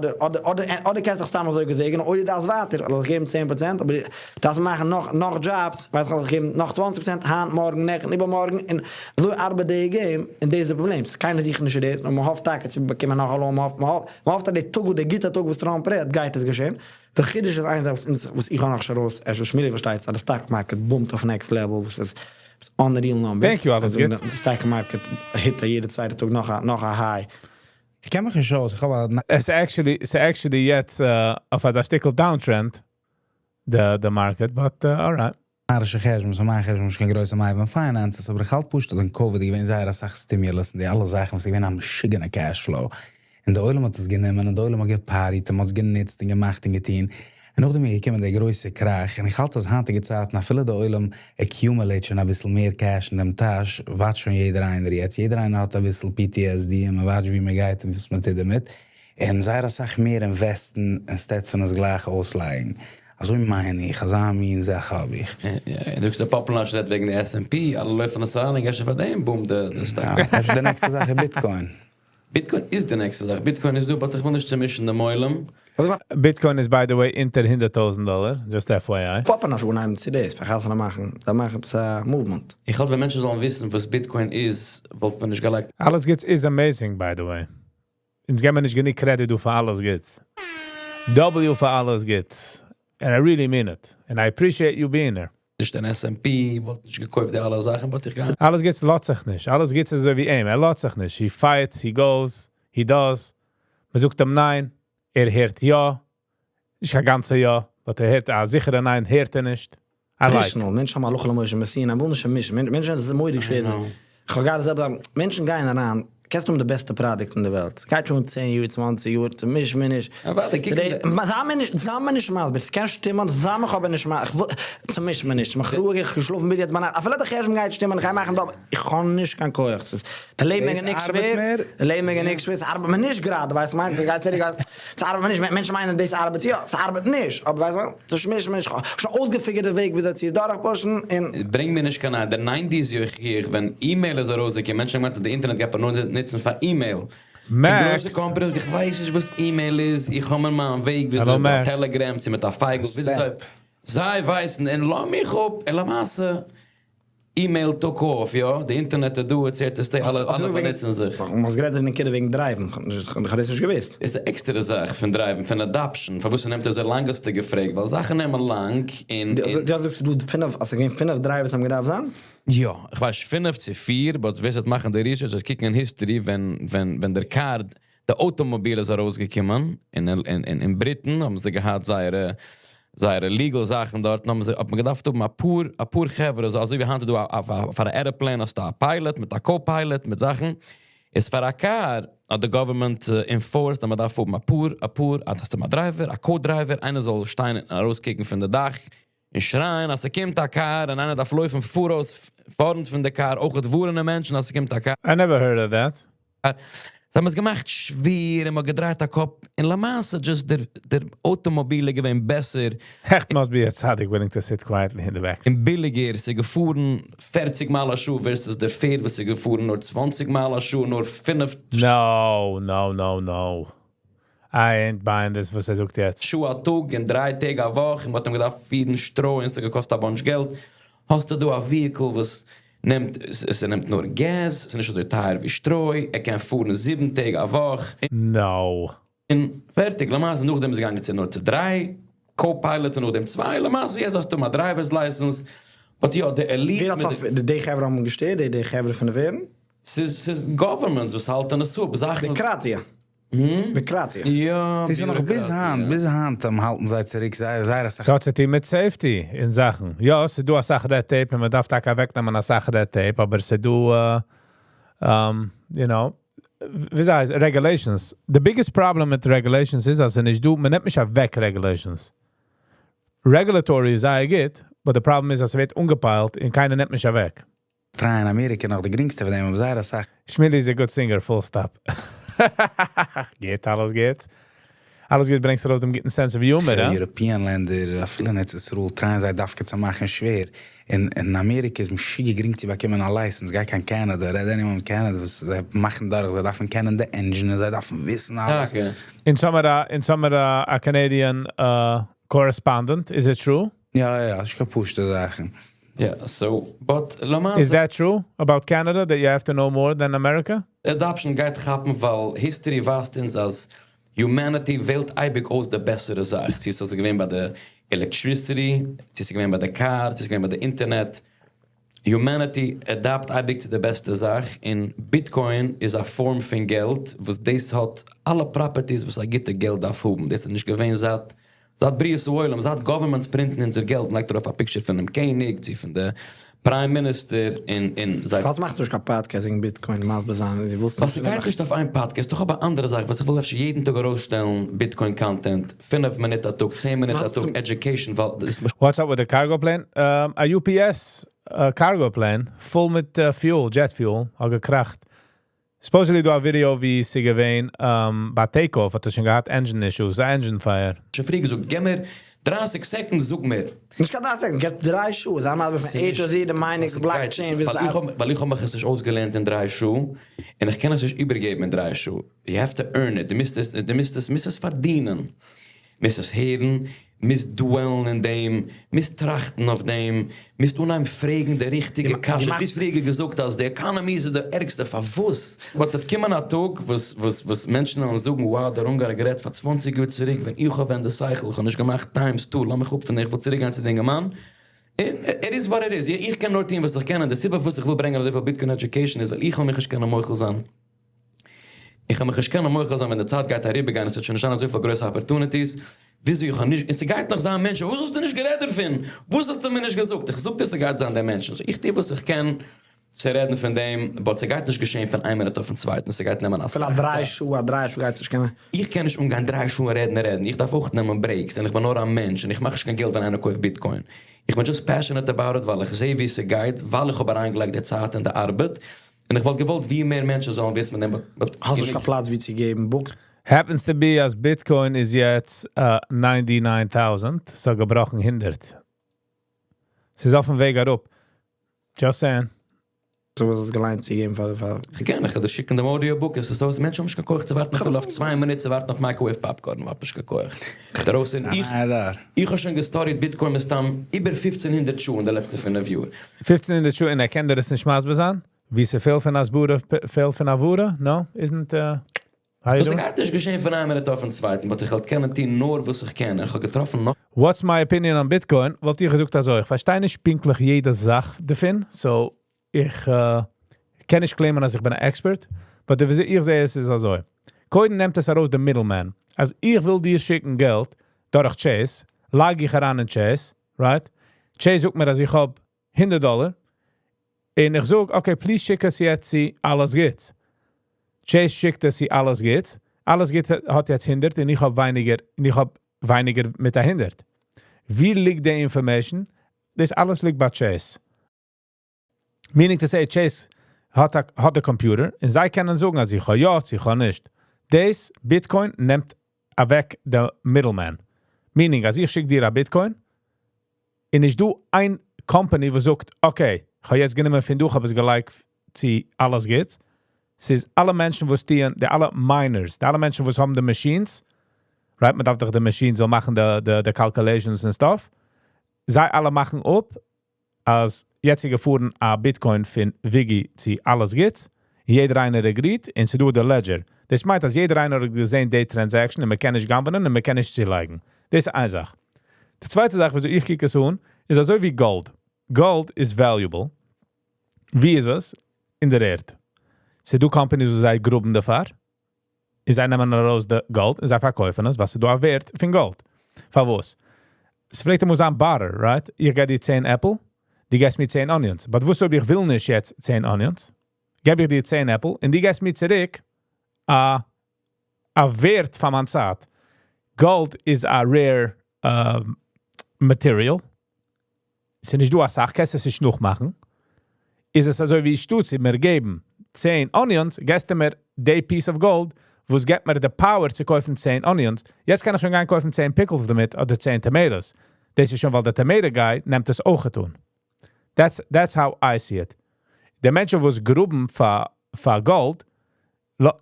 אדער קענסט זיך סתם אזוי געזעגענען, אדער דאס ווייטער, אדער איך געבן 10%, אבער דאס מאכן נאך jobs, ווייס איך, איך געבן נאך 20%, היינט, מארגן, נעכטן, איבערמארגן, און אזוי ארבעט די game, און דאס איז דער פראבלעם. קיינער זוכט נישט דאס, נאר מען האפט טאקע צו באקומען נאך א loan, מען האפט אז דער טאג, דער גוטער טאג וואס Trump רעדט, גייט עס געשען. דער חידוש איז איין זאך, וואס איך האב נאך שוין ארויס, ער שמילי פארשטייט, אז די stock market boom ט אויף next level, וואס איז unreal numbers. Thank you, אלעס אלזא, גוטס. די stock market hit יעדע צווייטע טאג נאך א high. איך קען מיך נישט אויס, איך האב א עס איז actually יעצט אויף א שטיקל downtrend, the market, but alright. נארישע חשבון, סאו מיין חשבון איז קיין גרויסע מבין finances, אבער איך האלט פשוט אז אין COVID געווען זייער אסאך stimulus און די אלע זאכן וואס איז געווען א משוגענע cash flow. און דער עולם האט עס גענומען און דער עולם האט גע party ט און מ'האט עס גענוצט און געמאכט און געטון. און נאכדעם איז געקומען דער גרויסע קראך און איך האלט אז היינטיגע צייטן אפילו דער עולם accumulate שוין אביסל מער cash אין דעם טאש, ווארט שוין יעדער איינער יעצט. יעדער איינער האט אביסל PTSD און מען ווארט ווי מען גייט און וואס מען טוט דערמיט. און זייער אסאך מער invest ן instead פון עס גלייך אויסלייגן. אזוי מיין איך, אזא מין זאך האב איך. יא, דו זאגסט דער פאפולאר רעדט וועגן די S&P, אלע לויפן עס אריין, און גייסט פאר דעם, boom, די stock. יא, אפשר די נעקסטע זאך איז Bitcoin. Bitcoin איז די נעקסטע זאך. Bitcoin איז דא, but איך וויל נישט צומישן דעם עולם. Bitcoin איז, by the way, אונטער 100.000 דאלאר, just FYI. פאפן נאך שוין אנהייבן צו דאס, פארגעסן מאכן, דא מאכן עפעס א movement. איך האלט, ווען מענטשן זאלן וויסן, וואס Bitcoin איז, וואלט מען נישט געלייגט. אלעס גוטס איז amazing, by the way. אונז געבן מיר נישט גענוג credit דא פאר אלעס גוטס. W פאר אלעס גוטס. And I really mean it. And I appreciate you being there. נישט אן S&P, וואלט נישט געקויפט די אלע זאכן, but איך גיי. אלעס גוטס לאזט זיך נישט. אלעס גוטס איז אזוי ווי אים. ער לאזט זיך נישט. He fights, he goes, he does. מען זאגט אים ניין, ער הערט יא. נישט קיין גאנצע יא, but ער הערט א זיכערע ניין, הערט ער נישט. I like. Additional, מענטשן האבן א הלכה למשה מסיני, ווילן נישט מישן. מענטשן, דאס איז מורא'דיג שווער. איך האב גראדע זעלבער, מענטשן גייען אריין, קענסט האבן די בעסטע product אין דער וועלט. גייט שוין 10 יאר, 20 יאר, צומיש מיר נישט. יא, ווארט, קוק זיי מיר נישט, זיי מיר נישט מסביר. עס קען שטימען, זיי מיך אבער נישט איך וויל, צומיש מיר נישט. מאך רואיג, איך געשלאפן ביז יעצט ביינאכט. אפילו דער חשבון גייט שטימען, איך גיי מאכן דא, איך האב נישט קיין כח. ס'איז די לעבן דאס איז נישט ארבעט שווער. מער? די לעבן איז נישט שווער. ס'ארבעט מיר נישט גראדע, ווייסט מיינט, ס'גייט צוריק, ס'ארבעט מיר נישט. מענטשן מיינען, דאס ארבעט יא, ס'ארבעט נישט. אבער ווייסט וואס? צומיש מיר נישט. שוין אויסגע figure ט דער וועג, וויאזוי צו דורכ push ן און ברענג מיר נישט קיין די 90s יאר, ווען אימעיל איז ארויסגעקומען, מענטשן האבן געמיינט אז די אינטערנעט גייט מען נאר נוצן פאר אימעיל. די Max. גרויסע company, איך ווייס נישט וואס אימעיל איז, איך האב מיר מיין וועג, וויאזוי Hello, Max. Telegram, צו מיט א פייגל, וויאזוי זיי ווייסן, און לאז מיך אפ, און למעשה, email took off, יא, די אינטערנעט איז דא, it's here to stay, אלע באנוצן זיך. ווארום האסט גערעדט אין קינדער וועגן drive ן, איך האב דאס נישט געוואוסט. איז אן עקסטערע זאך פון drive ן, פון adoption, פאר וואס נעמט אזוי לאנג האסטו געפרעגט, ווייל זאכן נעמען לאנג אין דו זאגסט דו פינף, אז געווען פינף drivers האבן געדארפט זיין? יא, איך ווייס 5 צו 4, but ווער ס'וועט מאכן די research, זאל קוקן אין history, ווען דער car, דער אויטאמאביל איז ארויסגעקומען, אין Britain האבן זיי געהאט זייערע. זייערע legal זאכן דארט, האבן זיי, האט מען געדארפט האבן אפאר חברה, אזוי ווי היינט איז דא א פאר א airplane האסטו א pilot מיט א co-pilot מיט זאכן, איז פאר א קאר האט די government enforced אז מען דארף האבן אפאר, האסטו א driver, א co-driver, איינער זאל שטיין און ארויסקוקן פון די דאך און שרייען אז ס'קומט א קאר, און איינער דארף לויפן פאראויס פארנט פון די קאר, אויך ווארענען מענטשן אז ס'קומט א קאר. I never heard of that. זיי האבן עס געמאכט שווער און מ'האט געדרייט א קאפ, און למעשה just דער אויטאמאביל איז געווען בעסער. Hecht must be a tzaddik willing to sit quietly in the back. און ביליגער, ס'איז געפארן 40 מייל א שעה versus דער פערד וואס איז געפארן נאר 20 מייל א שעה, נאר 5 No, no, no, no. I ain't buying this, וואס ער זאגט יעצט. שעה א טאג און 3 טעג א וואך, און מ'האט אים געדארפט feed ן שטרוי און ס'האט געקאסט א bunch געלט. האסטו דא א vehicle וואס נעמט, עס נעמט נאר געז, עס איז נישט אזוי טייער ווי שטרוי, ער קען פארן 7 טעג א וואך. No. און פערטיג, למעשה נאכדעם איז געגאנגען צו נאר צו דריי co-pilots און נאכדעם צוויי, למעשה יעצט האסטו א driver's license. But יא, די elite ווער האט די חברה האבן געשטערט, די חברה פון די ווערן? ס'איז governments וואס האלטן עס אפ, זאכן. ביוראקראטיע. ביוראקראטיע. יא, די זענען נאך ביז היינט, ביז היינט האלטן זיי צוריק זייער, זייער אסאך. ס'האט צו טון מיט safety אין זאכן. יא, ס'איז דא אסאך red tape און מען דארף טאקע אוועקנעמען אסאך red tape, אבער ס'איז דא, ווי זאג איך, regulations. The biggest problem מיט regulations איז, אז ס'איז נישט דא, מען נעמט נישט אוועק regulations. Regulatory איז זייער גוט, but the problem איז, אז ס'ווערט אנגעפיילט און קיינער נעמט נישט אוועק. Try אין אמעריקע נאך די גרינגסטע פון דעם, אבער זייער אסאך. Schmidli is a good singer, full stop. גייט, אלעס גייט. אלעס גייט, ברענגסט ארויס דעם גוטן sense of humor, הא? European לענדער, אפילו אין ארץ ישראל, try ען זיי דווקא צו מאכן שווער. אין אמעריקע איז משוגע גרינג צו באקומען א license. גיי קיין קאנאדע, רעד anyone אין קאנאדע, וואס זיי מאכן דורך, זיי דארפן קענען די engine, זיי דארפן וויסן אלעס. Okay. אין summer, a Canadian correspondent, is it true? יא, דאס איז קיין פשוטע זאכן. Yeah, so, but למעשה Is that true about Canada, that you have to know more than America? Adoption גייט כאפן, ווייל history ווייזט אונז אז humanity וועלט אייביג אויס די בעסערע זאך. ס'איז אזוי געווען ביי די electricity, ס'איז געווען ביי די car, ס'איז געווען ביי די internet. Humanity adapt אייביג צו די בעסטע זאך, און Bitcoin איז א form פון געלט, וואס דאס האט אלע properties וואס א גוטע געלט דארף האבן. דאס איז נישט געווען זייט בריאת העולם, זייט governments print ן אונזער געלט, מ'לייגט דערויף א picture פון דעם קעניג, צו פון די prime minister, און זיי וואס מאכסטו נישט קיין podcast וועגן Bitcoin, מסביר זיין, דו ווילסט וואס גייט נישט אויף איין podcast, איך האב אן אנדערע זאך, וואס איך וויל אפשר יעדן טאג ארויסשטעלן Bitcoin content, 5 מינוט א טאג, 10 מינוט א וואס טאג, education, ווייל דאס איז What's up with the cargo plane? A UPS cargo plane full מיט fuel, jet fuel, האט געקראכט. Supposedly דא א video ווי ס'איז געווען ביי takeoff האט ער שוין געהאט engine issues, א engine fire. שוין פריער געזאגט, גיב מיר 30 seconds, זאג מיר. נישט קיין 30 seconds, גיב 3 שעה. זאג מאל, פון A to Z, די mining, blockchain, ווי ווייל איך האב מיך עס נישט אויסגעלערנט אין 3 שעה און איך קען עס נישט איבערגעבן אין 3 שעה. You have to earn it. דו מוזט עס פארדינען. מוזט עס הערן, מוזט dwell ן אין דעם, מוזט טראכטן אויף דעם, מוזט אנהייבן פרעגן די ריכטיגע קשיא. דו האסט פריער געזאגט, אז די economy איז די ערגסטע. פארוואס? But ס'וועט קומען א טאג, וואס מענטשן וועלן זאגן, "Wow, דער אונגאר האט גערעדט פאר 20 יאר צוריק, ווען איך האב ווען די שכל, איך האב נישט געמאכט times two, לאז מיך אפ פון דעם, איך וויל צוריקגיין צו דעם יונגערמאן." און it is what it is. איך קען נאר טון וואס איך קען. און די סיבה וואס איך וויל ברענגען אזויפיל Bitcoin education איז, ווייל איך וויל מיך נישט קענען מוחל זיין. איך האב מיך נישט קענען מוחל זיין ווען די צייט גייט אריבערגיין, עס וועט שוין נישט זיין אזויפיל גרויסע opportunities. וויאזוי איך האב נישט, און ס'גייט נאך זיין מענטשן, "וואס האסטו נישט גערעדט דערפון? וואס האסטו מיר נישט געזאגט?" איך זאג דיר, ס'גייט זיין די מענטשן. So איך טו וואס איך קען צו רעדן פון דעם, but ס'גייט נישט געשען פון איין מינוט אויפן צווייטן, ס'גייט נעמען א פילייכט סאך דריי צייט. שעה, 3 שעה גייט עס נישט קענען. איך קען נישט אנגיין 3 שעה און רעדן און רעדן. איך דארף אויך נעמען breaks, און איך בין נאר א מענטש, און איך מאך נישט קיין געלט ווען איינער קויפט Bitcoin. איך בין just passionate about it, ווייל איך זע ווי עס גייט, ווייל איך האב אריינגעלייגט די צייט און די ארבעט. און איך וואלט געוואלט ווי מער מענטשן זאלן וויסן פון דעם. But האסט נישט קיין פלאץ ווי צו געבן books? Happens to be אז Bitcoin איז יעצט 99,000, so געבראכן 100. ס'איז אויפן וועג אראפ. Just saying. So וואס איז געליינט צו געבן פאר איך קען, איך דיר שיקן דעם audiobook, עס איז אזוי, מענטשן האבן נישט קיין כח צו ווארטן אפילו אויף 2 מינוט צו ווארטן אויף microwave popcorn, האב נישט קיין כח. דערויס אין איך, אה, דא. איך האב שוין גע study ט Bitcoin מסתם איבער 1500 שעה אין די לעצטע 5 יאר. 1500 שעה און ער קען דיר עס נישט מסביר זיין? ווי ס'פעלט פון הסברה, פעלט פון הברה? No? Isn't how you דאס doing? גייט נישט געשען פון איין מינוט אויפן צווייטן, but איך וועל קענען טון נאר וואס איך קען. איך האב געטראפן נאך What's my opinion on Bitcoin? וואלט איך געזאגט אזוי, איך פארשטיי נישט פונקטליך יעדע זאך דערפון, so איך קען נישט claim ען אז איך בין אן expert, but ווי איך זע עס איז אזוי. קודם נעמט עס ארויס דעם middleman. אז איך וויל דיר שיקן געלט דורך Chase, לייג איך אריין אין Chase, right? Chase זאגט מיר, אז איך האב 100 דאלאר. און איך זאג, okay, please שיק עס יעצט צו אלעס גוטס. Chase שיקט עס צו אלעס גוטס. אלעס גוטס האט יעצט 100 און איך האב ווייניגער, און איך האב ווייניגער מיט א 100. וואו ליגט די information? דאס אלעס ליגט ביי Chase. Meaning to say, Chase האט די computer און זיי קענען זאגן, אז איך האב יא, איך האב נישט. דאס Bitcoin נעמט אוועק די middleman. Meaning, אז איך שיק דיר א Bitcoin, און נישט דא איין company וואס זאגט, okay, איך האב יעצט גענומען פון דא, איך האב עס געלייגט צו אלעס גוטס. ס'איז אלע מענטשן, וואס טוען, די אלע miners, די אלע מענטשן, וואס האבן די machines, right, מען דארף דאך די machines זאל מאכן די calculations and stuff. זיי אלע מאכן אפ, אז יעצט איז געפארן א Bitcoin פון Wiggy צו אלעס גוטס, יעדער איינער agreed, און ס'דא די ledger. דאס מיינט, אז יעדער איינער האט געזען די transaction, און מען קען נישט גנב'ענען און מען קען נישט צולייגן. דאס איז איין זאך. די צווייטע זאך, וואס איך קוק עס אן, איז אזוי ווי gold. Gold איז valuable. ווי איז עס? אין דער ערד. ס'דא companies, וואס זיי גראבן דערפאר. און זיי נעמען ארויס די gold און זיי פארקויפן עס, וואס איז דא א ווערט פון gold. פארוואס? עס פלעגט אמאל זיין barter, right? איך געב דיר 10 עפל, דו געבסט מיר 10 onions. But וואס אויב איך וויל נישט יעצט 10 onions? געב איך דיר 10 עפל און דו געבסט מיר צוריק א ווערט פון מיין צייט. Gold is a rare material. ס'איז נישט דא א סאך, קענסט עס נישט נאכמאכן. איז עס אזוי ווי שטאט צו מיר געבן 10 onions, געבסטו מיר די piece of gold, וואס געבט מיר די power צו קויפן 10 onions. יעצט קען איך שוין גיין קויפן 10 pickles דערמיט אדער 10 tomatoes. דאס איז שוין, ווייל דער tomato guy נעמט עס אויך טון. That's how I see it. די מענטשן, וואס גראבן פאר gold,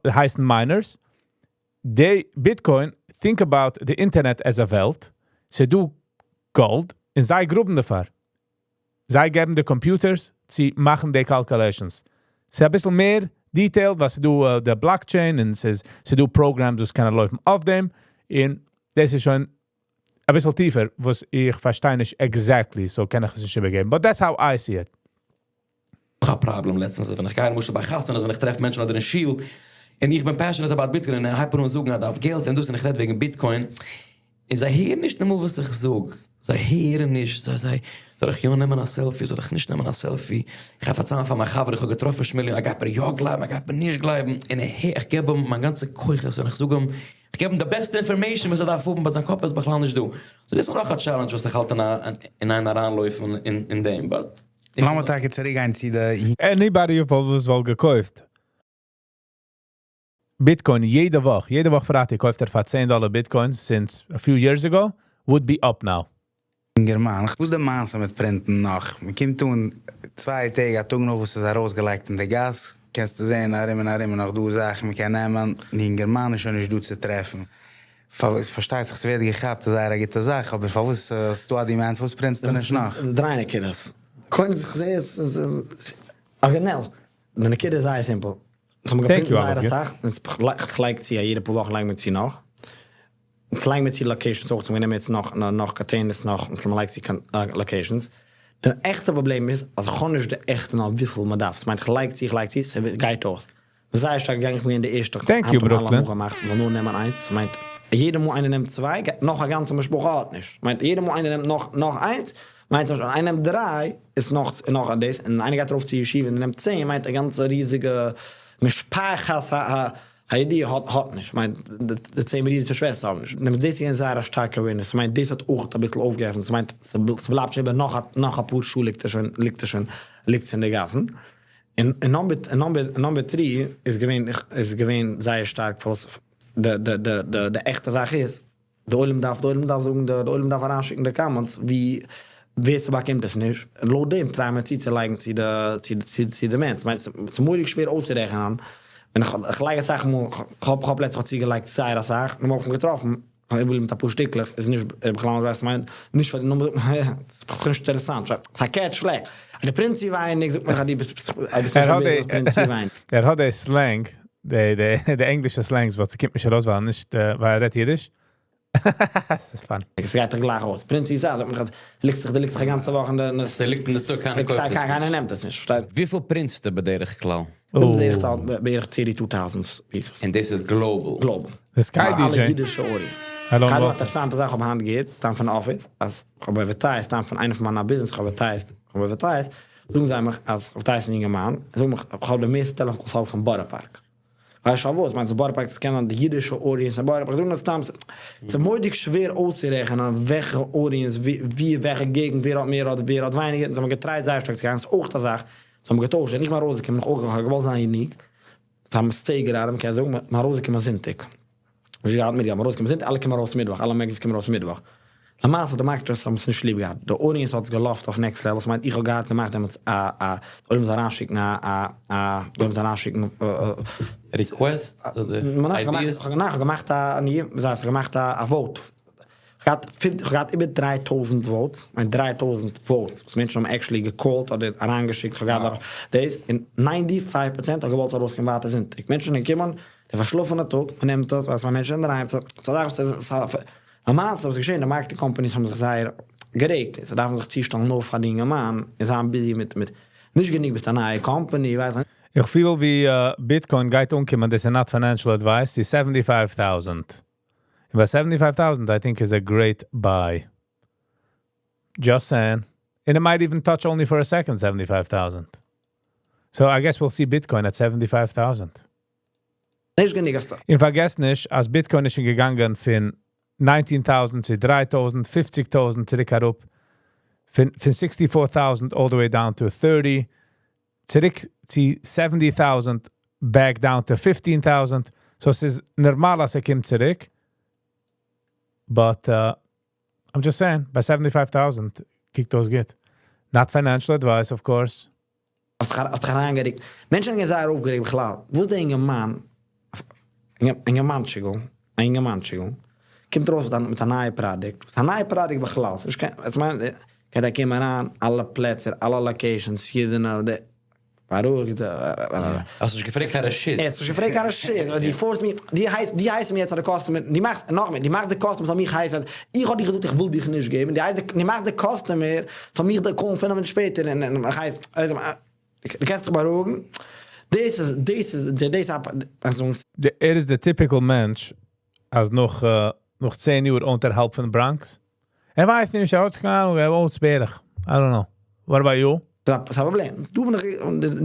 הייסן miners. די Bitcoin, think about the internet as a וועלט. ס'דא gold, און זיי גראבן דערפאר. זיי געבן די computers, צו מאכן די calculations. ס'איז א ביסל מער detailed, וואס ס'דא די blockchain און ס'איז ס'דא programs, וואס קענען לויפן אויף דעם. און דאס איז שוין א ביסל טיפער, וואס איך פארשטיי נישט exactly, so קען איך עס נישט איבערגעבן. But that's how I see it. איך האב א פראבלעם לעצטנס, ווען איך גיי למשל ביי חתונות, ווען איך טרעף מענטשן אדער אין שול, און איך בין passionate about Bitcoin, און איך הייב אן זאגן, ער דארף געלט, און דאס, און איך רעד וועגן Bitcoin, און זיי הערן נישט אמאל, וואס איך זאג. זיי הערן נישט, זיי, זאל איך יא נעמען א selfie, זאל איך נישט נעמען א selfie? איך האב פארציילט פאר מיין חבר, איך האב געטראפן שמילי, ער גייט מיר יא גלייבן, ער גייט מיר נישט גלייבן. און איך געב אים מיין גאנצע כוחות, און איך זאג אים, איך געב אים the best information, וואס ער דארף האבן, but זיין קאפ איז בכלל נישט דא. So דאס איז נאך א challenge, וואס איך האלט אין איין אריינלויפן אין דעם, but לאמיר טאקע צוריקגיין צו די Anybody וואס וואלט געקויפט Bitcoin יעדע וואך, יעדע וואך פרייטאג קויפט ער פאר 10 דאלאר Bitcoin since a few years ago, would be up now. יונגערמאן, וואס איז די מעשה מיט print ן נאך? מען קומט אן 2 טעג, א טאג נאך וואס איז ארויסגעלייגט אין די גאס, קענסטו זען ארום און ארום נאך דא זאכן, מען קען נעמען, די יונגערמאן איז שוין נישט דא צו טרעפן. פארשטייט זיך, עס ווערט געכאפט, איז זייער א גוטע זאך, אבער פארוואס איז דא א demand, וואס print סטו נישט נאך? דריי נקודות. קודם זיך זעה עס איז אריגינעל. די נקודה איז זייער simple. עס האבן Thank גע print you, זייער אלעס, זאך, און עס לייגט צו יעדע פאר וואכן לייגן מיר צו נאך. עס לייגן מיר צו locations אויך, מיר נעמען יעצט נאך containers נאך, און מען לייגט צו locations. דער עכטע פראבלעם איז, אז איך האב נישט די עכטע נאך וויפיל מען דארף. עס מיינט, איך לייג צו, איך לייג צו, עס גייט אויס. זייער שטארק געגאנגען, איך בין די ערשטע. Thank you, Brooklyn. געמאכט, זאל נאר נעמען איינס. עס מיינט, יעדע מאל איינער נעמט צוויי, גייט נאך א גאנצע משפחה האט נישט. מיינט, יעדע מאל איינער נעמט נאך איינס, מיינט אז איינער נעמט דריי, איז נאך דאס, און איינער גייט ארויף צו ישיבה און נעמט 10, מיינט א גאנצע ריזיגע משפחה הידיעה האט נישט. מיינט, די 10 ברידער און שוועסטער האבן נישט. נעמט דאס איז זייער א שטארקע awareness. מיינט, דאס האט אויך א ביסל אויפגעעפנט. מיינט, עס בלייבט שוין איבער נאך א פאר שול ליגט ער שוין, ליגט אין די גאסן. און number 3 איז געווען זייער שטארק, וואס די עכטע זאך איז, די עולם דארף זאגן, די עולם דארף אריינשיקן די comments, ווי ווער ס'באקומט עס נישט. און לויט דעם try מען צו צו לייגן צו די demand. מיינט, ס'איז מורא'דיג שווער אויסצורעכענען. ווען איך לייג א סאך מאל, איך האב לעצטנס צוגעלייגט זייער א סאך, נאר מאל געטראפן, איך האב מיט א פאר שטיקלעך, איז נישט, בכלל נישט וואס מיינט, נישט פאר די נומער, ס'איז נישט אינטערעסאנט. ס'איז א catch פלעק. דער print צו ווייניג, זאגט מען, די ביסט ביסט ער שוין האט ביז print צו ווייניג. ער האט די slang, די ענגלישע slangs, וואס קומט נישט ארויס, ווייל נישט, ווייל ער רעדט אידיש. דאס איז fun. עס גייט דאך גלייך אויס. Print צו זאגט מען, ליגט זיך די גאנצע וואך אין די ס'ליגט אין די store, קיינער קויפט עס. קיינער נעמט עס נישט, פארשטייט? וויפיל print סטו בדרך כלל? בערך בערך 32,000 pieces. And this is global. Global. The Sky אלע DJ. אידישע audience. Hello, איך האב אן welcome. אינטערעסאנטע זאך האב היינט געהערט, סתם פון office, אז איך האב advertised, סתם פון איינער פון מיינע business, איך האב advertised, איך האב advertised, זאגן זיי מיך, אז איך advertise א יונגערמאן, זאגן מיך, איך האב די מערסטע טעלעפאן calls פון בארא פארק. ווייסט שוין וואס, מיינסט בארא פארק, עס קען זיין די אידישע audience אין בארא פארק, זאגן אז סתם, ס'איז מורא'דיג שווער אויסצורעכענען וועלכע audience, ווי, וועלכע געגנט, ווער האט מער אדער ווער האט ווייניגער, זיי האבן געטרייט זייער שטארק צו גיין, ס'איז אויך א זאך, זיי האבן געטוישט, זיי זענען נישט מער ארויסגעקומען, איך אויך, איך האב געוואלט זיין unique, זיי האבן עס צעגעראדט, מ'קען זאגן, מ'איז ארויסגעקומען זונטאג. נישט געהאט מיטגעהאט, מ'איז ארויסגעקומען זונטאג, אלע קומען ארויס מיטוואך, אלע magazines קומען ארויס מיטוואך. למעשה די marketers האבן עס נישט ליב געהאט. די audience האט עס געלאפט אויף next level. ס'מיינט איך האב געהאט געמאכט דעמאלטס א די עולם זאל אריינשיקן א די עולם זאל אריינשיקן Requests אדער ideas? ניין, איך האב געמאכט א ווי הייסט, איך האב געמאכט א vote. איך האב געהאט איבער 3000 votes, מיין 3000 votes, וואס מענטשן האבן actually געקאלט אדער אריינגעשיקט, איך האב געהאט דאס, און 95% האט געוואלט ארויסקומען ווייטער זונטאג. מענטשן זענען געקומען, דער פארשלאפענע טאג, מען נעמט עס, ווייסט מען מענטשן אינדערהיים, ס'איז א זאך וואס למעשה וואס איז געשען, די marketing companies האבן זיך זייער גערעגט, זיי דארפן זיך צושטעלן נאר פאר די יונגערמאן, און זיין busy מיט, נישט גענוג ביסט א נייע company, ווייסט איך פיל ווי Bitcoin גייט אנקומען, דאס איז not financial advice, די 75,000. און ביי 75,000, I think is a great buy. Just saying. And it might even touch only for a second 75,000. So I guess we'll see Bitcoin at 75,000. נישט גענוג האסטו. און פארגעס נישט, אז Bitcoin איז שוין געגאנגען פון 19,000 צו 3,000, 50,000 צוריק אראפ, פון 64,000 all the way down to 30, צוריק צו 70,000, back down to 15,000. So עס איז נארמאל, אז ער קומט צוריק. But I'm just saying, ביי 75,000 קוקט אויס גוט. Not financial advice, of course. האסט דיך אריינגעריקט. מענטשן זענען זייער אויפגערעגט בכלל. וואס דער יונגערמאן, א יונגערמאנטשיקל, א יונגערמאנטשיקל, קומט ארויס מיט א נייע product. וואס א נייע product בכלל. ס'איז נישט קיין, עס מיינט, גייט ער קומען אריין, אלע פלעצער, אלע locations, יעדער, די, בארואיגט. האסט נישט געפרעגט קיין רשות. האסט נישט געפרעגט קיין רשות. דו force מיר, דו הייסט מיר יעצט די customer, דו מאכסט, נאך מער, דו מאכסט די customer זאל מיך הייסן, איך האב דיר געזאגט איך וויל דיך נישט געבן, דו מאכסט די customer זאל מיך קאלן 5 מינוט שפעטער און איך הייס, אלזא, דו קענסט דיך בארואיגן. דאס איז, אלזא, ער איז דער typical מענטש, אז נאך 10 יאר אונטערהאלב פון Bronx. ער ווייסט נישט, ער האט קיין אהנונג, ער וואוינט בערך. I don't know. What about you? דאס איז א פראבלעם. דא בין איך,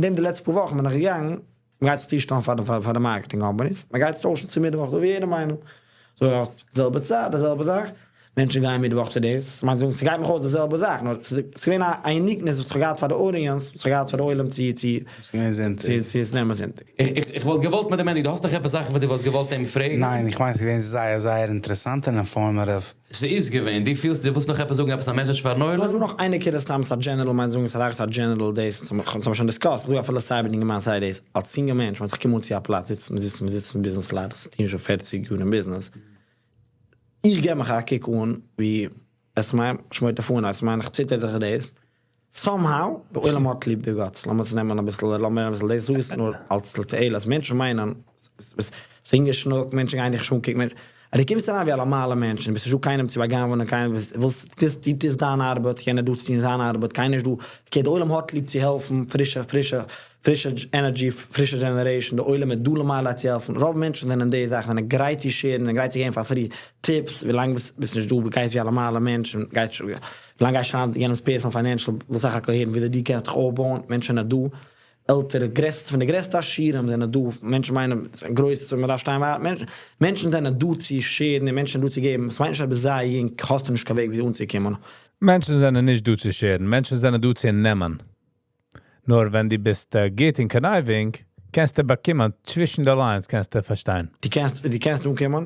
אין די לעצטע פאר וואכן בין איך געגאנגען, מען גייט זיך צושטעלן פאר די marketing companies, מען גייט טוישן צו מיטוואך, אזוי ווי יעדער מיינונג. So, יא, זעלבע צייט, די זעלבע זאך. מענטשן גייען מיטוואך צו דאס. מיינט זאגן, ס'גייט מיך אויס די זעלבע זאך. נאר ס'איז געווען א uniqueness, וואס איך האב געהאט פאר די audience, וואס איך האב געהאט פאר די עולם צו געווען זונטאג. צו עס נעמען זונטאג. איך וואלט געוואלט מיט דעם ענדיגן. דו האסט דאך עפעס זאכן, וואס דו וואלסט געוואלט אים פרעגן? ניין, איך מיין, ס'איז געווען זייער, זייער אינטערעסאנט און informative. ס'איז געווען. דו פילסט, דו ווילסט נאך עפעס זאגן, עפעס א message פארן עולם? נאר נאך איינע קער סתם א general, מיין זאגן, ס'איז א general דאס, האבן שוין discussed, איך זאג אפילו סיי בין יונגערמאן סיי דאס, אלס יונגער מענטש, ווען איך קום צו א פלאץ, זיצט מען, זיצט מען, זיצט אין business לייט, דאס איז שוין 40 יאר אין business. איך גיב מיך א קוק אן, ווי עס מיין, שמויט דערפון, עס מיין, איך ציטער זיך דאס. Somehow, דער עולם האט ליב די guts. לאמיר עס נעמען א ביסל, לאמיר א ביסל דאס, זאג עס נאר אלס תועלת, אז מענטשן מיינען, עס איז אינגעשנאק, מענטשן גייען דיך שוין קוקן, אז דו קומסט אריין ווי א נארמאלער מענטש, ביסט נישט דא קיינעם צו באגנב'ענען, קיינעם, ווילסט, דאס, דו טוסט דיין ארבעט, יענער דא צו טון זיין ארבעט, קיינער איז דא, okay, דער עולם האט ליב צו העלפן, פרישע energy, פרישע generation, דער עולם איז דא למעלה צו העלפן. רוב מענטשן זענען די זאכן, זענען גרייט צו share ן, זענען גרייט צו געבן פאר free tips, ווי לאנג ביסט נישט דא, גייסט ווי א נארמאלער מענטש, גייסט ווי לאנג גייסט שוין יענעמ'ס personal financial, וואס זאך איך הערן, ווי דו קענסט דיך אויפבויען, מענטשן זענען דא, עלטערע, גרעסטע, פון די גרעסטע עשירים זענען דא, מענטשן מיינען, גרויס, מען דארף שטיין ווייט, מענטשן זענען דא צו share ן, און מענטשן דא צו געבן, עס מיינט נישט אז ביסט זייער יונג, האסטו נישט קיין וועג ווי אנצוקומען. מענטשן זענען נישט דא צו share ן, מענטשן זענען דא צו נעמען. נאר ווען דו ביסט גוט אין conniving, קענסטו באקומען צווישן די lines, קענסטו פארשטיין. דו קענסט אנקומען,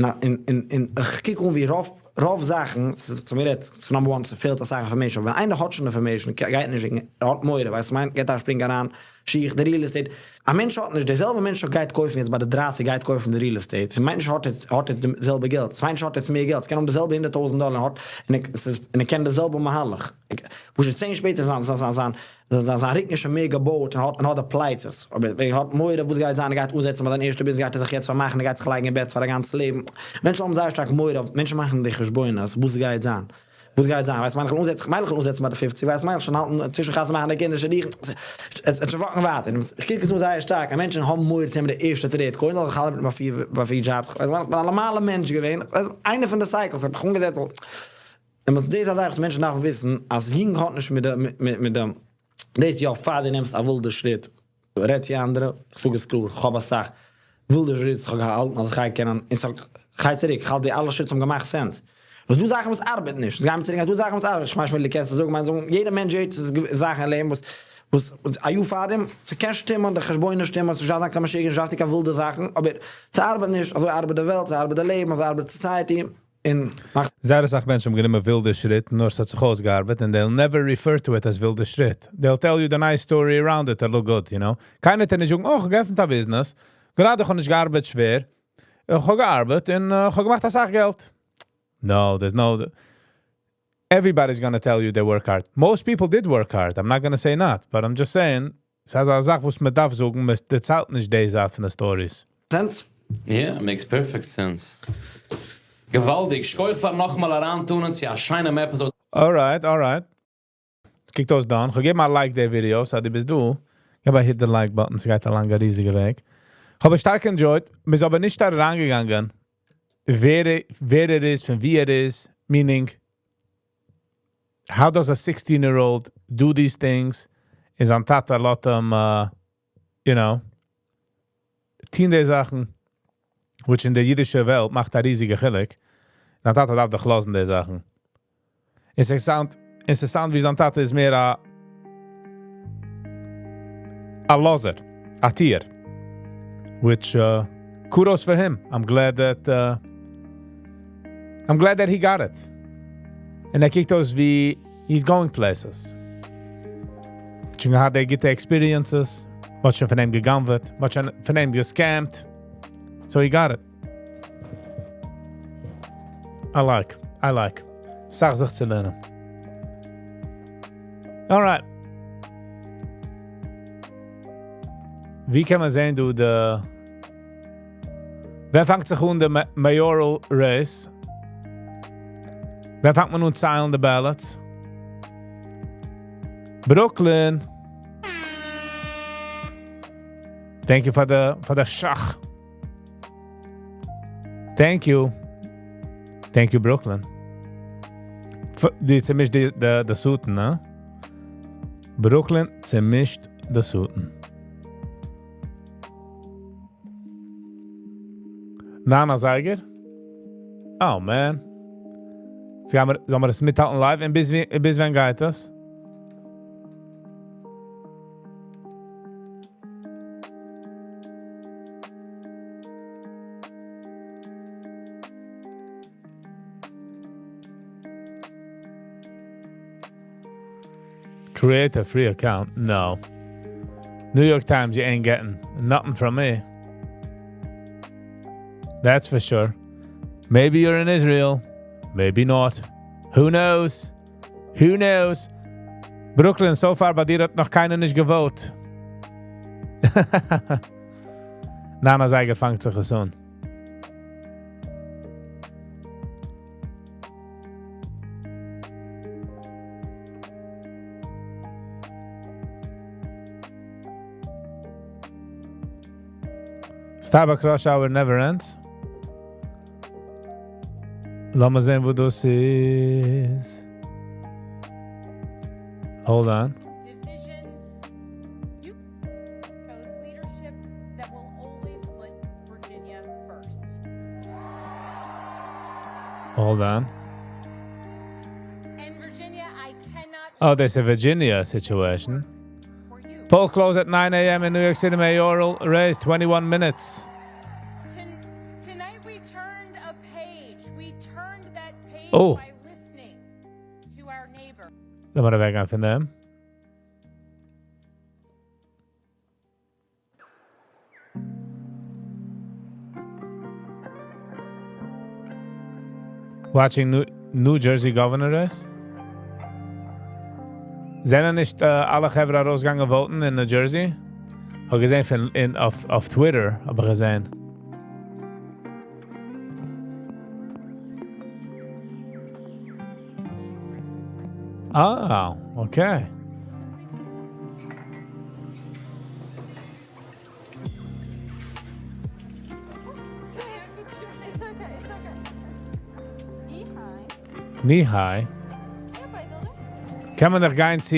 און איך קוק אן ווי רוב זאכן, צו מיר יעצט, צו number one, ס'פעלט אסאך information. ווען איינער האט שוין information, גייט נישט, ער האט מורא, ווייסט, מיין, גייט א שפרינג אריין, שיך, די real estate. א מענטש האט נישט, דער זעלבער מענטש גייט קויפן יעצט ביי די 30, גייט קויפן די real estate. ס'מיינט נישט האט יעצט די זעלבע געלט. ס'מיינט נישט האט יעצט מער געלט. ס'קען האבן די זעלבע 100.000 דאלער, האט, און ער קען די זעלבע מהלך. וואס איז 10 שפעטער זיין רוקן איז שוין מער געבויט און האט די פלייצעס. אבער ווען ער האט מורא וואס גייט זיין, ער גייט אנזעצן ביי זיין ערשטע business, גייט ער זיך יעצט פארמאכן, ער גייט זיך לייגן אין בעט פאר א גאנץ לעבן. מענטשן האבן זייער שטארק מורא, מענטשן מאכן די חשבונות, וואס גייט זיין. וואס גייט זיין? ווייסט מיין איך וועל אנזעצן, כ'מיין איך וועל אנזעצן ביי די פופציג, ווייסט מיין איך שוין האלטן צווישן חתונה מאכן די קינדער שידוכים, עס וועט שוין וואקן ווייטער, איך קוק עס אן זייער שטארק אז מענטשן האבן מורא צו נעמען די ערשטע טריט, קודם זאל איך ארבעטן ביי פיר ביי פיר דזשאבס, כ'ווייס איך בין א נארמאלע מענטש געווען, איינע פון די cycles האב איך אנגעזעצט, און דאס איז א זאך וואס מענטשן דארפן וויסן אז יונג האט נישט מיט די מיט די דאס יא פאר דו נעמסט א ווילדע שריט רעד צו אנדערע, איך זאג עס קלאר, כ'האב אסאך ווילדע שריט וואס כ'האב געהאלטן אז כ'גיי קענען, און ס'האט, כ'גיי צוריק, כ'האלט די אלע שריט האבן געמאכט sense. נאר ס'דא זאכן וואס ארבעטן נישט, גיימיר צוריק, ס'דא זאכן וואס ארבעטן נישט, כ'מיין שמואל דו קענסט עס זאגן, מיין זאגן, יעדער מענטש זעט זאכן אין לעבן וואס וואס א יאר פארדעם, ס'קען שטימען, די חשבונות שטימען, ס'נישט דארף זיין קיין משוגע, נישט דארף טון קיין ווילדע זאכן, אבער ס'ארבעט נישט, אזוי ארבעט די וועלט, אזוי ארבעט די לעבן, אזוי ארבעט society, און מאכט. זייער אסאך מענטשן האבן גענומען ווילדע שריט, נאר ס'האט זיך אויסגעארבעט, and they'll never refer to it as ווילדע שריט. They'll tell you the nice story around it to look good, you know. קיינער וועט נישט זאגן, oh, איך האב געעפנט א business, גראדע איך האב נישט געארבעט שווער, איך האב געארבעט און איך האב געמאכט אסאך געלט. No, there's no... Everybody's gonna tell you they work hard. Most people did work hard. I'm not gonna say not, but I'm just saying, ס'איז א זאך וואס מען דארף זאגן, מען דערציילט נישט די זייט פון די stories. Sense? Yeah, makes perfect sense. געוואלדיג. שכוח פאר נאכאמאל אריינטונען צו א שיינעם episode. Alright, alright. קוקט אויס done. איך געב א like די video, so דו ביסט דא. געב א hit the like button, ס'גייט א לאנגע ריזיגע וועג. איך האב שטארק enjoyed, מ'איז אבער נישט אריינגעגאנגען, ווער, ווער ער איז, פון וואו ער איז, meaning, how does a 16-year-old do these things? איז זיין טאטע לאזט אים, you know, טון די זאכן, which אין די אידישע וועלט מאכט א ריזיגע חילוק. זיין טאטע דארף דאך לאזן די זאכן. עס sound, עס sound ווי זיין טאטע איז מער א א לאזער, א טוער. Which, kudos for him. I'm glad that he got it. און ער קוקט אויס ווי he's going places. שוין געהאט די גוטע experiences, מ'האט שוין פון אים גע'גנב'עט, מ'האט שוין פון אים געscamט. So he got it. I like, I like. אסאך זיך צו לערנען. Alright. ווי קען מען זען, דו, די... ווען פאנגט זיך אן די mayoral race? ווען פאנגט מען אן ציילן די ballots? Brooklyn. Thank you for the shach. Thank you. Thank you, Brooklyn. די צעמישט די, די, די סוטן, נע? Brooklyn צעמישט די סוטן. ניין אזייגער? Oh, man. זאלן מיר עס מיטהאלטן live? און ביז, ביז ווען גייט עס? Create a free account? No. New York Times, you ain't getting nothing from me. That's for sure. Maybe you're in Israel. Maybe not. Who knows? Who knows? Brooklyn, so far ביי דיר האט נאך קיינער נישט געvote. ניין אזייגער פאנגט זיך עס אן. Starbucks rush hour never ends. לאמיר זען, וואו דאס איז. Hold on. Division. You chose leadership that will always put Virginia first. Hold on. And Virginia, I cannot. Oh, there's a Virginia situation. For you. Poll close at 9 a.m. in New York City mayoral race, 21 minutes. Tonight we turned a page. We turned that page Oh. by listening to our neighbor. לאמיר אוועקגיין פון דעם. Watching New Jersey governor race? זענען נישט אלע חברה ארויסגעגאנגען voten אין New Jersey? האב געזען פון, אין, אויף, אויף Twitter, האב איך געזען. Ah, okay. Knee high. קען מען דאך גיין צו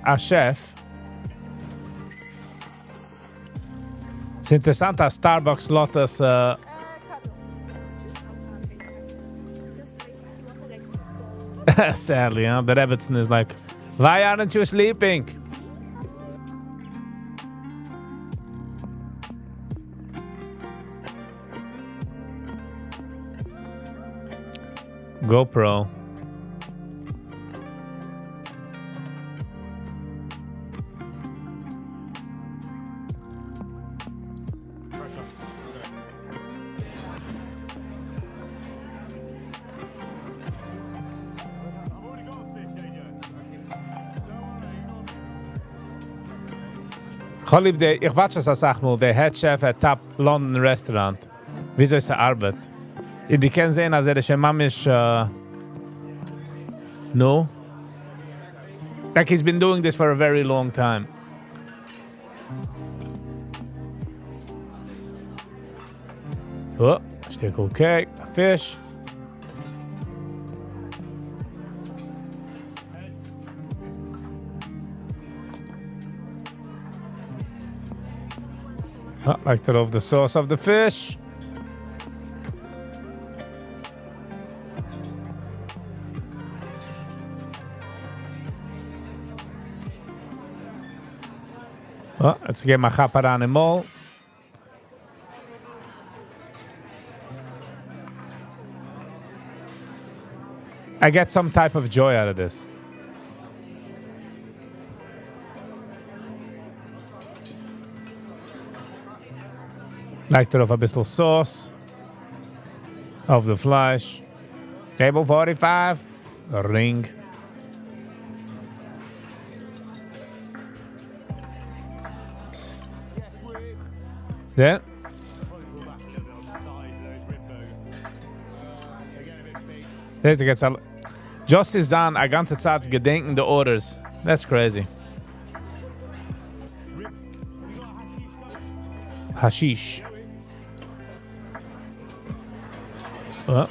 א chef. ס'איז אינטערעסאנט אז Starbucks לאזט עס. Sadly, huh? The Rebbitzin is like, why aren't you sleeping? GoPro. כ'האב ליב די, איך watch עס אסאך מאל, די head chef at top London restaurant. וויאזוי ס'ארבעט. און דו קענסט זען, אז ער איז שוין ממש, no? Like he's been doing this for a very long time. Oh, שטיקל cake, a fish. Oh, like to love the sauce of the fish. Oh, let's get my כאפ אריין אין מויל. I get some type of joy out of this. לייגט ארויף א ביסל sauce אויף די פלייש. Table 45. Ring. Yeah. דאס גייט Just איז אן א גאנצע צייט געדענקען די orders. That's crazy. Hashish. Oh.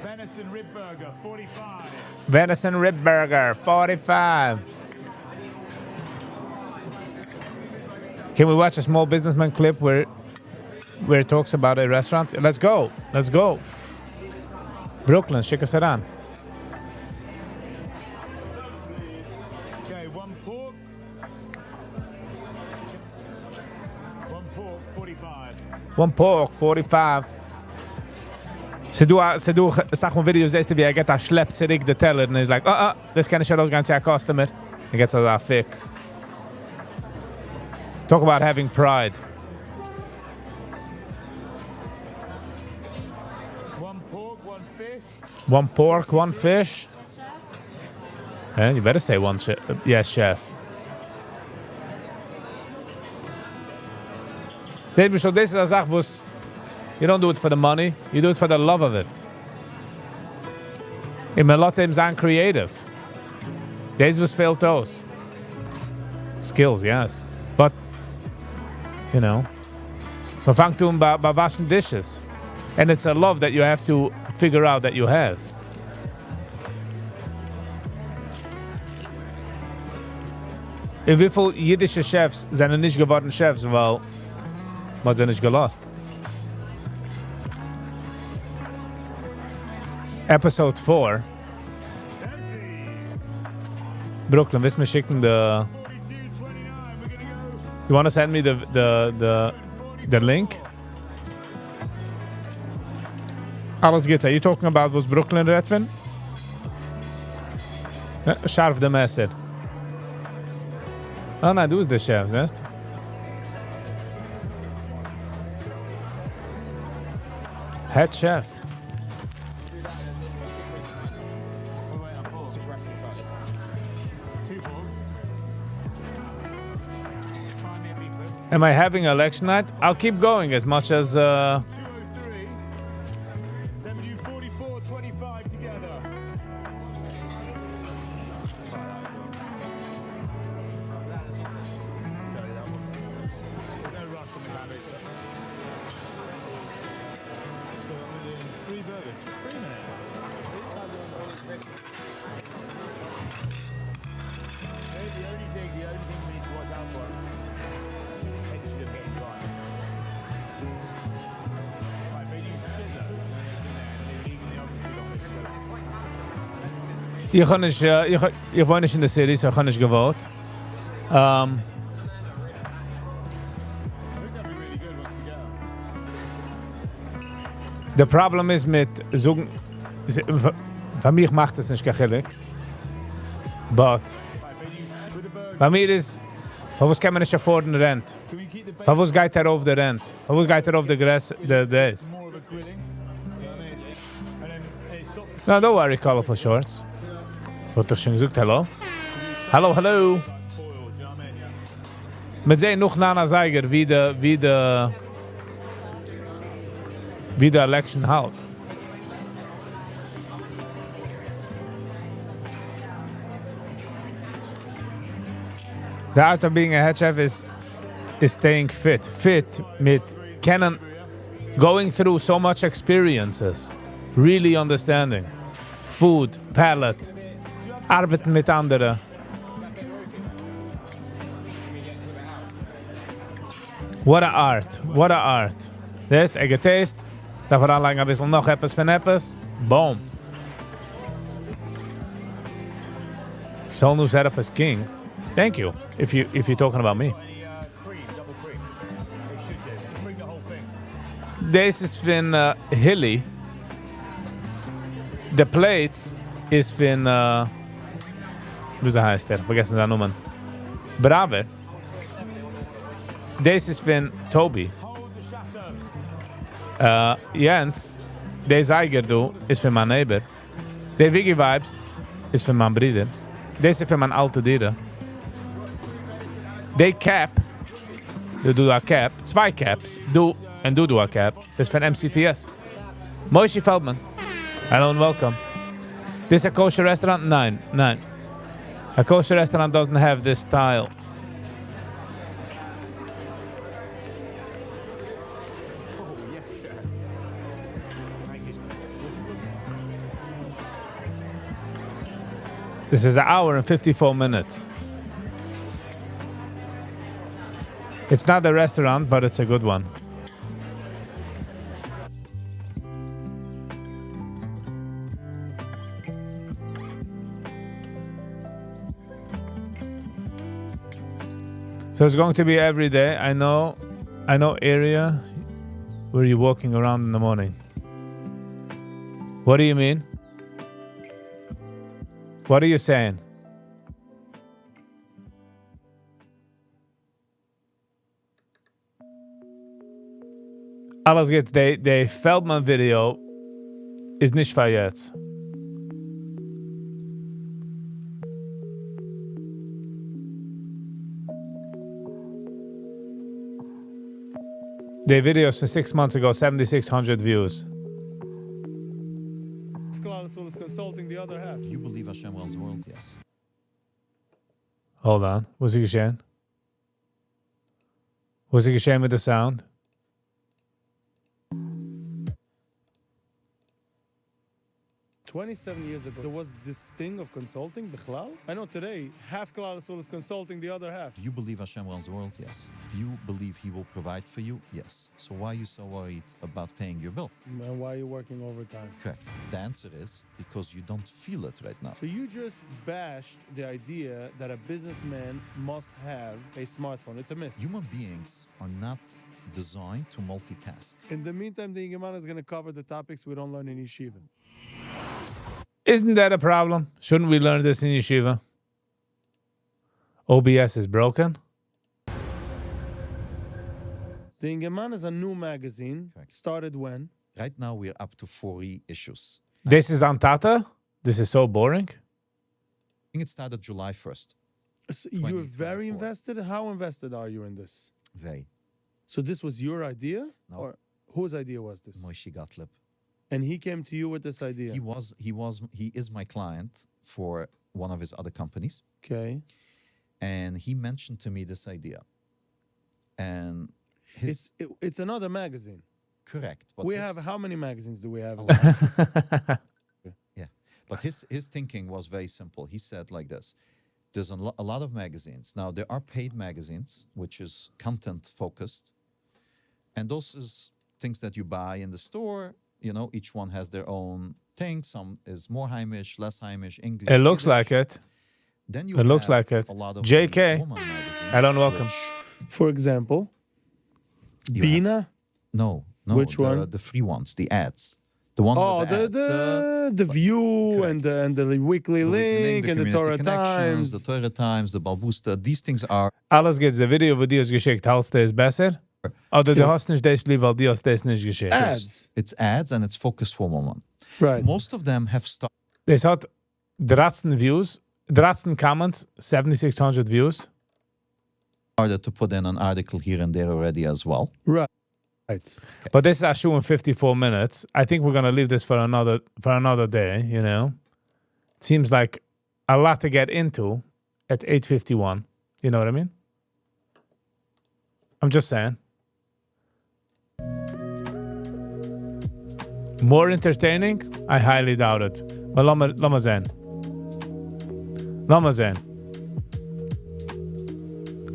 Venison rib burger, 45. Venison rib burger, 45. Can we watch a small businessman clip where it talks about a restaurant? Let's go. Let's go. Brooklyn, שיק עס אריין. Okay, one pork. One pork, 45. One pork, 45. ס'דא, אסאך מאל videos זעסטו ווי ער געט א שלעפ צוריק די טעלער און איז like, oh, oh, דאס קען נישט ארויסגיין צו א customer. ער געט אזא fix. Talk about having pride. One pork, one fish. One pork, one fish. You better say one yes, chef. So דאס איז א זאך וואס you don't do it for the money, you do it for the love of it. און מען לאזט אים זיין creative. דאס וואס פעלט אויס. Skills, yes. But, you know, מען פאנגט אן ביי וואשן dishes. And it's a love that you have to figure out that you have. און וויפיל אידישע chefs זענען נישט געווארן chefs, ווייל מען האט זיי נישט געלאזט. Episode 4. Brooklyn, ווילסט מיר שיקן the... You want to send me the link? אלעס גוט. Are you talking about וואס Brooklyn רעדט פון? שארף די מעסער. Oh ניין, דו ביסט דער chef, זעסט? Head chef. Am I having election night? I'll keep going as much as 203. Then we do 44, 25 together. No rush on the rabbit. So we're doing three burgers. 3 minutes. The only thing we need to watch out for is the tension of getting dry. Right, they use scissors and it's in there, and they leave in the oven too long. It's איך האב נישט, איך, איך וואוין נישט אין די city, so איך האב נישט געוואוט. I think that'd be really good once we get 'em. The problem איז מיט זאגן, פאר מיר מאכט עס נישט קיין חילוק. But Right, they use with the burger. ביי מיר איז, פארוואס קען מען נישט afford ן rent? Can we keep the bacon? פארוואס גייט ארויף די rent? פארוואס גייט ארויף די גרעס, די דאס? More of a grilling. You know what I mean? And then it stops No, don't worry, colorful shorts. האט דאך שוין געזאגט, hello? Hello, hello. like foil, do you know what I mean? Yeah. מיר זעען נאך ניין אזייגער, ווי די election האלט. The art of being a head chef is staying fit. Fit מיט קענען going through so much experiences. Really understanding. Food, palate, ארבעטן מיט אנדערע. What a art. What a art. דאס, ער גע taste. דארף ער אריינלייגן א ביסל נאך עפעס פון עפעס. Boom. Soul new setup is king. Thank you. If you're talking about me. Any cream, double cream. It should do. Just bring the whole thing. דאס איז פון Hilly. The plates איז פון ווי הייסט ער? פארגעסן זיין נאמען. Bravo. דאס איז פון Toby. Hold the chateau. יענץ, דער זייגער דא איז פון מיין neighbor. דער Wiggy Vibes איז פון מיין ברודער. דאס איז פון מיין אלטע דירה. די cap, דא דא א cap, צוויי caps, דא און דא דא א cap, איז פון MCTS. Moshe Feldman. Hello and welcome. This a kosher restaurant? ניין. A kosher restaurant doesn't have this style. Oh, yes, chef. Thank you. This is an hour and 54 minutes. It's not a restaurant, but it's a good one. So it's going to be every day. I know area where you're walking around in the morning. What do you mean? What are you saying? אלעס גוט. די Feldman video איז נישט פאר יעצט. The video is from 6 months ago, 7,600 views. כלל ישראל is consulting the other half. You believe Hashem runs the world? Yes. Hold on. וואס איז געשען? וואס איז געשען מיט די sound? 27 years ago, there was this thing of consulting, בכלל. I know today, half כלל ישראל is consulting the other half. Do you believe Hashem runs the world? Yes. Do you believe He will provide for you? Yes. So why are you so worried about paying your bill? And why are you working overtime? Correct. The answer is because you don't feel it right now. So you just bashed the idea that a businessman must have a smartphone. It's a myth. Human beings are not designed to multitask. In the meantime, the יונגערמאן is going to cover the topics we don't learn in yeshiva. Isn't that a problem? Shouldn't we learn this in yeshiva? OBS is broken. The יונגערמאן is a new magazine. Correct. Started when? Right now, we're up to 40 issues. This is Antata? This is so boring. I think it started July 1st. So you're very 2024. invested. How invested are you in this? Very. So this was your idea? No. Or whose idea was this? Moshe Gottlieb. And he came to you with this idea? He was, he was, he is my client for one of his other companies. Okay. And he mentioned to me this idea. And his It's it, it's another magazine. Correct. But we his, have how many magazines do we have? A lot. Yeah. But his his thinking was very simple. He said like this: There's a, lo- a lot of magazines now. There are paid magazines, which is content focused, and those is things that you buy in the store. You know, each one has their own thing. Some is more Heimish, less Heimish, English. It looks Yiddish. like it. Then you It looks have like it. a lot of the JK. woman magazines, Hello and welcome. which For example, you have- Bina. no, no. Which the, one? The free ones, the ads, the one Oh, with the, the ads, the, the View and the and the Weekly the Weekly Link the and the Community Torah Connections, Times. the Torah Times, the Balbusta. These things are אלעס גוטס, די video וואס דו האסט געשיקט, האלטסטו איז בעסער? אדער דו האסט נישט דאס ליב, ווייל דו האסט דאס נישט געשיקט? Ads. It's ads and it's focused for women. Right. Most of them have started דאס האט 13 views, 13 comments, 7600 views. to put in an article here and there already as well. Right. Right. But this is a show in 54 minutes. I think we're gonna leave this for another for another day, you know. Seems like a lot to get into at 8:51. You know what I mean? I'm just saying. More entertaining? I highly doubt it. But לאמיר, לאמיר זען. לאמיר זען.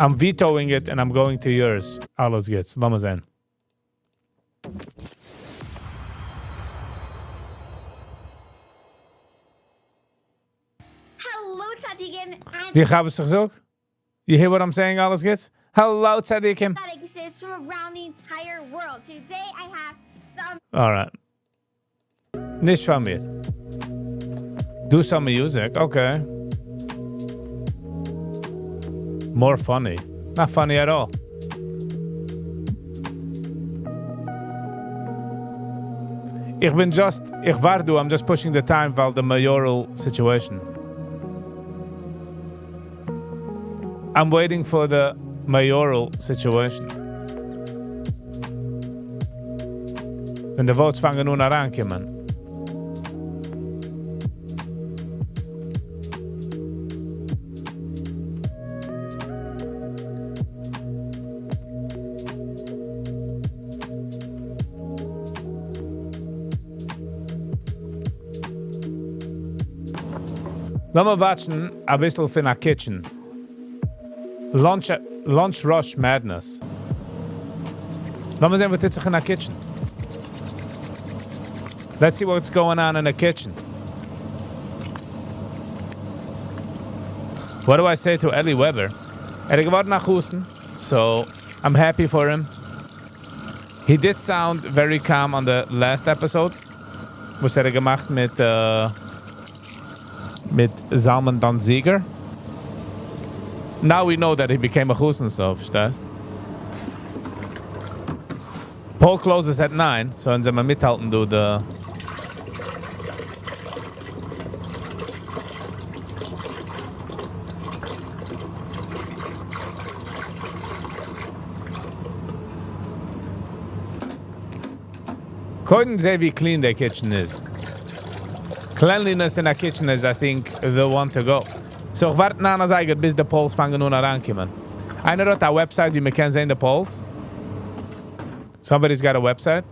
I'm vetoing it and I'm going to yours. אלעס גוטס. לאמיר זען. Hello, Tzadikim and די האב איך געזאגט? You hear what I'm saying, אלעס גוטס? Hello, Tzadikim. Tzaddiks from around the entire world. Today I have the Alright. נישט פון מיר. Do some music, okay. More funny. Not funny at all. איך בין just, איך ווארט דא, I'm just pushing the time ווייל the mayoral situation. I'm waiting for the mayoral situation. ווען די votes פאנגען אן אריינקומען. לאמיר watch ן א ביסל פון א kitchen. Lunch, lunch rush madness. לאמיר זען, וואס טוט זיך אין א kitchen. Let's see what's going on in the kitchen. What do I say to Eli Weber? ער איז געווארן א חתן, so I'm happy for him. He did sound very calm on the last episode. וואס ער האט געמאכט מיט, uh, מיט Zalman Danziger. Now we know that he became a חתן, so פארשטייסט? Poll closes at 9, so אונז זעמיר מיטהאלטן דא די קודם זע ווי clean the kitchen איז. Cleanliness in a kitchen is, I think, the one to go. So, איך ווארט 9 אזייגער ביז די polls פאנגען אן אריינקומען. איינער האט א website, וואו מען קען זען די polls? Somebody's got a website?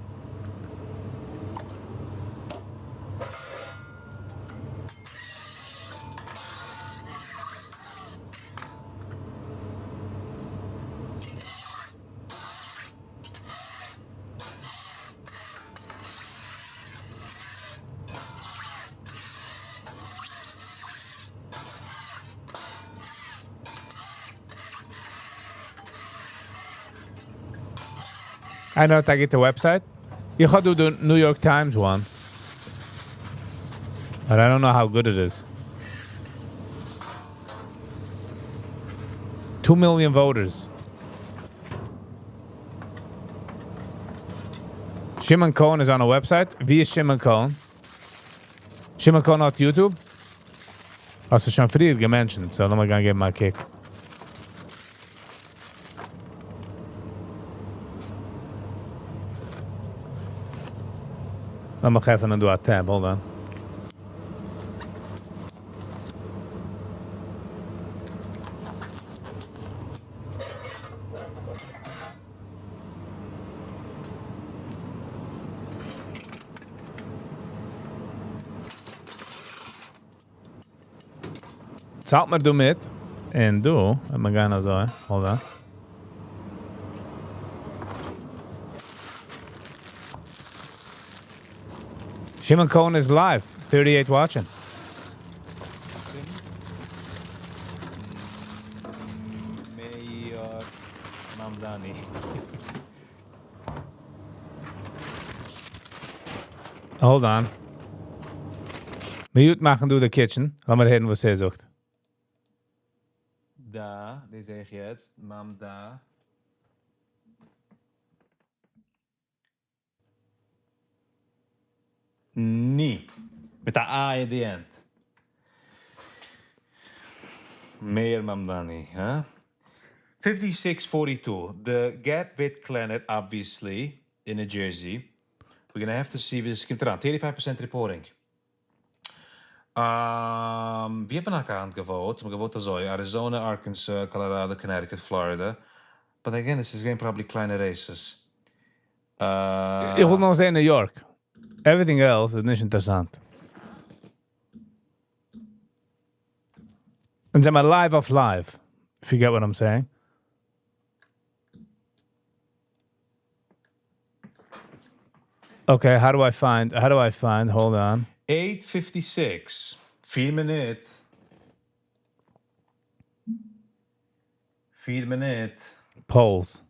איינער האט א גוטע website. איך האב the New York Times one. But I don't know how good it is. 2 million voters. Shimon Cohen is on a website. ווי איז Shimon Cohen? Shimon Cohen אויף YouTube? האסטו שוין פריער גע mentioned, so לאמיר גיין געבן א קוק. לאמיך עפענען דא א tab, hold on. צאלט מיר דא מיט, און דא וועט מען גיין אזוי, hold on. Shimon Cohen is live, 38 watching. Mayor Mamdani. Hold on. Mute מאכן דא די kitchen. לאמיר הערן וואס ער זאגט. דא, די זע איך יעצט, Mamda. Ni. מיט א I at the end. Mayor Mamdani, huh? 56-42. The gap ווערט קלענער, obviously, in New Jersey. We're gonna have to see ווי עס קומט אריין. 35% reporting. ווי האט מען היינט גע vote? מ'האט גע vote אזוי, Arizona, Arkansas, Colorado, Connecticut, Florida. But again, עס איז געווען probably קליינע races. איך וויל נאר זען New York. Everything else איז נישט אינטערעסאנט. און זעמיר live off live. If you get what I'm saying. Okay, how do I find? How do I find? Hold on. 8:56. 4 מינוט. 4 מינוט. Polls.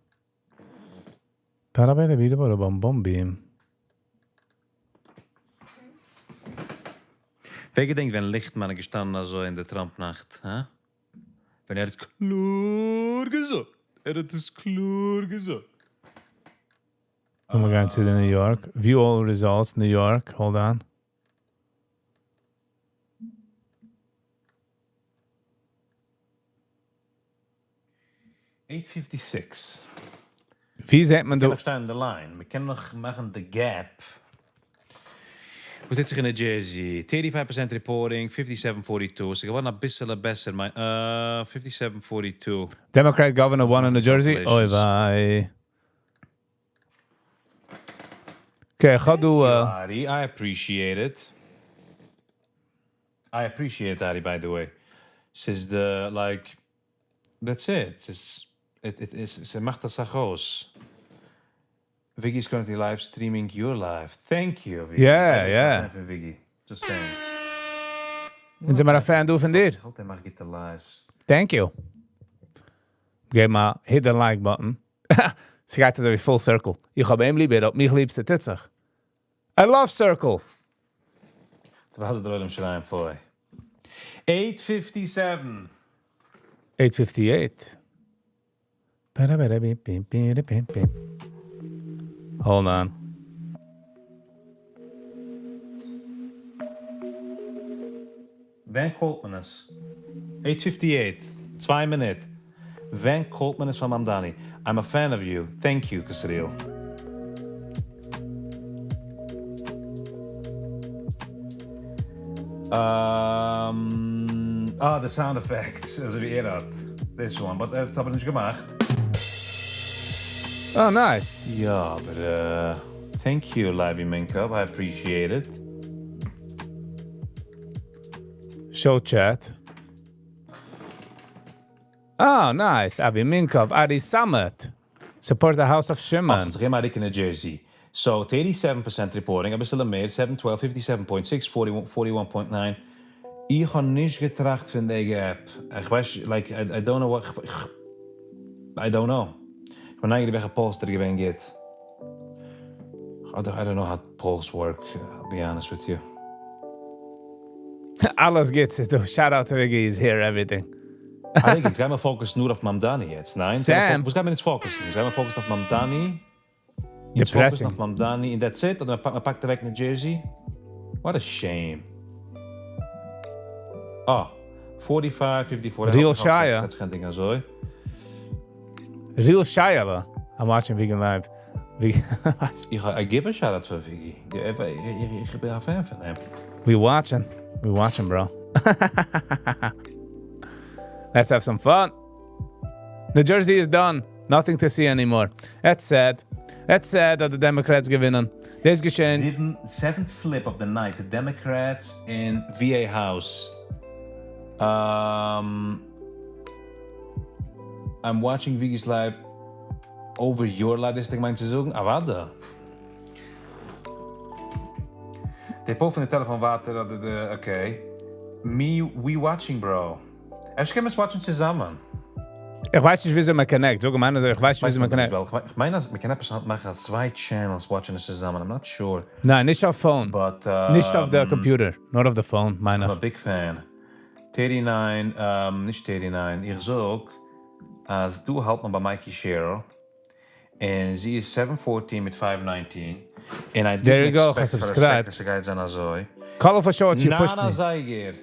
Bum beam. ווער געדענקט, ווען ליכטמאן איז געשטאנען אזוי אין דער Trump-נאכט, הא? ווען ער האט קלאר געזאגט. ער האט עס קלאר געזאגט. And we're going to the New York. View all results, New York. Hold on. 8:56. ווי זעט מען מיר דא? קענען נאך שטיין אין די line. מיר קענען נאך מאכן the gap. וואס טוט זיך אין New Jersey? 35% reporting, 57-42. ס'איז געווארן א ביסל בעסער. מיין, 57-42. Democrat governor won in New Jersey. אוי Congratulations. וויי. Okay, איך האב דא. Thank you, Ari. I appreciate it. I appreciate Ari, by the way. ס'איז the, like, that's it. ס'איז, it, it, ס'מאכט א סאך אויס. Viggy is currently live streaming your live. Thank you, Viggy. Yeah. Viggy. Just saying. און זעמיר א fan דא פון דיר. איך האלט, ער מאכט גוטע lives. Thank you. געב מיר, hit the like button. ס'גייט אזוי full circle. איך האב אים ליב, ער האט מיך ליב, ס'טוט זיך. I love circle. וואס האט דער עולם שרייען פאר? 8:57. 8:58. Hold on. ווען call ט מען עס? 8:58. 2 מינוט. ווען call ט מען עס פון Mamdani? I'm a fan of you. Thank you, Kasriel. Ah, the sound effects. אזוי ווי ער האט. This one, but ער האט עס אבער נישט געמאכט. Oh, nice. Yeah, but thank you, Lavi Minkov. I appreciate it. Show chat. Oh, nice. Avi Minkov, Adi Samet. Support the House of Shimon. זיך אימער אין New Jersey. So, 87% reporting, א ביסל מער, 712, 57.6, 41.9. איך האב נישט געטראכט פון די gap. איך ווייס, like, I don't know what, איך, I don't know. איך בין נייגעריג וועלכע pollster געווען גוט. I don't know how polls work, I'll be honest with you. אלעס גוט, ס'איז דא. Shout out to Viggy, he's here, everything. I think יעצט גייען מיר focus ן נאר אויף Mamdani יעצט, ניין? Sam. וואס גייען מיר יעצט focus ן? יעצט גייען מיר focus ן אויף Mamdani. יעצט focus ן Depressing. אויף Mamdani and that's it? אדער מ'פאקט אוועק New Jersey? What a shame. Oh, 45, 54. Real Shia. דאס איז קיין דינג אזוי. Real Shia, I'm watching Vegan Live. איך I give a shout out פאר Viggy. איך בין א fan פון אים. We watching. We watching, bro. Let's have some fun. New Jersey is done. Nothing to see anymore. That's sad. That's sad that the Democrats געווינען. דאס געשען. Seventh flip of the night, the Democrats in VA House. I'm watching Viggy's live over your live. דאס מיינט צו זאגן, אוודאי. די פאו פון די טעלעפאן ווייטער אדער די, okay. Me, we watching, bro. אפשר קען מען עס watchן צוזאמען. איך ווייס נישט, וויאזוי מען connect. זאג מיר, איך ווייס נישט, וויאזוי מען connect. איך מיין, אז מען קען עפעס מאכן אז צוויי channels watchן עס צוזאמען. I'm not sure. ניין, נישט אויף phone. But, נישט אויף דער computer. Not אויף the phone, מיין I'm איך. a big fan. 39, נישט 39. איך זאג, אז דא האלט מען ביי Mikey Sherrill. און זי איז 714 מיט 519. And I There you didn't go, expect for a subscribe. second אז ס'גייט זיין אזוי. Color for short, you pushed ניין me. אזייגער.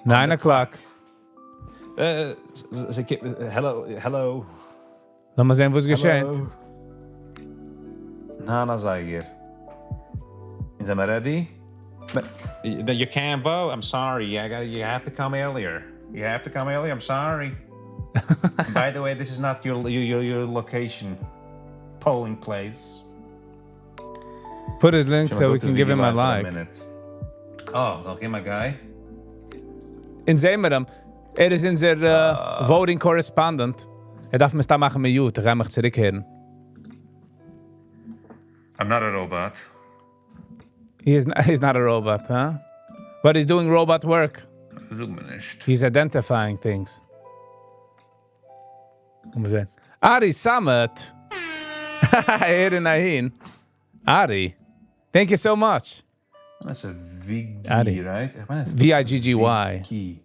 9 o'clock. Hello, hello. לאמיר זען, וואס געשעט. ניין אזייגער. איז מען ready? But you can't vote. I'm sorry. You have to come earlier. You have to come earlier. I'm sorry. And by the way, this is not your location, polling place. Put his link Shall so I go we to can give Viggy him a Live for like. minute? Oh, okay, my guy. אונז זעמיר אים. ער איז אונזער voting correspondent. ער דארף מיר דא מאכן mute, איך גיי מיך צוריקקערן. I'm not a robot. He is not, he's not a robot, huh? But he's doing robot work. זאג מיר נישט. He's identifying things. לאמיר זען. Ari Summit. אהער און אהין. Ari, thank you so much. That's a Viggy, Ari. right? איך מיין, V-I-G-G-Y. Viggy.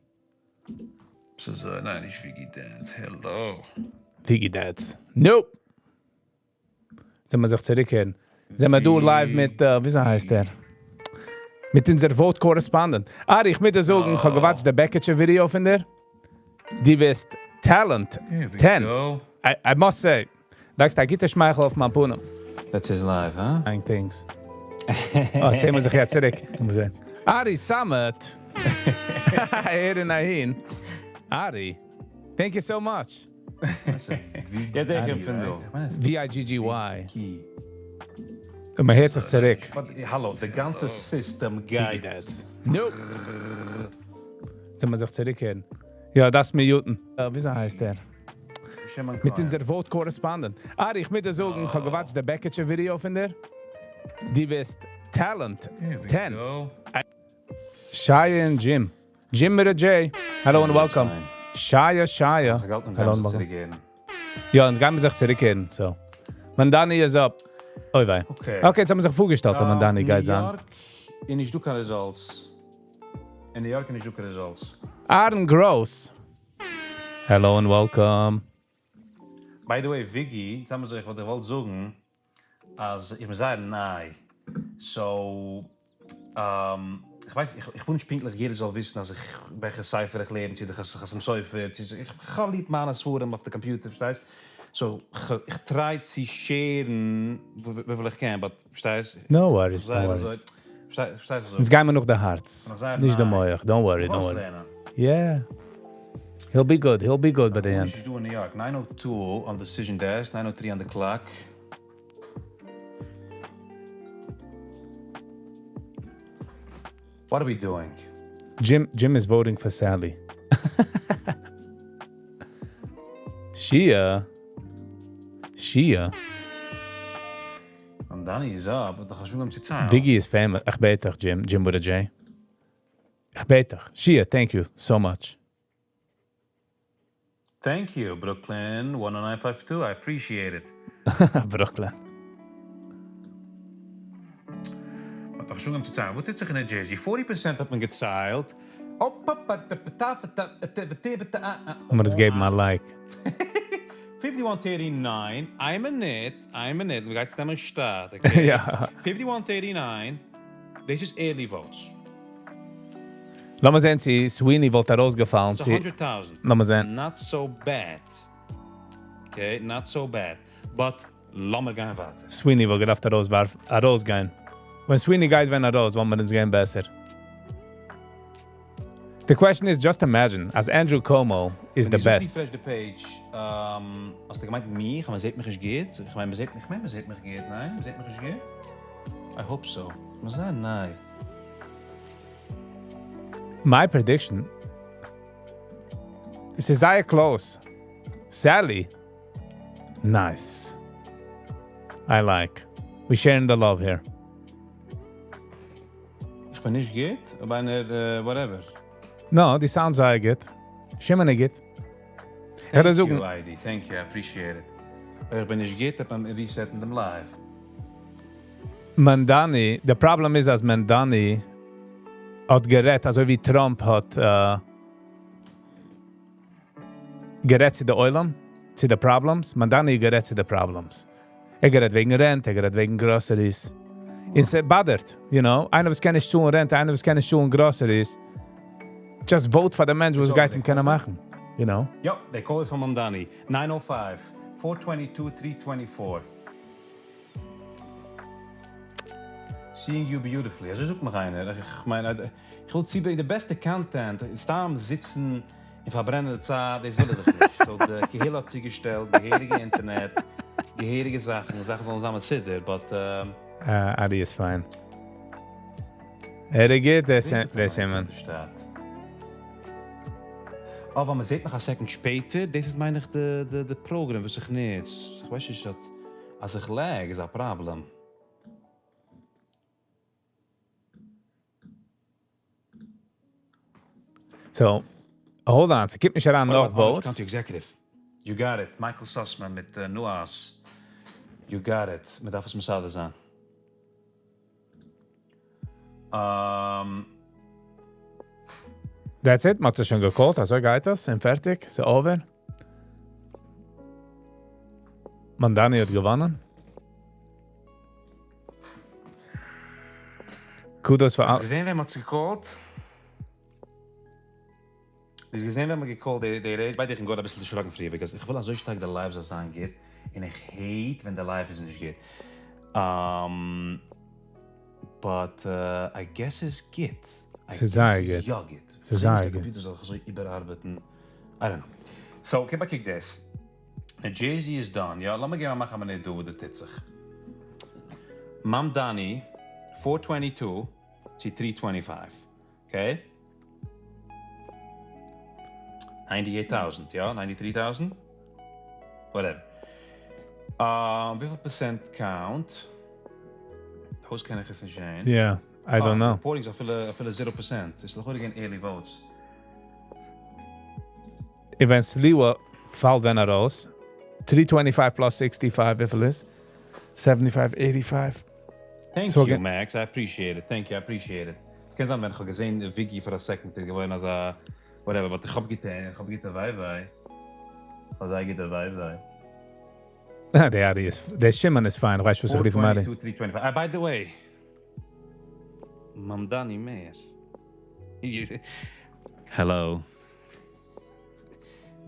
ס'איז, ניין, נישט Viggy Dance. Hello. Viggy Dads. Nope. זאל מיר זיך צוריקקערן. זעמיר דא live מיט, ווי הייסט ער? מיט אונזער vote correspondent. Ari, איך מוז דיר זאגן, איך האב גע watched די בעקעטשע video פון דיר. דו ביסט talent. Here we 10. go. I must say, לייגסט א גוטע שמייכל אויף מיין פנים. That's his live, huh? Things. Oh, זעען מיר זיך יעצט צוריק. לאמיר זען. Ari Summit. אהער און אהין. Ari, thank you so much. יעצט זע איך אים פון דא. V-I-G-G-Y. און מען הערט זיך צוריק. But, hello, די גאנצע system גייט. Nope. זאל מיר זיך צוריקקערן. יא, דאס mute'ן. ווי הייסט ער? Shimon מיט Cohen. אונזער vote correspondent. Ari, איך מוז דיר זאגן, איך האב גע watched די בעקעטשע video פון דיר. דו ביסט talent. Here we 10. go. Shia and Jim. Jim with a J. Hello and welcome. Shia, Shia. איך האלט אונז Hello and זיך welcome. צוריקקערן. יא, אונז גייען מיר זיך צוריקקערן. So. Mamdani is up. אוי וויי. Okay. Okay, יעצט האבן מיר זיך פארגעשטעלט, אז Mamdani גייט New זיין. York, איז נישטא קיין results. אין New York איז נישטא קיין results. Aaron Gross. Hello and welcome. By the way, Viggy, זאג מיר אזוי, איך וואלט געוואלט זאגן, אז איך מוז זאגן, ניין. So, איך ווייס, איך וויל נישט פונקטליך יעדער זאל וויסן, אז איך, וועלכע ספר איך לערן, צי איך חתם סופר, צי איך האב ליב מיינע ספרים אויף די computer, פארשטייסט? So, איך try צו share'ן, וויפיל איך קען, but, פארשטייסט? No worries, no worries. פארשטייסט אזוי? אונז גייען מיר נאך די הארץ. נישט די ניין. מוח. Don't worry, don't worry. לערנען. Yeah. He'll be good. He'll be good by the end. We should do in New York. 902 on decision desk, 903 on the clock. What are we doing? Jim is voting for Sally. Shia. Shia. Mamdani is up, but דאך שוין צו צייט. Viggy is famous. איך בעט דיך, Jim. Jim with a J. איך בעט דיך. Shia, thank you so much. Thank you, Brooklyn 10952. I appreciate it. Brooklyn. דאך שוין צו צייט. וואס טוט זיך אין New Jersey? 40% האט מען געציילט. Oh, pa, pa, ta, ta, ta, ta, ta, ta, ta, ta, I'm gonna just give him a like. 5139. I'm in it. I'm in it. מיר גייט שטימען שטאט. Okay? יא. 5139. This is early votes. לאמיר זען, צי Sweeney וואלט ארויסגעפאלן. It's צי 100,000. לאמיר זען. Not so bad. Okay, not so bad. But לאמיר גיין ווייטער. Sweeney וואלט געדארפט ארויסווארפן, ארויסגיין. ווען Sweeney גייט ווען ארויס, וואלט מען אונז געווען בעסער. The question is, just imagine, אז Andrew Cuomo איז ווען the דו זאגסט best. refresh די page, האסטו געמיינט מיך? אז מען זעט מיך נישט גוט? איך מיין מען זעט, איך מיין מען זעט מיך גוט, ניין? מען זעט מיך נישט גוט? I hope so. מוז זיין ניי. My prediction, ס'איז זייער close. Sally. Nice. I like. We sharing the love here. איך בין נישט גוט, אבער איינער whatever. No, די sound זייער גוט. שמעון איז גוט. Thank ער זאגן you, ID. Thank you, I appreciate it. אויב איך בין נישט גוט, דארף מען reset ן דעם live. Mamdani, the problem איז אז Mamdani האט גערעדט, אזוי ווי Trump האט גערעדט צו די עולם, צו די problems. Mamdani גערעדט צו די problems. ער גערעדט וועגן rent, ער גערעדט וועגן groceries. און ס'bother ט. איינער וואס קען נישט צאלן rent, איינער וואס קען נישט צאלן groceries. Just vote פאר די מענטש וואס גייט אים קענען מאכן, you know. Yup, they call it from Mamdani. 905 422 324. Seeing you beautifully. אזוי זאגט מיך איינער. איך מיין, איך וויל צוברענגען די בעסטע content. סתם זיצן און פארברענען די צייט, דאס וויל איך דאך נישט. So די קהילה האט צוגעשטעלט געהעריגע אינטערנעט, געהעריגע זאכן, זאכן זאלן זיין מסודר, but אדי איז fine. ער איז גוט, דער שמעון. אה, ווייל מ'זעט מיך א second שפעטער, דאס איז מיין איך די program וואס איך נוץ. איך ווייס נישט אז איך lag איז א פראבלעם. So, hold on, ס'קומט נישט אריין נאך votes. County Executive. You got it. Michael Sussman מיט נואס. You got it. מ'דארף עס מסדר זיין. That's it, מ'האט עס שוין גע call ט, אזוי גייט עס, און פערטיג, ס'איז over. Mamdani האט געוואונען. Kudos פאר האסט געזען וועם מ'האט זיך גע call ט? האסט געזען וועם מ'האט גע call ט די race? ביי די איך בין גאר אביסל דערשראקן פריער because איך וויל אזוי שטארק די live זאל זיין גוט און איך hate ווען די live איז נישט גוט. But I guess איז גוט. ס'איז זייער גוט. יא גוט. ס'איז זייער גוט. קאמפיוטער זאל זיך אזוי איבערארבעטן. I don't know. So גיב א קוק דאס. New Jersey איז done. יא לאמיר געבן א מאך א מינוט דא וואס דא טוט זיך. Mamdani 422 צו 325. Okay? 98,000, יא? 93,000? Whatever. וויפיל percent count? דאס קען איך עס נישט זען. Yeah, I don't know. Reporting איז אפילו 0%. ס'איז לכאורה געווען early votes. און ווען Sliwa פאלט ווען ארויס, 325 plus 65, וויפיל איז? 75, 85. Thank So you, again- Max. I appreciate it. Thank you, I appreciate it. עס קען זיין, ווען איך האב געזען Vicky פאר א second, איז געווארן אזא, whatever, but איך האב געטון, איך האב געטון וויי וויי. איך האב זייער געטון וויי וויי. דער ארי איז, דער שמעון איז fine, ווייסט וואס איך רוף אים ארי. 422, 325. Ah, by the way, Mamdani mayor. Hello.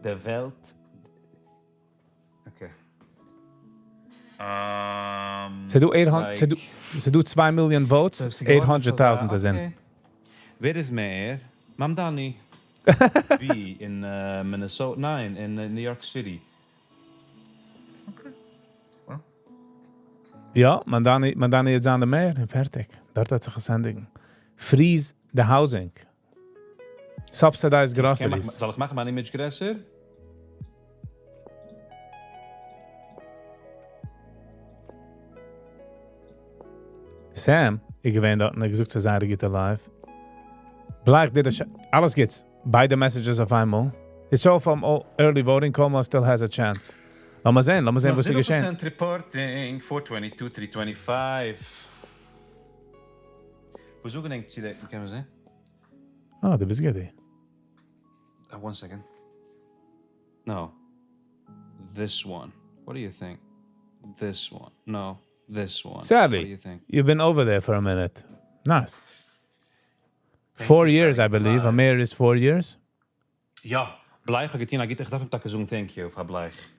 די וועלט. Okay. ס'דא 800, ס'דא 2 מיליאן votes, So, ס'איז געווארן 800,000 איז אין. Okay. ווער איז mayor? Mamdani. ווי? אין Minnesota? ניין, אין New York City. Okay. Well. יא, Mamdani, Mamdani איז אן די mayor און פערטיג. דארט האט זיך עס ענדיגן. Freeze the housing. Subsidized groceries. זאל איך מאכן מיין image גרעסער? Sam, איך געווען דארט און געזאגט, ס'איז זייער גוטע live. בלייך דיר דאס, אלעס גוטס. ביידע messages אויף איינמאל. It's all from all early voting, Cuomo still has a chance. לאמיר זען, לאמיר זען, וואס איז געשען. 0% reporting, 422, 325. וואו געדענקט זי דאס? קען מען זען? אה, דו ביסט גוט. One second. No. This one. What do you think? This one. No. This one. Sadly, What do you think? You've been over there for a minute. Nice. Thank 4 you, years, Sally. I believe. Bye. א mayor איז 4 years. יא, בלייך האט געטון, איך דארף אים טאקע זאגן thank you, פאר בלייך.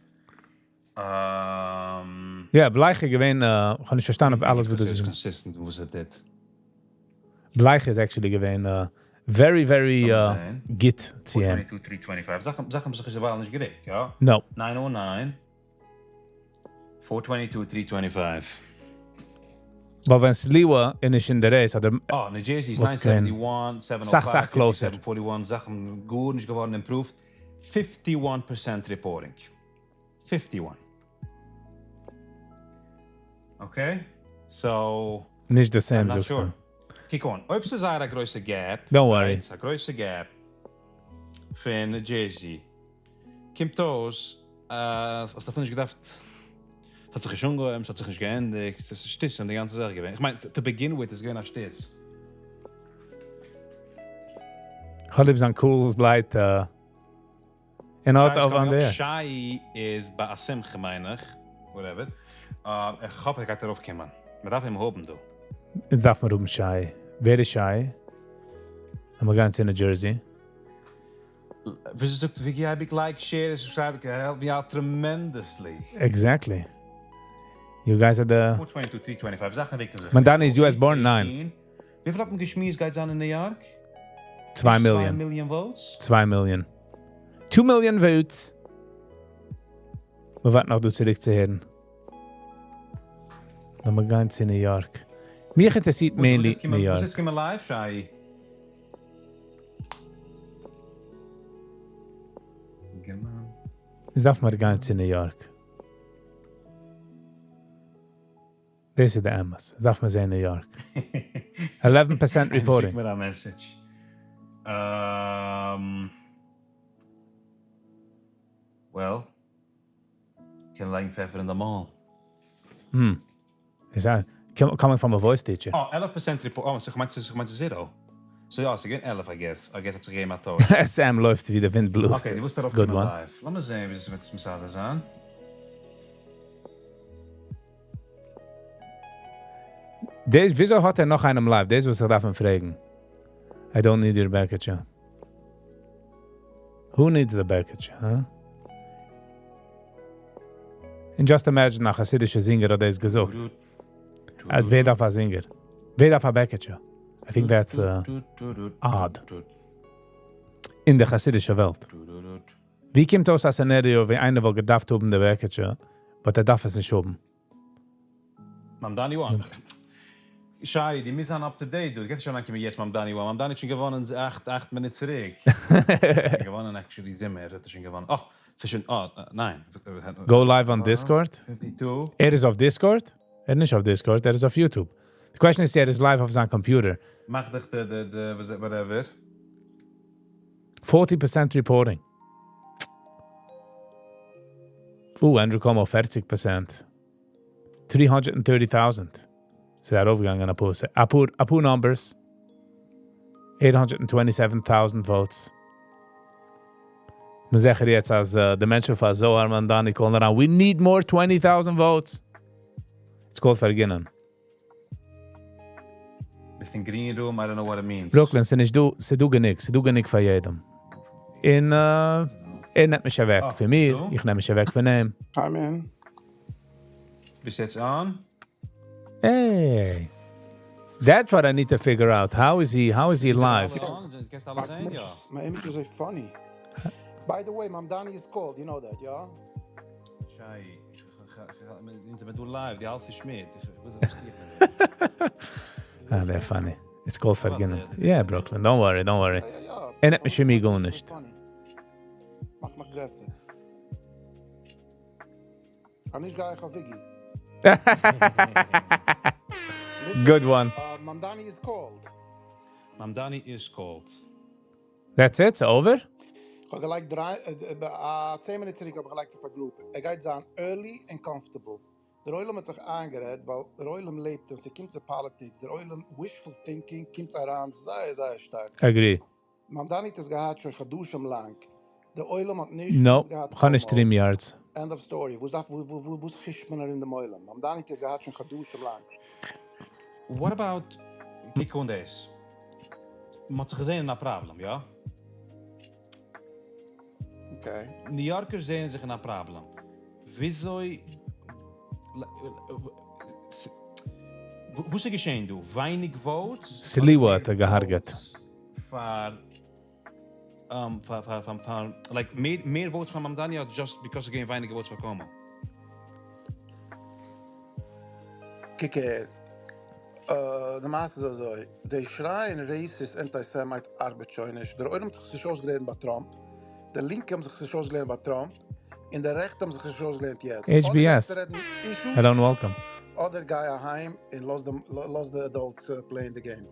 יא, בלייך איז געווען, איך האב נישט פארשטאנען אלעס וואס דו איז זאגסט. consistent וואס ער טוט. בלייך איז actually געווען very very גוט צו אים. 422, 325, זאכן זאכן האבן זיך נישט דערווייל נישט גערוקט, יא? No. 909, 422, 325. ווייל ווען סליווא איז נישט אין די race אדער אה, ניו דזשערסי איז וואלט געווען 971, סאך 705, סאך closer. 5741, זאכן גארנישט געווארן improved, 51 percent reporting. 51. Okay? So. נישט די same I'm not זאגסטו. sure. קוק אן, אויב ס'איז זייער א גרויסע gap, Don't worry. ס'איז א גרויסע gap פון ניו דזשערסי, קומט אויס אז האסט אפילו נישט געדארפט, ס'האט זיך נישט אנגעהויבן, ס'האט זיך נישט געענדיגט, ס'איז שטות די גאנצע זאך געווען. איך מיין, to begin with איז געווען א שטות. כ'האב ליב זיין cool light און האט אויף אן דער. שי איז ביי א שמחה מיין איך, whatever. איך האף ער גייט ארויף קומען. מען דארף אים האבן דא. יעצט דארף מען האבן שי. ווער איז שי? לאמיר גיין צו ניו דזשערסי. וויאזוי זאגט וויגי אייביג like share subscribe help me out tremendously. Exactly. You guys are the 422, 325 זאכן רוקן זיך. Mamdani איז US born? ניין. וויפיל האט מען געשמועסט גייט זיין אין ניו יארק? 2 מיליאן. 2 מיליאן votes? 2 מיליאן. 2 מיליאן votes. מיר ווארטן נאך דא צוריק צו הערן. לאמיר גיין צו ניו יארק. מיך אינטערעסירט mainly ניו יארק. וואס איז קומען live, שי? עס דארף מיר גיין צו ניו יארק. דאס איז די אמת. עס דארף מען זען ניו יארק. 11% reporting. שיק מיר א message. Um, well, קען לייגן פעפער אין די מויל. Is that coming from a voice teacher? Oh, 11% report. Oh, איך מיין, איך מיין zero. So יא, ס'איז געווען 11, I guess. I guess האט זיך געגעבן א טויש. Sam לויפט ווי דער ווינט בלאזט. Okay, דו וועסט דערויף Good קומען one. live. לאמיר זען, ווי עס וועט מסדר זיין. דאס, וויאזוי האט ער נאך איינעם live? דאס וואס איך דארף אים פרעגן. I don't need your בעקעטשע. Who needs the בעקעטשע, huh? And just imagine, א חסידישע זינגער האט דאס געזאגט. ווער דארף א זינגער? ווער דארף א בעקעטשע? I think that's odd. אין דער חסידישע וועלט. ווי קומט אויס א scenario, ווי איינער וואלט געדארפט האבן די בעקעטשע, but ער דארף עס נישט האבן? Mamdani won. שי, די מוז זיין up to date. דו גייסט שוין אנקומען יעצט Mamdani won. Mamdani האט שוין געוואונען 8 8 מינוט צוריק. שוין געוואונען actually זומער, האט ער שוין געוואונען. Oh, ס'איז שוין, oh, ניין. Go live on Discord. 52. ער איז אויף Discord? ער איז נישט אויף Discord, ער איז אויף YouTube. The question is, ער איז live אויף זיין computer. מאך דיך די, די, די, whatever. 40% reporting. Andrew Cuomo 40%. 330,000. ס'איז ארויפגעגאנגען א פאר, א פאר, א פאר numbers. 827,000 votes. מיר זעכער יעצט אז די מענטשן פון Zohran Mamdani call around. We need more 20,000 votes. It's called פארגינען. ביסט אין green room, I don't know what it means. Brooklyn, ס'איז נישט דא, ס'איז דא גענוג, ס'איז דא גענוג פאר יעדעם. און ער נעמט מיך אוועק Ah, פון מיר, so? איך נעם מיך אוועק פון אים. Hi, man. ביסט יעצט on? Hey. That's what I need to figure out. How is he live? קענסט אלעס זען, יא. My image is so funny. By the way, Mamdani is called. You know that, yeah? שי, איך בין דא live, די אלעס איז מיט. איך וואס איז Ah, they're funny. It's called פארגינען. Yeah, Brooklyn. Don't worry, don't worry. Yeah, yeah, yeah. ער נעמט מיך פון מיר גארנישט. Funny. מאך מיך גרעסער. אנישט גיי איך אויף Wiggy. Listen, Good one. Mamdani is called. Mamdani is called. That's it? It's over? איך האב געלייגט דריי, 10 מינוט צוריק האב איך געלייגט אויף א group. ער גייט זיין early and comfortable. דער עולם האט זיך איינגערעדט, ווייל דער עולם לעבט און ס'קומט צו politics. דער עולם wishful thinking קומט אריין זייער, זייער שטארק. Agree. Mamdani האט עס געהאט שוין חדשים לאנג. דער עולם האט נישט No, געהאט איך האב נישט FOMO. StreamYards. End of story. וואס דארף, וואו, וואו, וואו, וואס חישט מען אין דעם עולם? Mamdani האט עס געהאט שוין חדשים לאנג. What about, קוק אן דאס. מ'האט זיך געזען אין א פראבלעם, יא? Okay. ניו יארקער זעען זיך אין א פראבלעם. וויאזוי... וואס איז געשען דא? ווייניג votes? Sliwa האט ער געהארגעט. פאר פאר פאר פאר פאר like מער מער votes פאר Mamdani אדער just because ס'איז געווען ווייניגער votes פאר Cuomo? קוק אהער, די מעשה איז אזוי, די שרייען racist anti-Semite ארבעט שוין נישט, דער עולם האט זיך עס נישט אויסגעלערנט ביי טראמפ, די לינקע האבן זיך עס נישט אויסגעלערנט ביי טראמפ, און די רעכטע האבן זיך עס נישט אויסגעלערנט יעצט. אדער HBS. גייסטו רעדן issues, Hello and welcome. אדער גיי אהיים און לאז דעם לאז די adults play ען די game.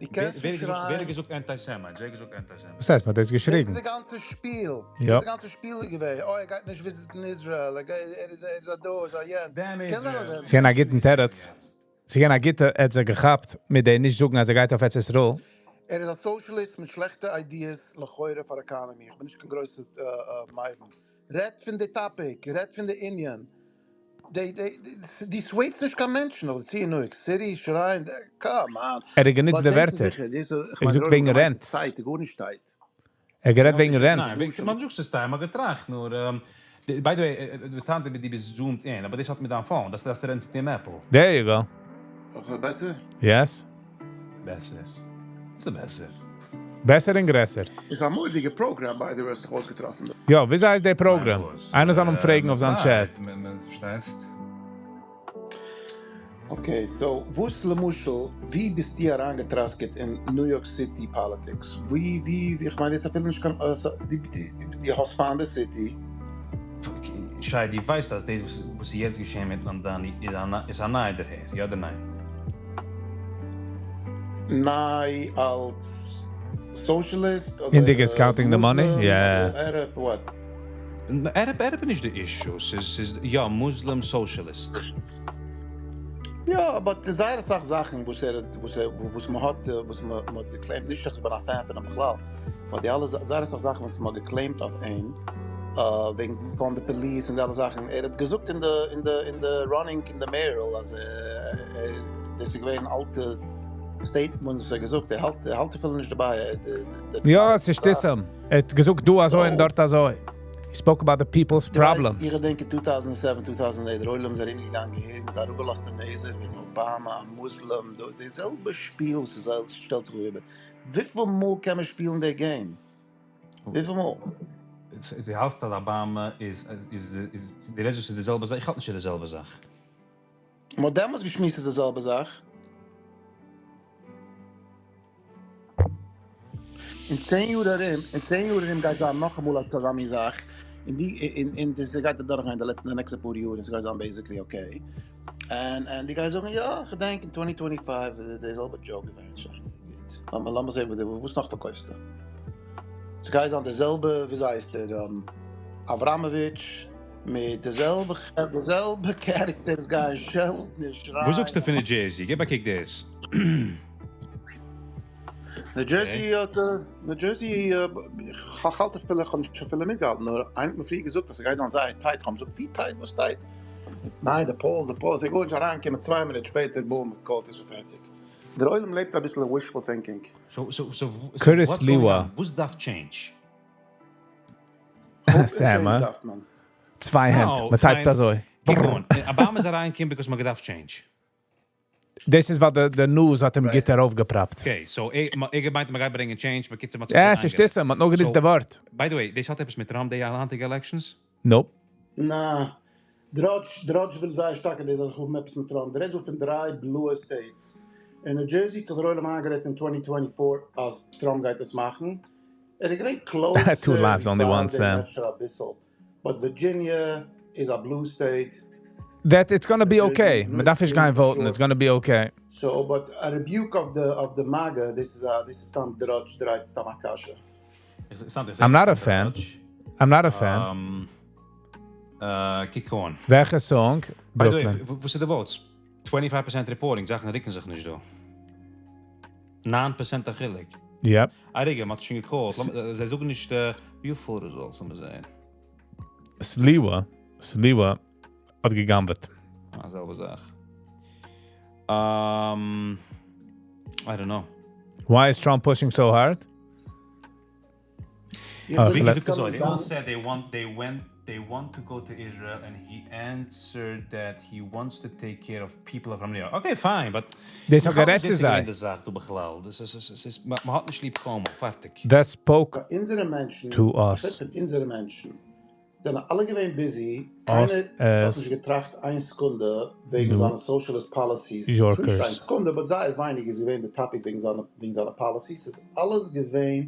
דו ווער קענסט ווער נישט געזאגט ווער האט שרייען. געזאגט anti-Semite? ווער האט געזאגט anti-Semite? וואס הייסט, מ'האט דאס דאס געשריגן? איז די גאנצע שפיל. דאס יא. איז די גאנצע שפיל געווען. אוי, ער גייט נישט visit ן Israel, ער גייט ער איז ער איז א דא, איז א יענץ. Damn קען זיין אז Israel. ער ס'געווען א גוטן תירוץ. ס'געווען א גוטע, ער האט זיך געכאפט מיט די נישט זאגן אז ער גייט אויף ארץ ישראל. ער איז א socialist מיט שלעכטע ideas לכאורה פאר economy. איך בין נישט קיין גרויסע מבין. רעדט פון די topic, רעדט פון די ענין. די די די sway סט נישט קיין מענטשן, אדער צו אין New York City שרייען, come on. ער האט גענוצט But די דאס איז ווערטער. זיכער, דאס איז, איך ער מיין, האט געזאגט דער עולם וועגן האט געמיינט rent. ס'איז tight, ס'איז גארנישט tight. ער האט גערעדט וועגן rent. ניין, וועגן מען זאגט ס'איז tight, מ'האט געטראכט נאר, by the way, דו ביסט היינט דו ביסט zoomed in, אבער דאס האט מיט דיין phone, דאס דאס רעדן צו דעם Apple. There you go. אויך בעסער? Yes. בעסער. ס'איז בעסער. בעסער און גרעסער. איז א מורא'דיגע program, by the way, האסט זיך אויסגעטראפן. יא, וויאזוי הייסט דער program? איינער זאל אים פרעגן אויף זיין chat. מען פארשטייסט? Okay, so וואס למשל, ווי ביסטו אריינגעטראסקעט אין New York City politics? ווי, ווי, ווי, איך מיין, דאס איז אפילו נישט קיין, דו, דו האסט פיינט די city. שי, דו ווייסט אז דאס וואס וואס איז יעצט געשען מיט Mamdani איז א איז א ניי דערהער, יא אדער ניין? ניי אלס socialist אדער Indig is counting the money? Muslim Yeah. אדער Arab, what? Arab Arab איז נישט די issue, ס'איז ס'איז יא Muslim socialist. יא, אבער זייער אסאך זאכן וואס ער האט וואס ער וואס מען האט וואס מען האט גע claim ט, נישט אז איך בין א fan פון אים בכלל, אבער די אלע זייער אסאך זאכן וואס מען האט גע claim ט אויף אים, וועגן defund the police און די אלע זאכן, ער האט געזאגט אין די אין די אין די running אין די mayoral אז ער דאס איז געווען אלטע statements וואס ער האט געזאגט, ער האלט ער האלט אפילו נישט דערביי. יא, עס איז שטותים. ער האט געזאגט דא אזוי און דארט אזוי. He spoke about the people's problems. איך געדענק אין 2007, 2008, דער עולם איז ארומגעגאנגען הער מיט אראפגעלאזטע נעזער וועגן Obama, א מוסלים, די זעלבע שפיל וואס עס שטעלט זיך איבער. וויפיל מאל קען מען שפילן די game? וויפיל מאל? דו האלטסט אז Obama איז איז איז די רעדסט איז די זעלבע זאך, איך האלט נישט די זעלבע זאך. מ'האט דעמאלטס געשמועסט איז די זעלבע זאך. אין 10 יאר ארום, אין 10 יאר ארום גייט זיין נאכאמאל אזא מין זאך, און די און און דאס גייט דורכגיין די לעצטע די נעקסטע פאר יאר, און ס'גייט זיין basically okay. און און די גייען זאגן, יא, איך געדענק אין 2025 די זעלבע joke געווען, שוין, גוט. לאמיר לאמיר זען וואס נאך פארקויפסטו. ס'גייט זיין די זעלבע, ווי הייסט ער, אבראמאוויטש, מיט די זעלבע די זעלבע characters גייען שעלטן און שרייען. וואס זאגסטו פון New Jersey? גיב א קוק דאס. New Jersey האט New Jersey איך האלט אפילו איך האב נישט אפילו מיטגעהאלטן נאר איינער האט מיר פריער געזאגט אז ס'גייט זיין זייער tight איך האב געזאגט ווי tight וואס tight ניין די polls די polls איך גארנישט אריינקומען צוויי מינוט שפעטער boom call ט איז פערטיג דער עולם לעבט אביסל אין wishful thinking. So so so Curtis what's going Sliwa. on? וואס דארף change? Sam, change דארף מען. צוויי הענט, No, מען type ט אזוי. קוק אן, Obama איז אריינגעקומען because מ'האט געדארפט change. דאס איז וואס די news האט אים גוט ארויפגעפראפט. Okay, so איך געמיינט מ'גייט ברענגען change, בקיצור מ'האט זיך יא, שוין עס איז שטותים, מ'האט נאר גענוצט So- די ווארט. By the way, דאס האט עפעס מיט Trump די היינטיגע elections? Nope. נא, Drudge, Drudge וויל זייער שטארק דאס זאל האבן עפעס מיט Trump. דער רעדט זאל פון דריי blue states. אין New Jersey האט דער עולם איינגערעדט אין 2024 אז Trump גייט עס מאכן. ער איז געווען close. Two lives, only one, Sam. אפשר א ביסל. But Virginia is a blue state. That it's gonna be okay. Jersey, מען דארף נישט גיין vote ן, it's gonna be okay. So, but a rebuke of the MAGA, this is סתם Drudge דרייט סתם א קאשע. I'm not a fan. I'm not a fan. קוק אן. וועלכע song? By the way, Brooklyn. וואס איז די votes? 25% reporting, זאכן רוקן זיך נישט דא. 9% א חילוק. Yep. א רגע, מ'האט שוין גע call ט. זיי זאגן נישט, וויפיל results, לאמיר זען. Sliwa, Sliwa האט גע'גנב'עט. אה, זעלבע זאך. I don't know. Why is Trump pushing so hard? Ja, Ah, ווי vielleicht- געזאגט, אזוי, they all said they want, they went, they want to go to Israel and he answered that he wants to take care of people from New York. Okay fine but דאס האט איך האלט גערעדט נישט צו דאס איז זיי. געווען די זאך דא בכלל. דאס איז עס איז מען האט נישט ליב קאומא, פארטיג. That spoke אונזערע מענטשן, to איך רעד us. פון אונזערע מענטשן, זענען אלע געווען busy, Us קיינער האט as נישט געטראכט איין סעקונדע וועגן New זיינע socialist policies, נישט איין Yorkers. סעקונדע, but זייער ווייניג איז געווען די topic וועגן זיינע וועגן זיינע policies, ס'איז אלעס געווען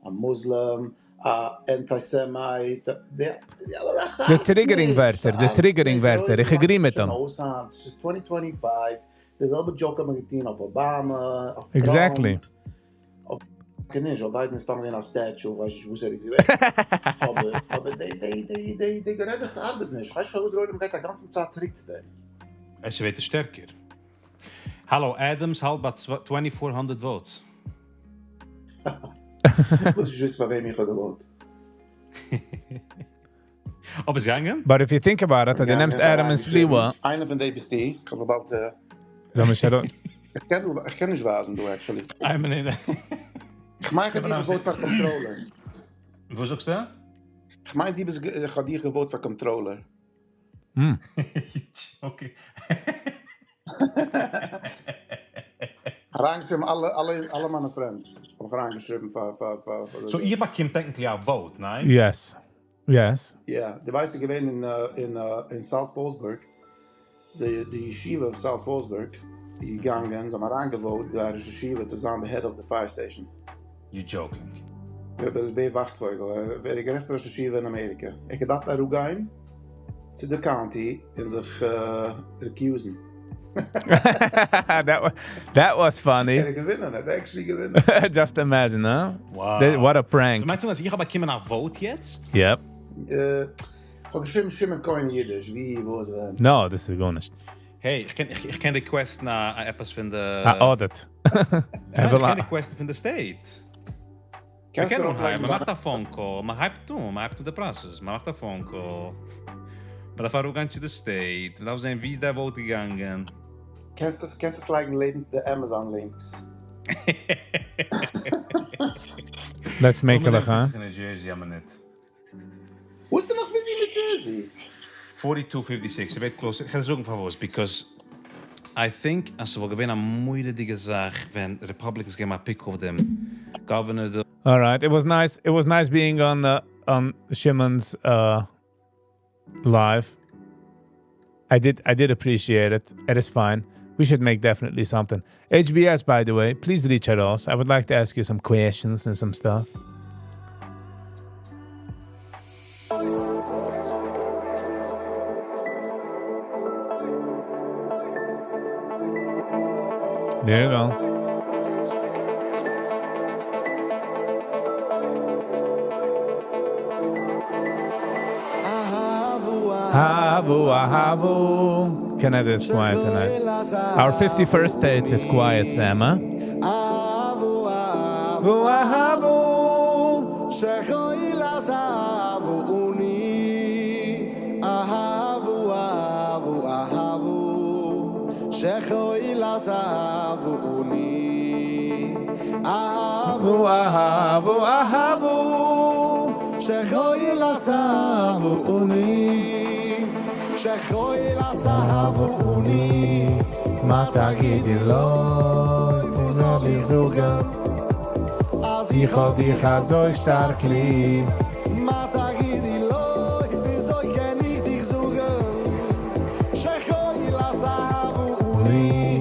א מוסלים, א anti-Semite, די די אלע זאכן די ס'ארבעט triggering נישט, ווערטער, די ס'ארבעט triggering נישט, דער ווערטער, עולם איך לאכט agree זיך מיט שוין אים. אויס היינט, ס'איז 2025, די זעלבע joke האט מען געטון אויף Obama, אויף Exactly. Trump, אויף נישט, ווייל Biden איז סתם געווען א statue, ווייס נישט וואס ער איז געווען. אבער אבער די די די די די גערעדעכץ ארבעט נישט, כ'ווייס נישט פארוואס דער עולם גייט א גאנצן צייט צוריק צו דעם. עס ווערט שטערקער. האלא, Adams האלט ביי 2400 votes. וואס איז just פאר וועם איך האב גע vote. אבער איז געגאנגען? But if you think about it, אז דו נעמסט געגאנגען, Adam און Sliwa. איינער פון די ביסטו, איך האב באלד זאל מען שוין איך קען איך קען נישט ווייזן דא actually. איין מינוט. איך מיין איך האב דיר גע vote פאר controller. וואס זאגסטו? איך מיין דו ביסט איך האב דיר גע vote פאר controller. Okay. אריינגעשריבן אלע אלע אלע מיינע friends האב איך אריינגעשריבן פאר פאר פאר פאר So איר באקומט technically א vote, ניין? Yes. Yes. יא, דו ווייסט איז געווען אין אין אין South Fallsburg, די די ישיבה אין South Fallsburg איז געגאנגען, זיי האבן אריינגע vote זייער ראש ישיבה צו זיין די head of the fire station. You joking. רבי בער וואכטפויגל, ער איז די גרעסטע ראש ישיבה אין אמעריקע, ער האט געדארפט אראפגיין צו די county און זיך recuse ן. That was funny. ער האט געווינען, ער האט actually געווינען. Just imagine, huh? Wow. What a prank. So מיינסטו אז איך האב באקומען א vote יעצט? Yep. איך האב געשריבן שמעון כהן אידיש, ווי, וואס, ווען. No, דאס איז גארנישט. Hey, איך קען איך קען request ן א עפעס פון די א audit. איך קען request ן פון די state. קענסט מ'קען ארויפלייגן אנהייבן, מ'מאכט א phone call, מ'הייבט אן, מ'הייבט אן די process, מ'מאכט א phone call, מ'דארף אראפגיין צו די state, מ'דארף זען ווי איז די vote געגאנגען. קענסט עס קענסט עס לייגן לעבן די Amazon links. Let's make a לחיים. אין New Jersey א מינוט. וואס איז נאך busy מיט Jersey? 4256, ס'ווערט close, איך קען זאגן פארוואס, because I think אז ס'וואלט געווען א מורא'דיגע זאך ווען Republicans געבן א pick אויף דעם governor דא. All right, it was nice. It was nice being on Shimon's live. I did appreciate it. It is fine. We should make definitely something. HBS, by the way, please reach out us. I would like to ask you some questions and some stuff. There you go. אהבו, אהבו. Canada is quiet tonight. Our 51st state is quiet, Sam, huh? אהבו, אהבו, שכל עזבוני. אהבו, אהבו, אהבו, שכל עזבוני. אהבו, אהבו, אהבו, שכל עזבוני. שכל עזבוני. מה תגידי לו, וואס זאל איך זאגן? אז איך האב דיך אזוי שטארק ליב. מה תגידי לו, וויאזוי קען איך דיך זאגן? שכל עזבוני.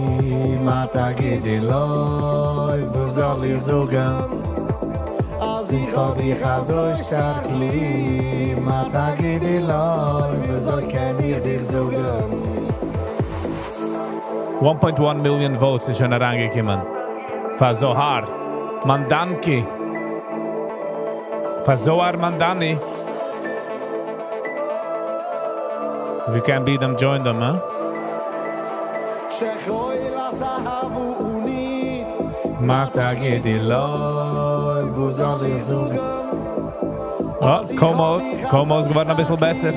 מה תגידי לו, וואס זאל איך זאגן? אז איך האב דיך אזוי שטארק ליב. מה תגידי לו, וויאזוי קען איך דיך זאגן? 1.1 million votes איז שוין אריינגעקומען. פאר Zohran Mamdani. פאר Zohran Mamdani. If you can't beat them, join them, huh? שכל עזבוני. מה תגידי לו, וואס זאל איך זאגן? Oh, Cuomo, Cuomo איז געווארן א ביסל בעסער.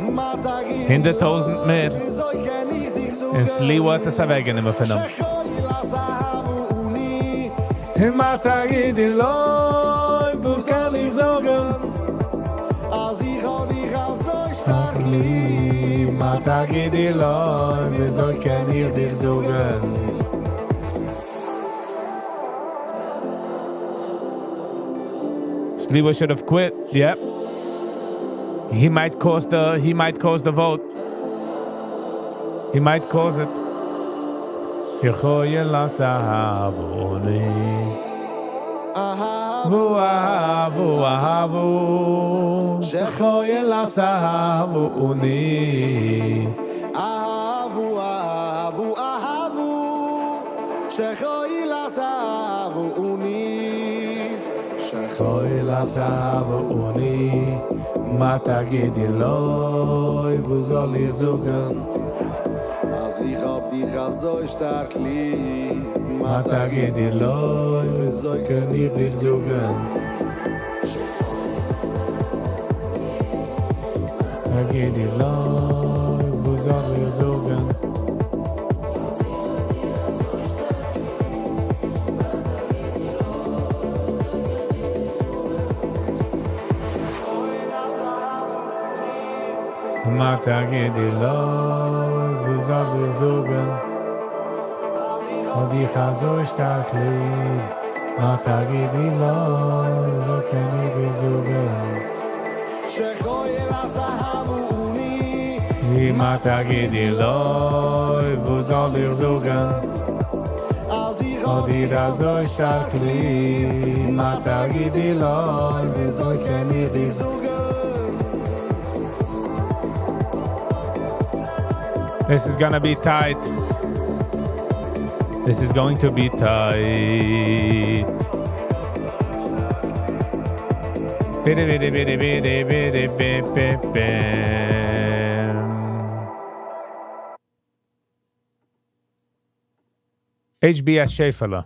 100.000 מער. און Sliwa האט עס אוועקגענומען פון אים. מה תגידי לו, וואס קען איך זאגן? אז איך האב דיך ליב, מה תגידי לו, וויאזוי קען איך דיך זאגן? Sliwa should have quit. Yep. He might cause the he might cause the vote. He might cause it. יכול לסהבוני. אהבו אהבו אהבו שחוי לסהבוני. אהבו אהבו אהבו שחוי לסהבוני שחוי לסהבוני מה תגידי לו וואו זאל איך זאגן אז איך האב דיך אזוי שטארק ליב מה תגידי לו וויאזוי קען איך דיך זאגן תגידי לו וואו זאל איך זאגן מה תגידי לו וואו זאל איך זאגן האב דיך אזוי שטארק ליב מה תגידי לו וויאזוי קען איך דיך זאגן שחוי לסהבוני מה תגידי לו וואו זאל איך זאגן אז איך האב דיך אזוי שטארק ליב מה תגידי לו וויאזוי קען איך דיך זאגן This is gonna be tight. This is going to be tight. Bitty bitty bitty bitty bitty bit bit bam. HBS שעפעלע.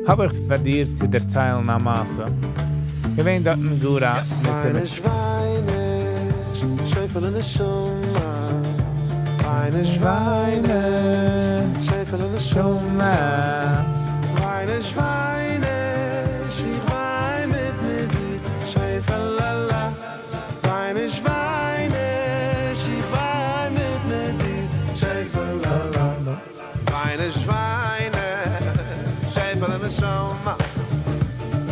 האב איך פאר דיר צו דערציילן א מעשה. געווען דארט אין גור א וויין נישט, שעפעלע נשמה. וויין נישט, וויין נישט, שעפעלע נשמה. וויין נישט, וויין נישט, איך וויין מיט מיט דיר, שעפעלע. וויין נישט, וויין נישט, איך וויין מיט מיט דיר, שעפעלע. וויין נישט, וויין נישט, שעפעלע נשמה.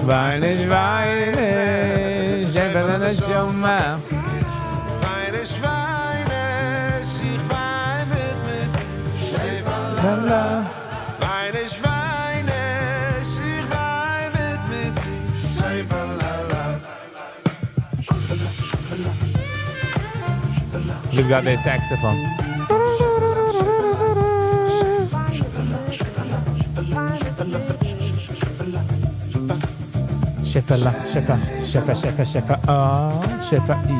וויין נישט, וויין נישט, שעפעלע נשמה. וויין נישט, וויין נישט, איך וויין מיט מיט דיר, שעפעלע. וויין נישט, וויין נישט, איך וויין מיט מיט דיר, שעפעלע. We've got the saxophone. שעפעלע, שעפע, שעפע, שעפע, שעפע, אה, שעפע, אי.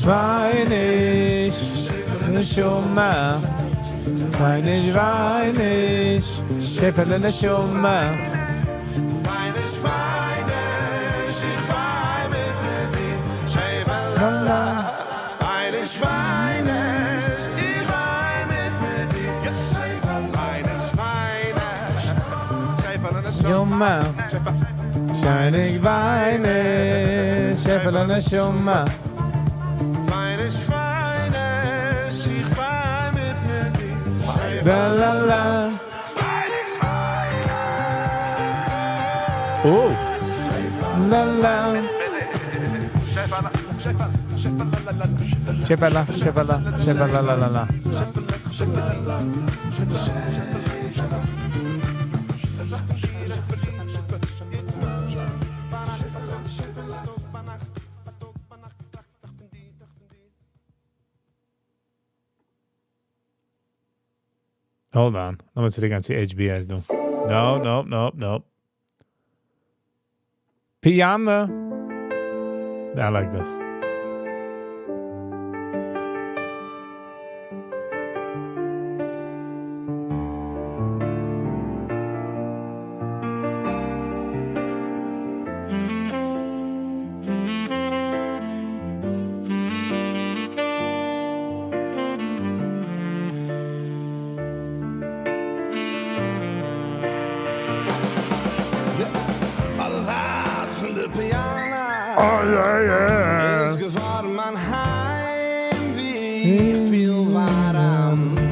וויין נישט, נשמה. וויין נישט, וויין נישט, שעפעלע נשמה. וויין נישט, וויין נישט, איך וויין מיט מיט דיר, שעפעלע. וויין נישט, וויין נישט, איך וויין מיט מיט דיר, וויין נישט, וויין נישט, שעפעלע נשמה. שיינע וויין נישט, שעפעלע נשמה. וויין נישט, וויין נישט, איך וויין מיט מיט דיר, La la la. Oh. La la. שעפעלע, שעפעלע, שעפעלע, la la la. Hold on. לאמיר צוריק גיין צו HBS דא. No, no, no, no. Piano. I like this. Alles piano. Oh, yeah, yeah. איז געווארן מיין היים, ווי איך פיל ווארעם און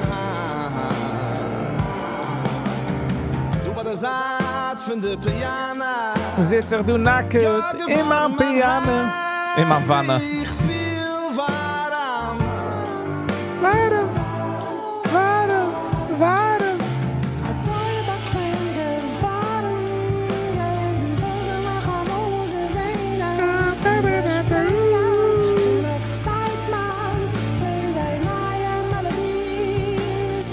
הייס. דא ביי די זייט פון די piano. זיץ איך דא נאקעט אין מיין piano. אין מיין וואנע. איך פיל ווארעם. ווארעם, ווארעם, ווארעם. אזוי באקוועם געווארן, יעדן טאג נאכאמאל געזינגען. פון excitement, פון די נייע melodies,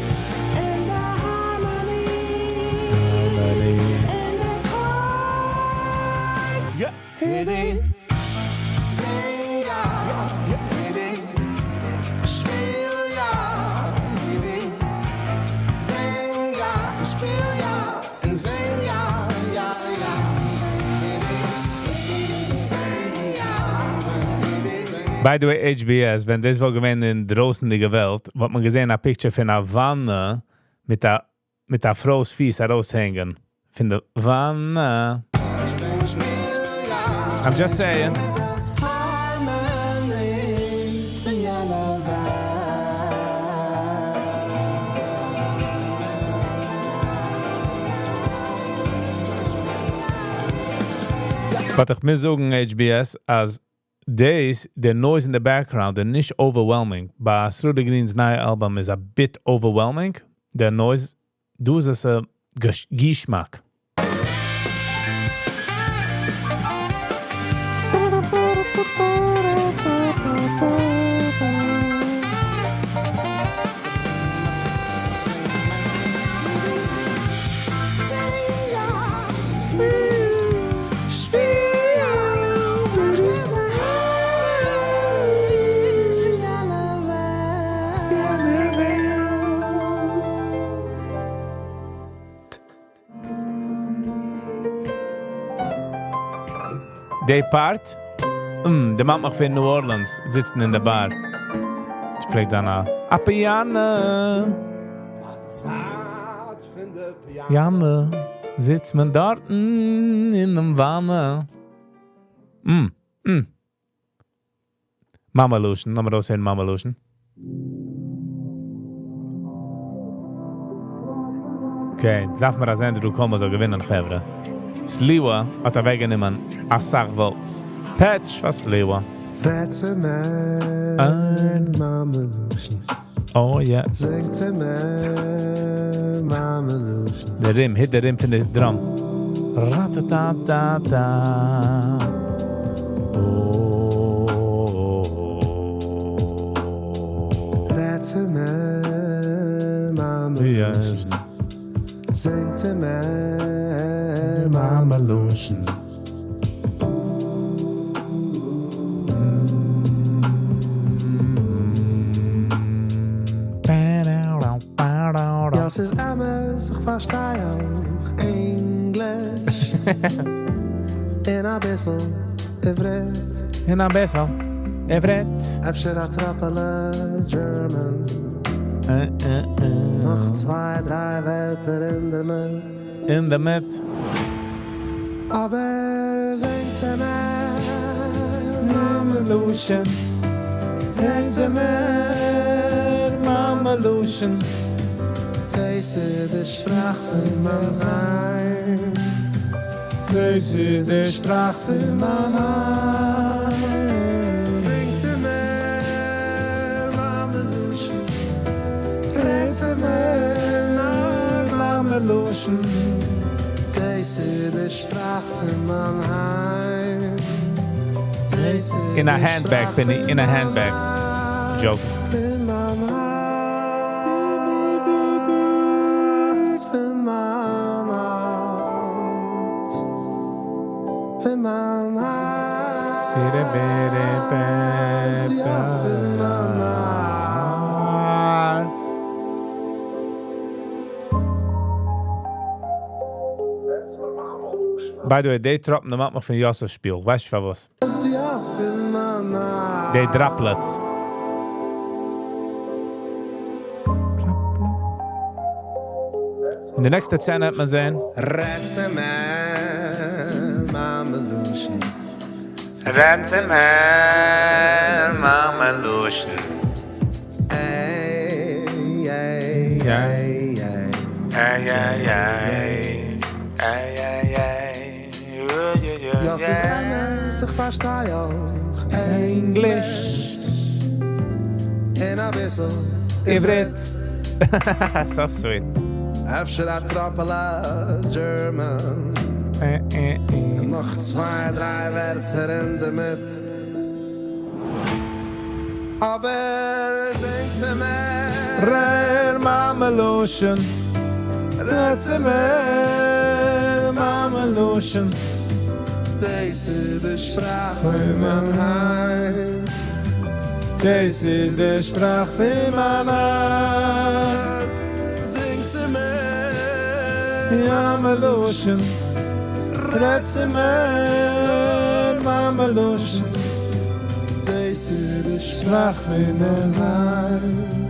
און די harmony, און די chords. Yeah, הידי, זינג יא, הידי, שפיל יא, הידי, זינג יא, שפיל יא, און זינג יא, יא, יא. הידי, זינג יא, הידי. By the way, HBS, ווען דאס וואלט געווען אין דרויסנדיגע וועלט, וואלט מען געזען א picture פון א וואנע מיט א פרוי'ס פיס ארויסהענגען. פון די וואנע. I'm just saying. Harmonies פון יענע וועלט. But איך מוז זאגן, HBS, אז דאס, the noise in the background, איז נישט overwhelming. ביי Sruly Green's נייע album is a bit overwhelming. The noise, דא איז עס א געשמאק. די part, דערמאנט מיך פון New Orleans, זיצן אין די bar. עס פלעגט זיין א piano. יאנע, זיצט מען דארט אין דעם וואנע. מאמע לשון, לאמיר אויסהערן מאמע לשון. Okay, דארף מען אז Andrew Cuomo זאל געווינען, חברה. Sliwa האט אוועקגענומען א סאך votes. פעטש פאר Sliwa. רעדט צו מיר, מאמע לשון. Oh yeah. זינגט צו מיר, מאמע לשון. דער rim, hit the rim פון די drum. Ra-ta-ta-ta-ta. Oh. רעדט צו מיר, מאמע לשון. זינגט צו מיר, מאמע לשון. יא, ס'איז אמת, איך פארשטיי אויך ענגליש. און א ביסל עברית. און א ביסל עברית. אפשר א טראפעלע German. נאך צוויי, דריי ווערטער אין דער מיט. אין דער מיט. אבער זינגט צו מיר, מאמע לשון. רעדט צו מיר, מאמע לשון. דאס איז די שפראך פון מיין היים. דאס איז די שפראך פון מיין היים. זינגט צו מיר, מאמע לשון. רעדט צו מיר, מאמע לשון. דאס איז די שפראך פון מיין היים. דאס איז In a די handbag, שפראך Penny, in a פון מיין handbag. Joke. פון מיין הארץ, פון מיין הארץ, פון מיין הארץ, יא, פון מיין הארץ. By the way, די טראפן דערמאנט מיך פון יוסף שפיל. ווייסטו פארוואס? יא, פון מיין הארץ. די droplets. אין די נעקסטע סצענע וועט מען זען. רעדט צו מיר, מאַמע לשון. רעדט צו מיר מאַמע לשון. איי, איי, איי, איי. איי, איי, איי. איי, איי, איי. יא, ס'איז אמת, איך פארשטיי אויך ענגליש. און א ביסל עברית. So sweet. אפשר א טראפעלע German. און נאך צוויי דריי ווערטער אינדערמיט. אבער זינג צו מיר. רעד מאמע לשון. רעד צו מיר מאמע לשון. דאס איז די שפראך פון מיין היים. דאס איז די שפראך פון מיין הארץ. זינג צו מיר. מאמע לשון. רעד צו מיר מאמע לשון. דאס איז די שפראך פון מיין היים.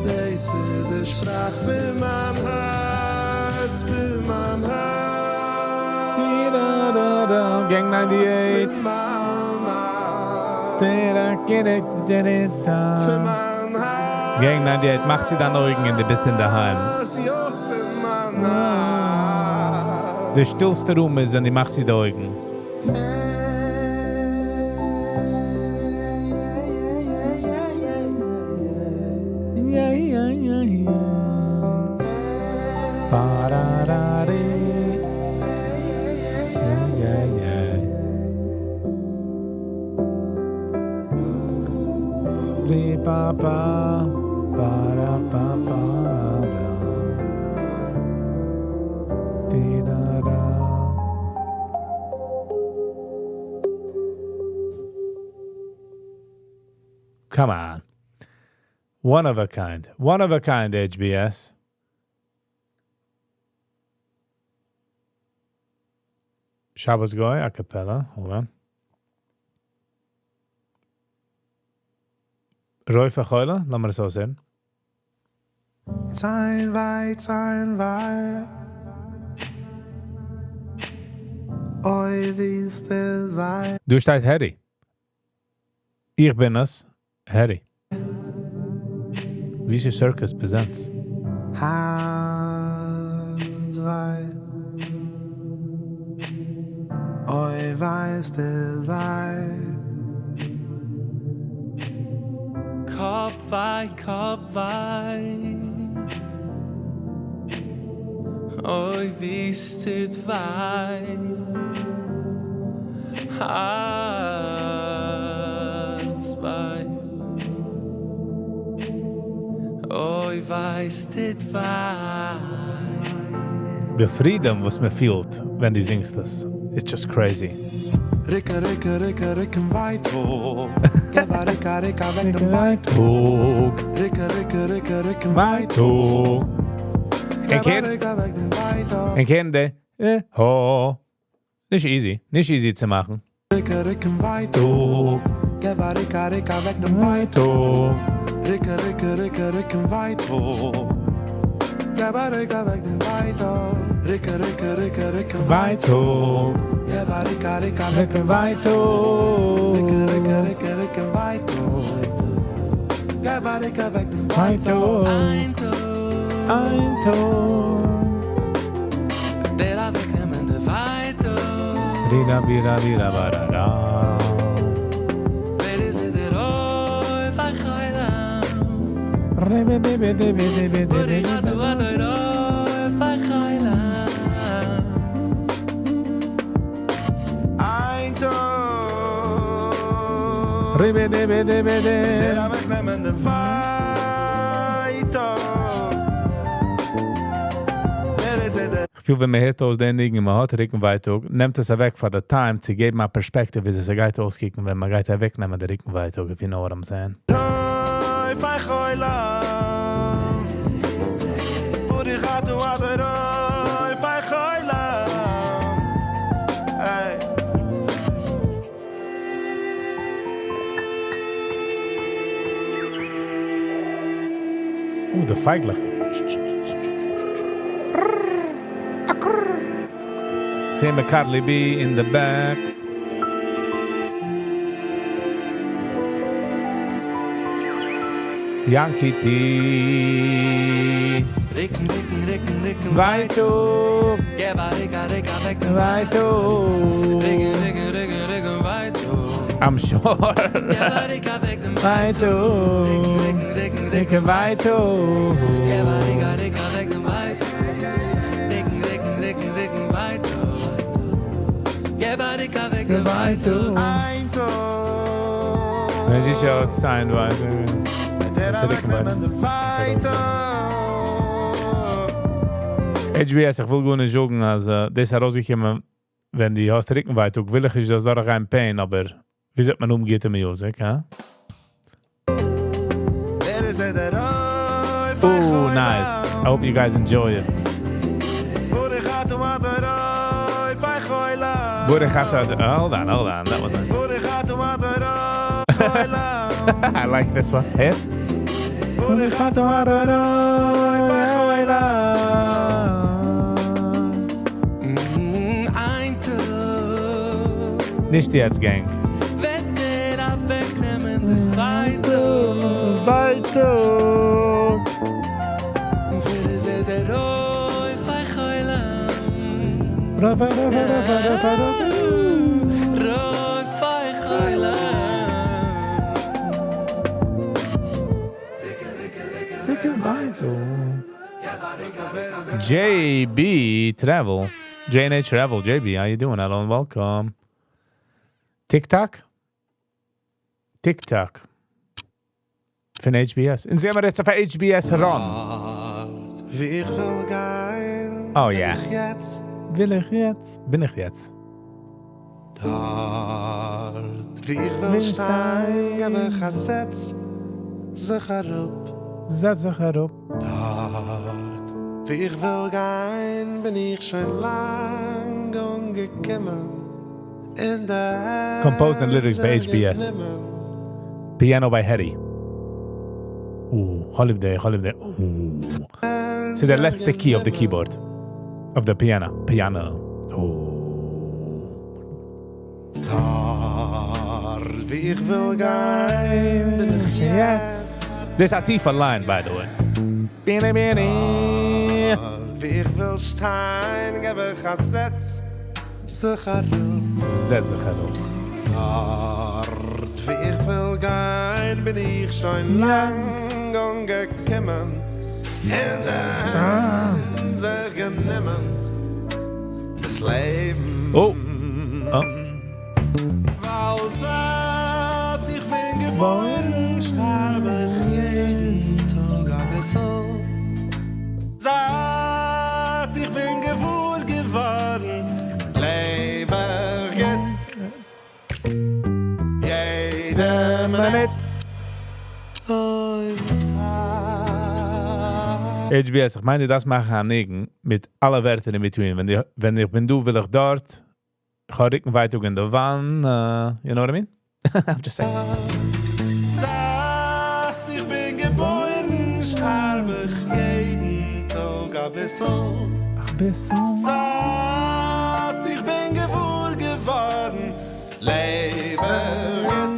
דאס איז די שפראך פון מיין הארץ, פון מיין הארץ. Gang 98. פון מיין הארץ. פון מיין הארץ. Gang 98, מאך צו דיינע אויגן און דו ביסט אין דער היים. יא, פון מיין הארץ. די שטילסטע room איז, ווען דו מאכסט צו די אויגן. Yeah, yeah, yeah, yeah. Ba-da-da-dee. Yeah, yeah, yeah. Ri-ba-ba, ba-da-ba-ba-da. Dee-da-da. Come on. One of a kind. One of a kind, HBS. Shabbos Goy, a cappella. Hold on. רופא חולה, לאמיר עס אויסהערן. ציין וויי, ציין וויי. אוי, ווי ס'טוט וויי. דא שטייט Harry. איך בין עס, Harry. Zishe Circus presents. הארץ וויי. אוי, ווי ס'טוט וויי. קאפ וויי, קאפ וויי. אוי, ווי ס'טוט וויי. הארץ וויי. אוי, ווי ס'טוט וויי. The freedom וואס מען פילט, ווען דו זינגסט עס. It's just crazy. ריקע, ריקע, ריקע, רוקן ווייטאג. גיב א ריק, א ריק אוועק דעם ווייטאג. ריקע, ריקע, ריקע, רוקן ווייטאג. גיב א ריק אוועק דעם ווייטאג. און קען די, אה, הו. נישט easy, נישט easy צו מאכן. ריקע, רוקן ווייטאג. גיב א ריק, א ריק אוועק דעם ווייטאג. ריקע, ריקע, ריקע, רוקן ווייטאג. גיב א ריק אוועק דעם ווייטאג. ריקע, ריקע, ריקע, רוקן ווייטאג. גיב א ריק, א ריק אוועק דעם ווייטאג. ריקע, ריקע, ריקע, רוקן ווייטאג. גיב א ריק אוועק דעם ווייטאג. איין טאג. איין טאג. דער אוועקנעמען די ווייטאג. רירא בירא רירא בארא רא. ווער איז דער רופא חולה? רבי די בי די בי די בי די בי. ברוך אתה אדוני רופא חולה. איין טאג. רבי די בי די בי די. דער אוועקנעמען דעם ווייטאג. ווער איז דער איך פיל, ווען מען הערט אויס דעם ניגון, מען האט רוקן ווייטאג, נעמט עס אוועק פאר the time צו געבן א perspective, ווי עס גייט אויסקוקן, ווען מען גייט אוועקנעמען די רוקן ווייטאג, if you know what I'm saying. רופא חולה. ברוך אתה אדוני רופא חולה. Hey. די פייגלעך. זעהן מיר Carly B in the back. Yankee T. ריקן, ריקן, ריקן, ריקן, ווייטאג. געב א ריק, א ריק, אוועק דעם ווייטאג. ריקן, ריקן, ריקן, ריקן, ווייטאג. I'm sure. געב א ריק, אוועק דעם ווייטאג. ריקן, ריקן, ריקן, ווייטאג. געב א ריק, א ריק, אוועק דעם ווייטאג. ריקן, ריקן, ריקן, ריקן, ווייטאג. געב א ריק, אוועק דעם ווייטאג. איין טאג. ווען זי שוין זיין ווייטער. וועט ער אוועקנעמען דעם ווייטאג. HBS, איך וויל גארנישט זאגן, אז דאס איז ארויסגעקומען, ווען דו האסט ריקן-ווייטאג, וויל איך נישט, אז דורכגיין pain, אבער ווי זאגט מען אומגייט די music, הא? ווער איז ער דער אוי, Ooh, nice. I hope you guys enjoy it. ברוך אתה אדוני, פי חוילם. ברוך אתה Ad- Hold on, hold on. That one nice. ברוך אתה אדוני, חוילם. I like this one. Here. ברוך אתה אדוני, פי חוילם. איין טאג. נישט יעצט, gang. וועט ער אוועקנעמען דעם ווייטאג. ווייטאג. ווער איז ער דער רופא חולים? רופא, רופא, רופא, רופא, רופא. רופא חולים. ריקן ווייטאג. JB Travel. JNA Travel. JB, how you doing? Hello and welcome. TikTok? TikTok. פון HBS. און זעען מיר יעצט אויף HBS run. ווי איך וויל גיין. Oh, בין yes. איך יעצט. וויל איך יעצט? בין איך יעצט. דארט, ווי איך וויל שטיין, געב איך א זעץ זיך אראפ. זעץ זיך אראפ. דארט, ווי איך וויל גיין, בין איך שוין לאנג אנגעקומען. אין דער Composed and lyrics by HBS. Piano by Harry. Ooh, Holiday, Holiday. Ooh. So the letzte key of the keyboard. Of the piano. Piano. Oh. דארט, ווי איך וויל גיין, בין איך יעצט. This is a טיפע line, by the way. Bini, bini. דארט, ווי איך וויל שטיין, געב איך א זעץ זיך אראפ. זעץ זיך אראפ. דארט, ווי איך וויל גיין, בין איך שוין לאנג אנגעקומען. אין די הענט זיך גענומען. דאס לעבן. Oh. Oh. ווייל זייט איך בין געבוירן, שטארב איך יעדן טאג א ביסל. זייט איך בין געוואר געווארן, לעב איך גוט. יעדע מינוט. אוי, HBS, איך מיין, דאס מאכן א ניגון מיט אלע ווערטער in between. ווען, די, ווען איך בין דא, וויל איך דארט. איך האב ריקן-ווייטאג אין דער וואנט. You know what I mean? I'm just saying. זייט איך בין געבוירן, שטארב איך יעדן טאג א ביסל. א ביסל. זייט איך בין געוואר געווארן, לעב איך גוט.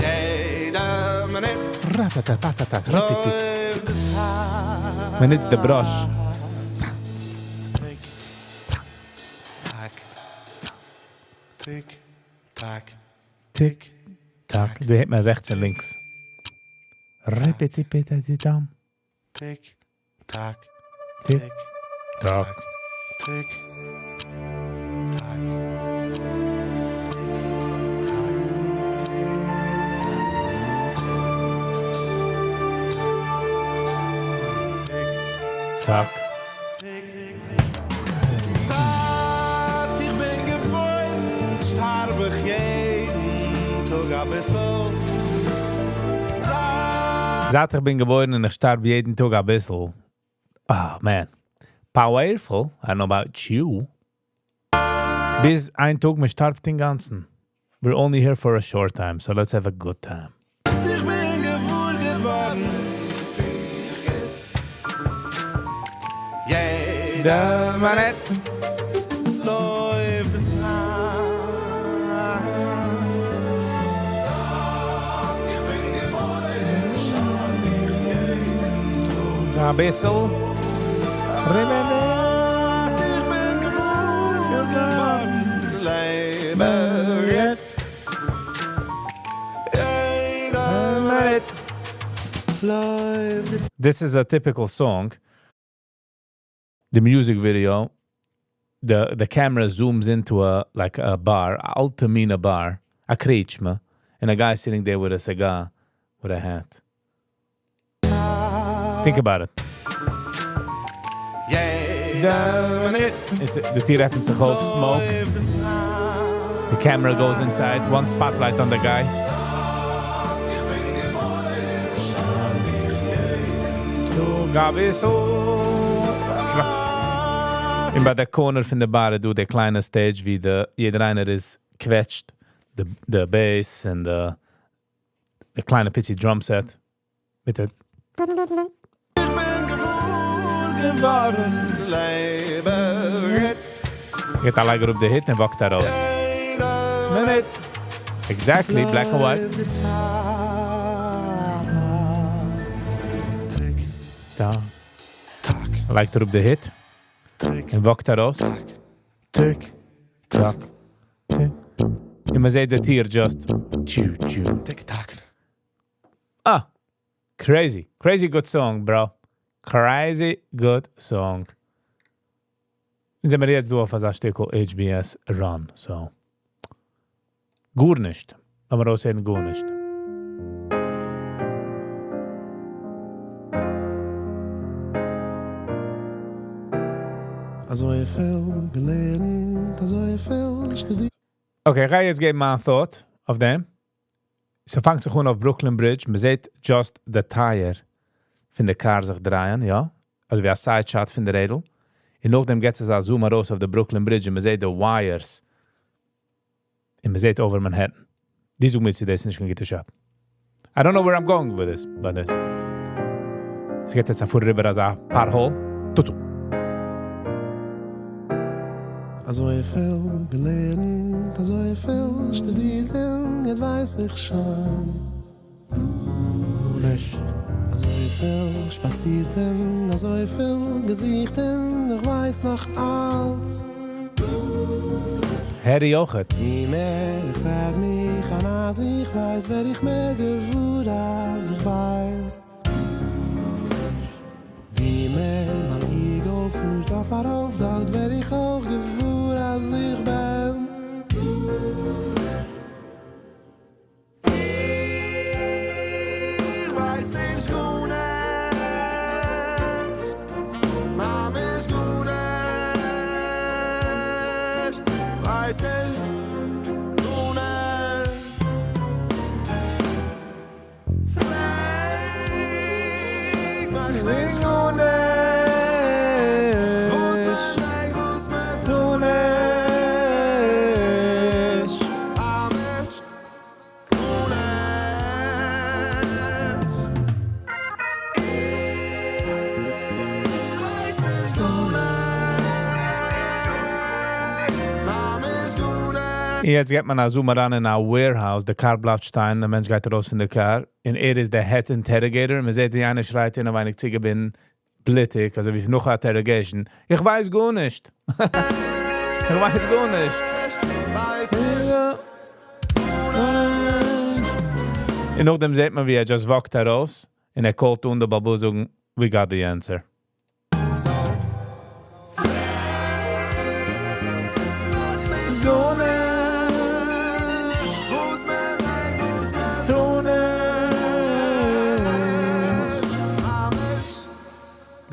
יעדע מינוט. Ratatatata, לויפט די צייט. מען נוצט די brush. Tick, tack, tick, tack, Tick, tack. דא הערט מען רעכטס און לינקס. Repetipetatitam. tick, tack, Tick, tack. tick, tack, tick, tack, tick, tack, Tack. tick. זייט איך בין געבוירן, שטארב איך יעדן טאג א ביסל. זייט זייט איך בין געבוירן און איך שטארב יעדן טאג א ביסל. Oh, man. Powerful. I don't know about you. ביז איין טאג, מען שטארבט אינגאנצן. We're only here for a short time, so let's have a good time. איך בין געוואר געווארן. יעדע יעדע מינוט לויפט די צייט. איך בין געוואר שיין איך יעדן טאג. א ביסל. איך בין געוואר געווארן לעבן יעדע מינוט לויפט די This is a typical song. The music video, the camera zooms into a like a bar, Altamina bar, א קרעטשמע, and a guy sitting there with a cigar, with a hat. Think about it. יעדע מינוט די טיר עפנט זיך אויף, smoke. The camera goes inside, one spotlight on the guy. איך בין געוואר שיין איך יעדן טאג א ביסל. און ביי די corner פון די bar דא די קליינע stage ווי די יעדער איינער איז קוועטשט the bass and the קליינע פיצי drum set מיט די איך בין געוואר געווארן לעבן געט א לייג אראפ די הוט און walk ט ארויס. מינוט Exactly, black and white. לויפט די צייט. Tick דא. Tock. לייגט אראפ די הוט. Tick. און walk ט ארויס. Tick tock. Tick. און מען זעט די טיר just choo choo. Tick tock. Ah, crazy. Crazy good song, bro. Crazy good song. אונז זעמיר יעצט דא אויף אזא שטיקל HBS run, so. גארנישט. אבער אויסזען גארנישט. אזוי פיל געלערנט, אזוי פיל שטודירט. Okay, איך גיי יעצט געבן מיין thought אויף דעם. ס'פאנגט זיך אן אויף Brooklyn Bridge. מען זעט just the tire פון די car זיך דרייען, יא. אזוי ווי א side shot פון די רעדל. און נאכדעם גייט עס א zoom ארויס אויף די Brooklyn Bridge און מען זעט די wires. און מען זעט over Manhattan. די זאג מיר צו דאס איז נישט קיין גוטע shot. I don't know where I'm going with this, but this. עס גייט יעצט א פאר אריבער אזא pothole. טוטו. אזוי פיל געלערנט, אזוי פיל שטודירט, און יעצט ווייס איך שוין. נישט. אזוי פיל שפאצירט און אזוי פיל געזוכט און איך ווייס נאך אלץ. Harry אויכעט. ווי מער איך פרעג מיך אן אז איך ווייס, ווער איך מער געוואר אז איך ווייס. ווי מער מיין ego פארט אויף ארויף, דארט ווער איך אויך געוואר אז איך בין. איך ווייס נישט גארנישט, ממש גארנישט, ווייס נישט גארנישט. פרעג מיך נישט גארנישט, וואס מען מעג, וואס מען טאר נישט. ממש גארנישט. איך ווייס נישט גארנישט, ממש גארנישט. יעצט גייט מען א zoom אריין אין א warehouse, די car בלייבט שטיין, דער מענטש גייט ארויס פון די car, און ער איז דער head interrogator, מען זעט ווי איינער שרייט אינעווייניג צוגעבינדן, בלוטיג, אזוי ווי נאך א interrogation. איך ווייס גארנישט. איך ווייס גארנישט. ווייס נישט און נאכדעם זעט מען, ווי ער just walk ט ארויס, און ער call ט אן די בעל הבית זאגן, we got the answer. So פרעג מיך גארנישט, וואס מען מעג, וואס מען טאר נישט. ממש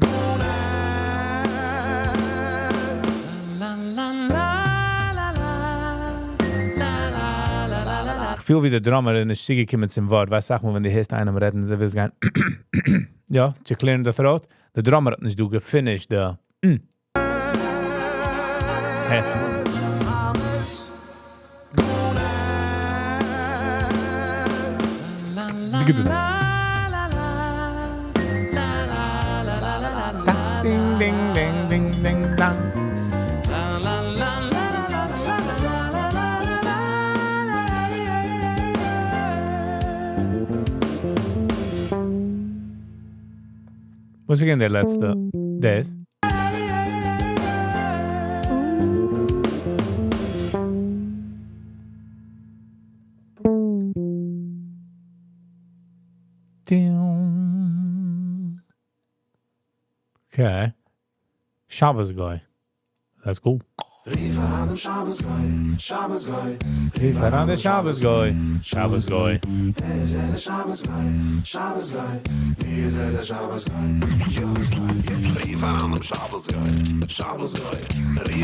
גארנישט. La la la la la la la la la la איך פיל ווי דער drummer איז נישט צוגעקומען צום ווארט. ווייסט, זאג מאל, ווען דו הערסט איינעם רעדן, דו ווילסט גיין, יא, to clear the throat. דער drummer האט נישט דא גע finish ט די. Hey. ממש La la la la la la la la la Ding, ding, ding, ding, ding. וואס איז געווען דער לעצטע? דאס? Okay. Shabbos Goy. Let's go. רוף אריין דעם שבת גוי, שבת גוי. רוף אריין דעם שבת גוי, שבת גוי. ווער איז ער דער שבת גוי, שבת גוי? ווי איז ער דער שבת גוי, שבת גוי? רוף אריין דעם שבת גוי, שבת גוי.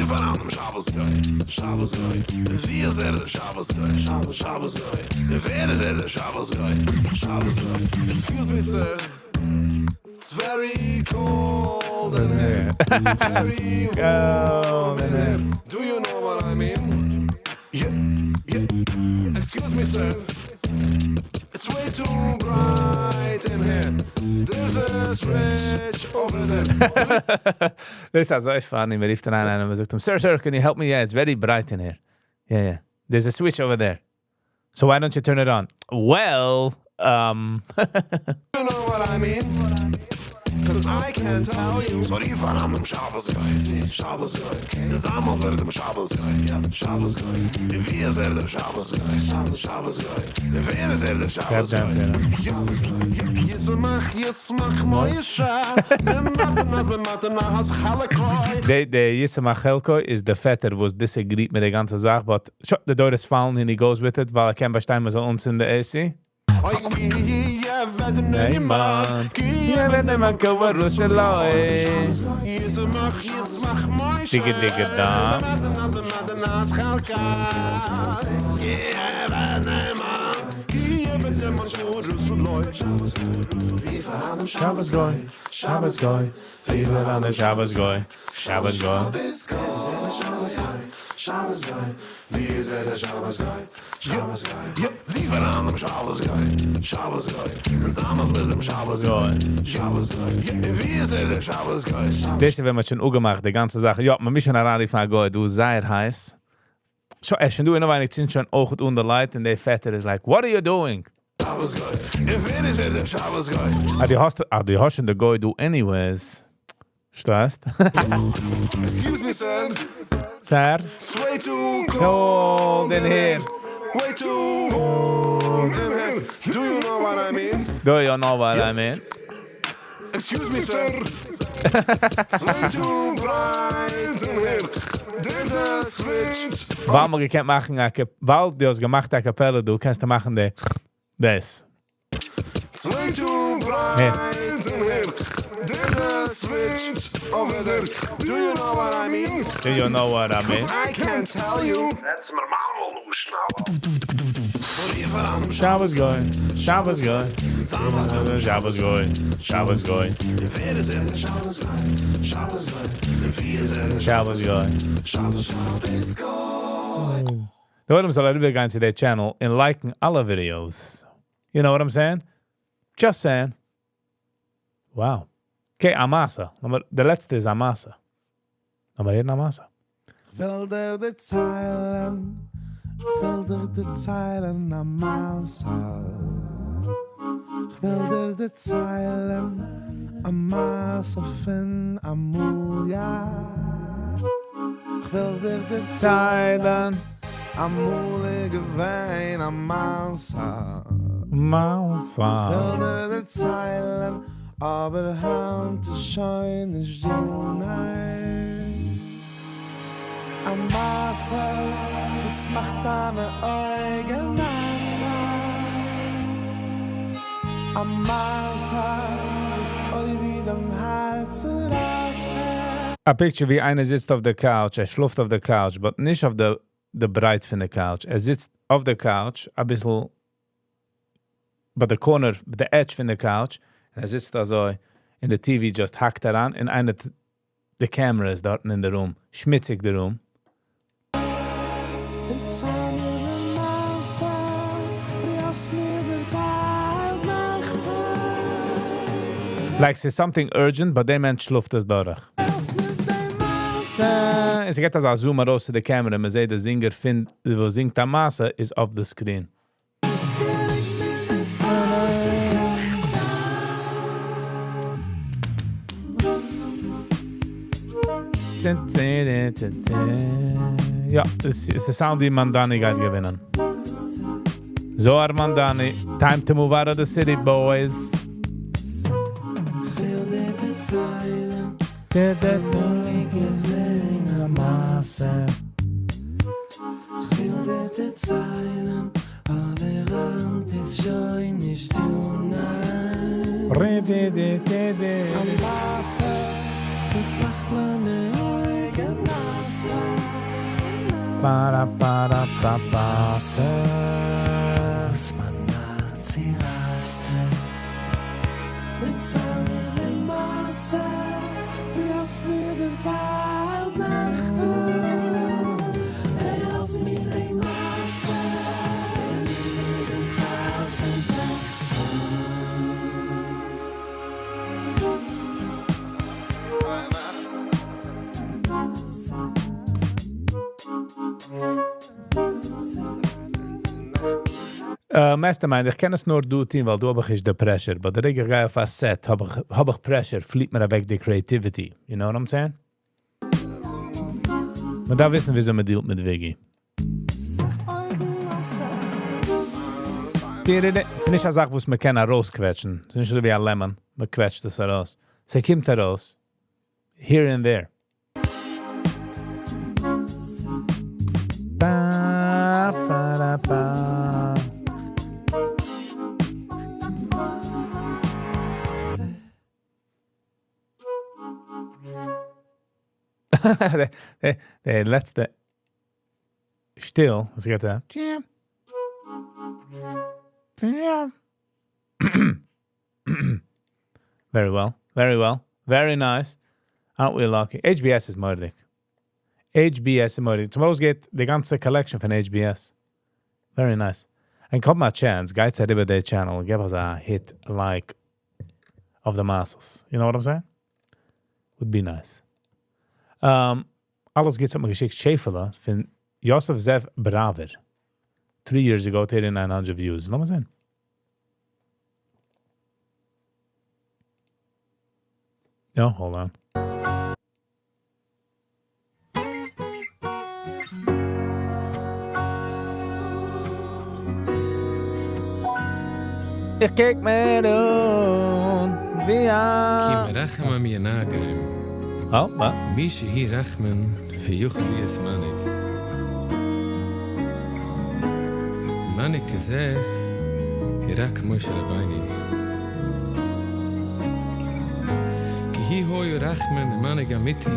רוף אריין דעם שבת גוי, שבת גוי. ווי איז ער דער שבת גוי, שבת גוי? ווער איז ער דער שבת גוי, שבת גוי? Excuse me, sir. It's very cold in here. Very warm in here. Do you know what I mean? Yeah, yeah. Excuse me, sir. It's way too bright in here. There's a switch over there. דאס איז אזוי funny, מען רופט אריין איינעם און זאגט אים, Sir, sir, can you help me? Yeah, it's very bright in here. Yeah. There's a switch over there. So why don't you turn it on? Well, You know what I mean? Cause I can't tell you. So רוף אריין דעם שבת גוי, שבת גוי. דער זאמל דער דעם שבת גוי, שבת גוי. ווי איז ער דער שבת גוי, שבת גוי? ווער איז ער דער שבת גוי? ישמח ישמח מוישה במתנת במתנת חלקוי דער ישמח חלקו איז דער פעטער, וואס disagreed מיט דער גאנצע זאך, but the door is fallen and he goes with it, ווייל ער קען באשטיין, מען זאל אנצינדן די AC. אוי כי עבד נאמן, כי עבד נאמן כברושלוי. ישמח ישמח מוישה דיגע דיגע דאם. במתנת במתנת חלקוי כי עבד נאמן כי עבד נאמן כברושלוי שבת גוי, שבת גוי, רוף אריין דעם שבת גוי, שבת גוי. שבת גוי, ווי איז ער דער שבת גוי, שבת גוי. יא, רוף אריין דעם שבת גוי, שבת גוי. זאמל דער דעם שבת גוי, שבת גוי. ווי איז ער דער שבת גוי? דאס איז ווען מען האט שוין אפגעמאכט, די גאנצע זאך. יא, מען מוז שוין אריינרופן א גוי, דא איז זייער הייס. So, עס שוין דא אינעווייניג צינדט שוין אויך אן די light און דער פעטער איז like, what are you doing? שבת גוי. ווער איז ער דער שבת גוי? אה, דו האסט, אה, דו האסט שוין די גוי דא anyways. פארשטייסט? Excuse me, sir. Sir? It's way too cold in here. Way too warm in here. Do you know what I mean? Do you know what I mean? Excuse me, sir. It's way too bright in here. There's a switch. ווייל מען געקענט מאכן, ווייל דו האסט געמאכט א קאפעלע, דו קענסט מאכן די, דאס. It's way too bright in here. There's a switch over there. Do you know what I mean? Do you know what I mean? I can't tell you. That's my שבת גוי, שבת גוי, שבת גוי, שבת גוי, ווער איז ער דער שבת גוי? שבת גוי. ווי איז ער דער שבת גוי. שבת גוי. דער עולם זאל אריבערגיין צו דער channel און like ן אלע videos. You know what I'm saying? Just saying. Wow. Okay, א מעשה. אבער דער לעצטע איז א מעשה. אבער הערן א מעשה. כ'וויל דיר דערציילן, כ'וויל דיר דערציילן א מעשה. כ'וויל דיר דערציילן א מעשה פון אמאל, יא. כ'וויל דיר דערציילן אמאל איז געווען א מעשה. מעשה. כ'וויל דיר דערציילן, אבער היינט איז שוין נישט דא, ניין. א מעשה, וואס מאכט דיינע אויגן נאס. א מעשה, וואס אוי ווי דיין הארץ רייסט. א picture ווי איינער זיצט אויף דער couch, ער שלאפט אויף דער couch, but נישט אויף די ברייט פון דער couch. ער זיצט אויף דער couch, א ביסל ביי the corner, ביי the edge פון דער couch. און ער זיצט אזוי, און די TV just האקט אריין, און איינער, די camera איז דארט אין דער room, שמוציג די room. דערצייל מיר די מעשה, ווי האסט מיר דערציילט נעכטן. Like it's something urgent, but דער מענטש שלאפט עס דורך. עס גייט אזא zoom ארויס צו די camera, מען זעט, דער זינגער פון, וואס זינגט א מעשה, איז off the screen. יא, עס sound ווי Mamdani גייט געווינען. Zohar Mamdani, time to move out of the city, boys. Para para pa pa. Mastermind, איך קען עס נאר דא טון, ווייל דא האב איך נישט די pressure. But די רגע איך גיי אויף א set, האב איך pressure, פליט מיר אוועק די creativity. You know what I'm saying? מען דארף וויסן, וויאזוי מען deal ט מיט Viggy. ס'איז נישט א זאך, וואס מען קען ארויסקוועטשן. ס'איז נישט אזוי ווי א lemon. מען קוועטשט עס ארויס. ס'קומט ארויס. Here and there. Ba, ba, da, ba. די לעצטע שטיל, עס גייט דא. Yeah. Very well, very well, very nice. Aren't we lucky? HBS איז מורא'דיג. HBS איז מורא'דיג. צום אויס גייט די גאנצע collection פון HBS. Very nice. און קומט א chance, גייטס אריבער די channel, גיב אונז א hit like of the masses. You know what I'm saying? Would be nice. אלעס גוטס האט מיר געשיקט שעפעלע פון Yosef Zev Braver. 3 years ago, 3900 views. לאמיר זען. No, hold on. איך קוק מיר אן, ווי כי מרחם עם ינהגם. Oh, what? מי שהיא רחמן, יוכל להיות מנהיג. מנהיג כזה, היא רק משה רבינו. כי הוא רחמן מנהיג אמיתי.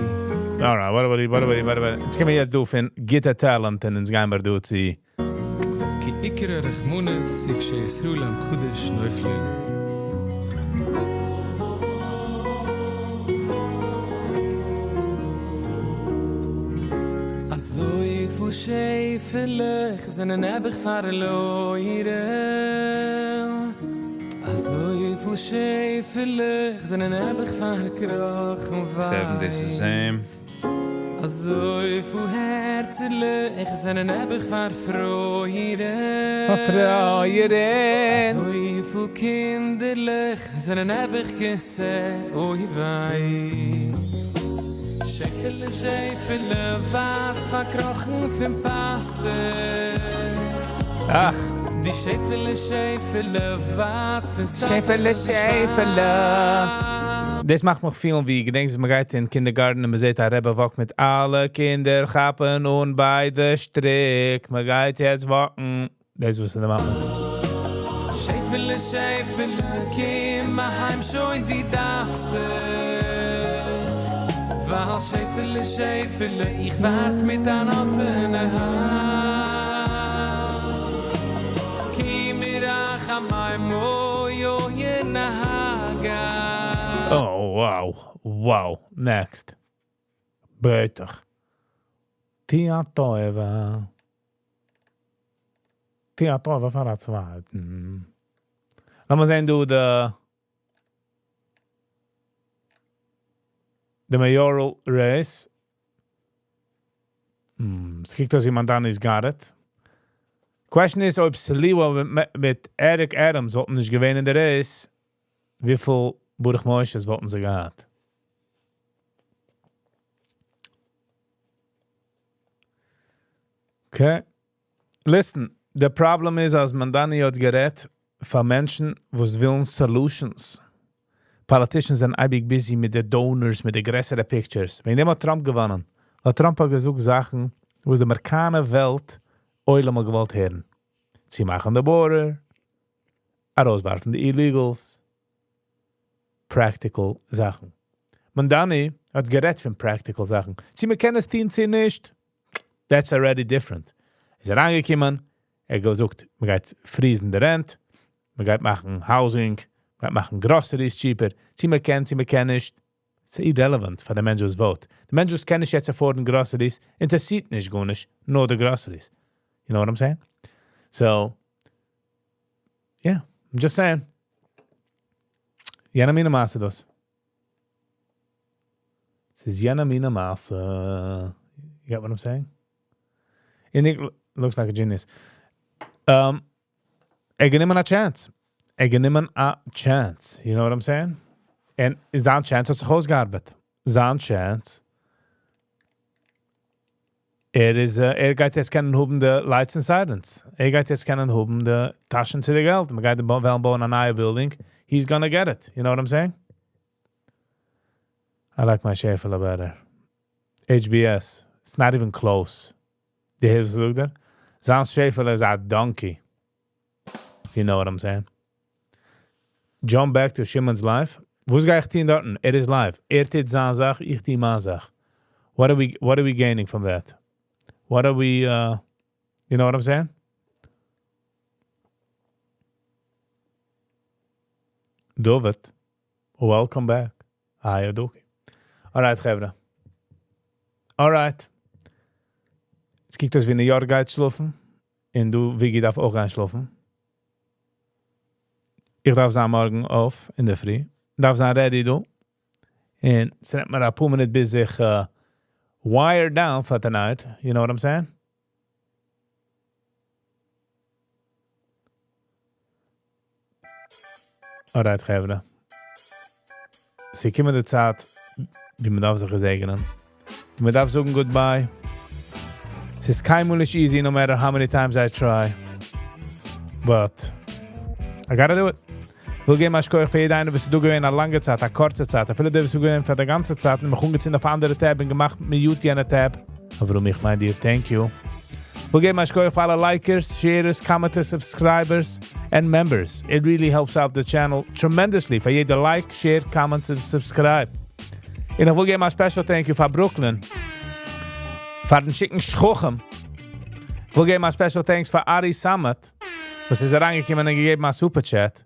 Alright, what about what about what about יעצט קומען מיר יעצט דא פון גיטע talent און אונז גייען מיר דא צו כי עיקר הרחמנות היא כשישראל עם קודש נופלים. אזוי פיל שעפעלעך זענען נעבעך פארלוירן. אזוי פיל שעפעלעך זענען נעבעך פארקראכן 7 days the same. אזוי פיל הערצעלעך זענען נעבעך פארפרוירן. פארפרוירן. אזוי פיל קינדערלעך זענען נעבעך געסע, אוי וויי. שעפעלע, שעפעלע, ווייט פארקראכן פון פאסטעך. אך. די שעפעלע, שעפעלע, ווייט פון שעפעלע, שעפעלע. דאס מאכט מיך פילן ווי, געדענקסט, מען גייט אין kindergarten און מען זעט א רבי walk מיט אלע קינדער כאפן אן ביי די שטריק. מען גייט יעצט walk ן. דאס וואס אין די מאמענט. שעפעלע, שעפעלע, קום אהיים שוין דו דארפסט דיך. ווייל שעפעלע, שעפעלע, איך ווארט מיט אן אפענע האנט. כי מרחמי מוי ינהגה. Oh, wow. Wow. Next. Beter. Tia Teuwe. Tia Teuwe פאר א צווייטן. לאמיר זען, דו, the mayoral race. עס קוקט אויס, ווי Mamdani's got it. Question איז, אויב Sliwa מיט Eric Adams וואלטן נישט געווען אין די race, וויפיל ברך משה'ס וואלטן זיי געהאט? Okay. Listen, the problem איז, אז מאמדאני האט גערעדט פאר מענטשן, וואס ווילן solutions. Politicians זענען אייביג busy מיט די donors, מיט די גרעסערע pictures. וועגן דעם האט טראמפ געוואונען. ווייל טראמפ האט געזאגט זאכן, וואס די אמעריקאנער וועלט עולם האט געוואלט הערן. צומאכן די border, ארויסווארפן די illegals. Practical זאכן. מאמדאני האט גערעדט פון practical זאכן. צי מ'קען עס טון, צי נישט, that's already different. איז ער אריינגעקומען, ער האט געזאגט, מ'גייט freeze ן די rent, מ'גייט מאכן housing, מ'גייט מאכן groceries cheaper. צי מ'קען, צי מ'קען נישט, ס'איז irrelevant פאר די מענטש וואס vote. די מענטש וואס קען נישט יעצט afford ן groceries, אינטערעסירט נישט גארנישט, נאר די groceries. You know what I'm saying? So, yeah, I'm just saying. יענע מינע מעשה דאס. ס'איז יענע מינע מעשה. You get what I'm saying? And it looks like a genius. ער גענומען א chance. ער גענומען א chance. You know what I'm saying? און זיין chance האט זיך אויסגעארבעט. זיין chance. ער איז, ער גייט יעצט קענען האבן די lights and sirens. ער גייט יעצט קענען האבן די טאשן צו די געלט. מ'גייט וועלן בויען א נייע building. He's gonna get it. You know what I'm saying? I like my שעפעלע better. HBS. It's not even close. די הערסט וואס זאגט ער? זיין שעפעלע איז א donkey. You know what I'm saying? Jump back to Shimon's live. וואס גיי איך טון דארטן? ער איז live. ער טוט זיין זאך, איך טו מיין זאך. What are we gaining from that? What are we, you know what I'm saying? David, welcome back. Hi, Adoki. Alright, חברה. Alright. עס קוקט אויס ווי ניו יארק גייט שלאפן. און דו, וויגי דארף אויך גיין שלאפן. איך דארף זיין מארגן אויף אין דער פרי. דארף זיין ready דא. און עס נעמט מיר א פאר מינוט ביז איך wire down for tonight. You know what I'm saying? Alright, חברה. ס'געקומען די צייט, ווי מען דארף זיך געזעגענען. מען דארף זאגן goodbye. ס'איז קיינמאל נישט easy, no matter how many times I try. But I gotta do it. וויל געבן א שכוח פאר יעדער איינער, וואס איז דא געווען א לאנגע צייט, א קורצע צייט. אפילו דער וואס איז געווען פאר די גאנצע צייט, און מיך אנגעצינדן אויף אנדערע tab און געמאכט mute יענע tab. אבער איך מיין דיר, thank you. וויל געבן א שכוח פאר אלע likers, sharers, commenters, subscribers and members. It really helps out the channel tremendously פאר יעדע like, share, comment and subscribe. און איך וויל געבן א special thank you פאר Brooklyn. פארן שיקן שכוחים. איך וויל געבן א special thanks פאר Ari Samet, וואס איז אריינגעקומען און געגעבן א super chat.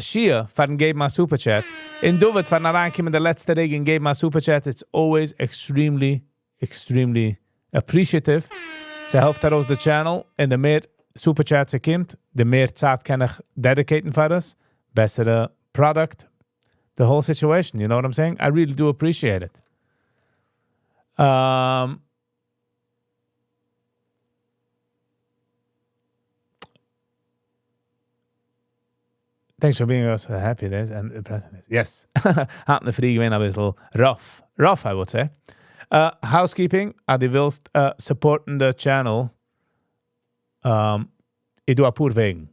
Shia פארן געבן א super chat. און David פארן אריינקומען די לעצטע רגע און געבן א super chat. It's always extremely, extremely appreciative. ס'העלפט ארויס the channel. און די מער super chats ס'קומט, די מער צייט קען איך dedicate ן פאר עס. בעסערע product. The whole situation, you know what I'm saying? I really do appreciate it. Thanks for being with us for the happy days and the present days. Yes. היינט אין פרי געווען א ביסל rough. Rough, I would say. Housekeeping, אז דו ווילסט support ן the channel, איז דא א פאר וועגן.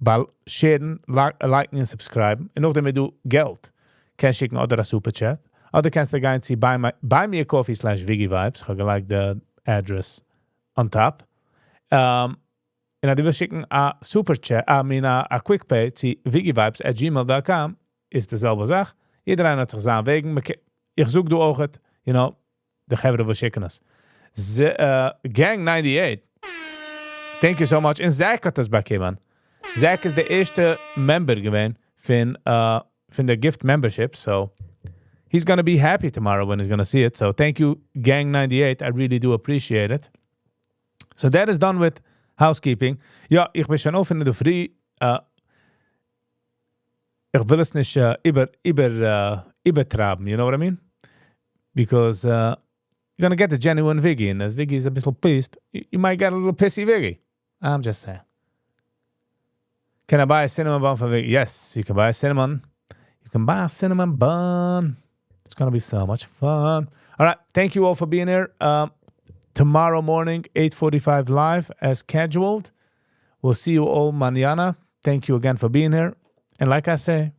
ווייל share ן, like ן און subscribe ן. און נאכדעם איז דא געלט. קענסט שיקן אדער א super chat. אדער קענסטו גיין צו buy me a coffee/ViggyVibes. איך האב געלייגט די address on top. און אז דו ווילסט שיקן א super chat, I mean א quick pay צו viggyvibes@gmail.com איז די זעלבע זאך. יעדער איינער האט זיך זיין וועגן. איך זאג דא אויך, די חברה וואס שיקן עס. Gang 98. Thank you so much. און Zach האט עס באקומען. Zach איז דער ערשטער member געווען פון די gift membership, so he's gonna be happy tomorrow when he's gonna see it. So thank you, Gang 98. I really do appreciate it. So that is done with housekeeping. יא, איך בין שוין אויף אין דער פרי. איך וויל עס נישט איבערטרייבן, you know what I mean? Because you're gonna get the genuine Viggy, and as Viggy is a ביסל pissed, you might get a little pissy Viggy. I'm just saying. Can I buy a cinnamon bun for Viggy? Yes, you can buy a cinnamon. You can buy a cinnamon bun. It's gonna be so much fun. All right, thank you all for being here. Tomorrow morning, 8:45 live as scheduled. We'll see you all mañana. Thank you again for being here. And like I say,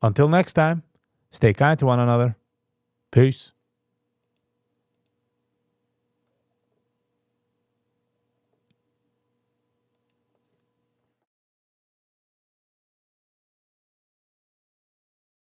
until next time, stay kind to one another. Peace.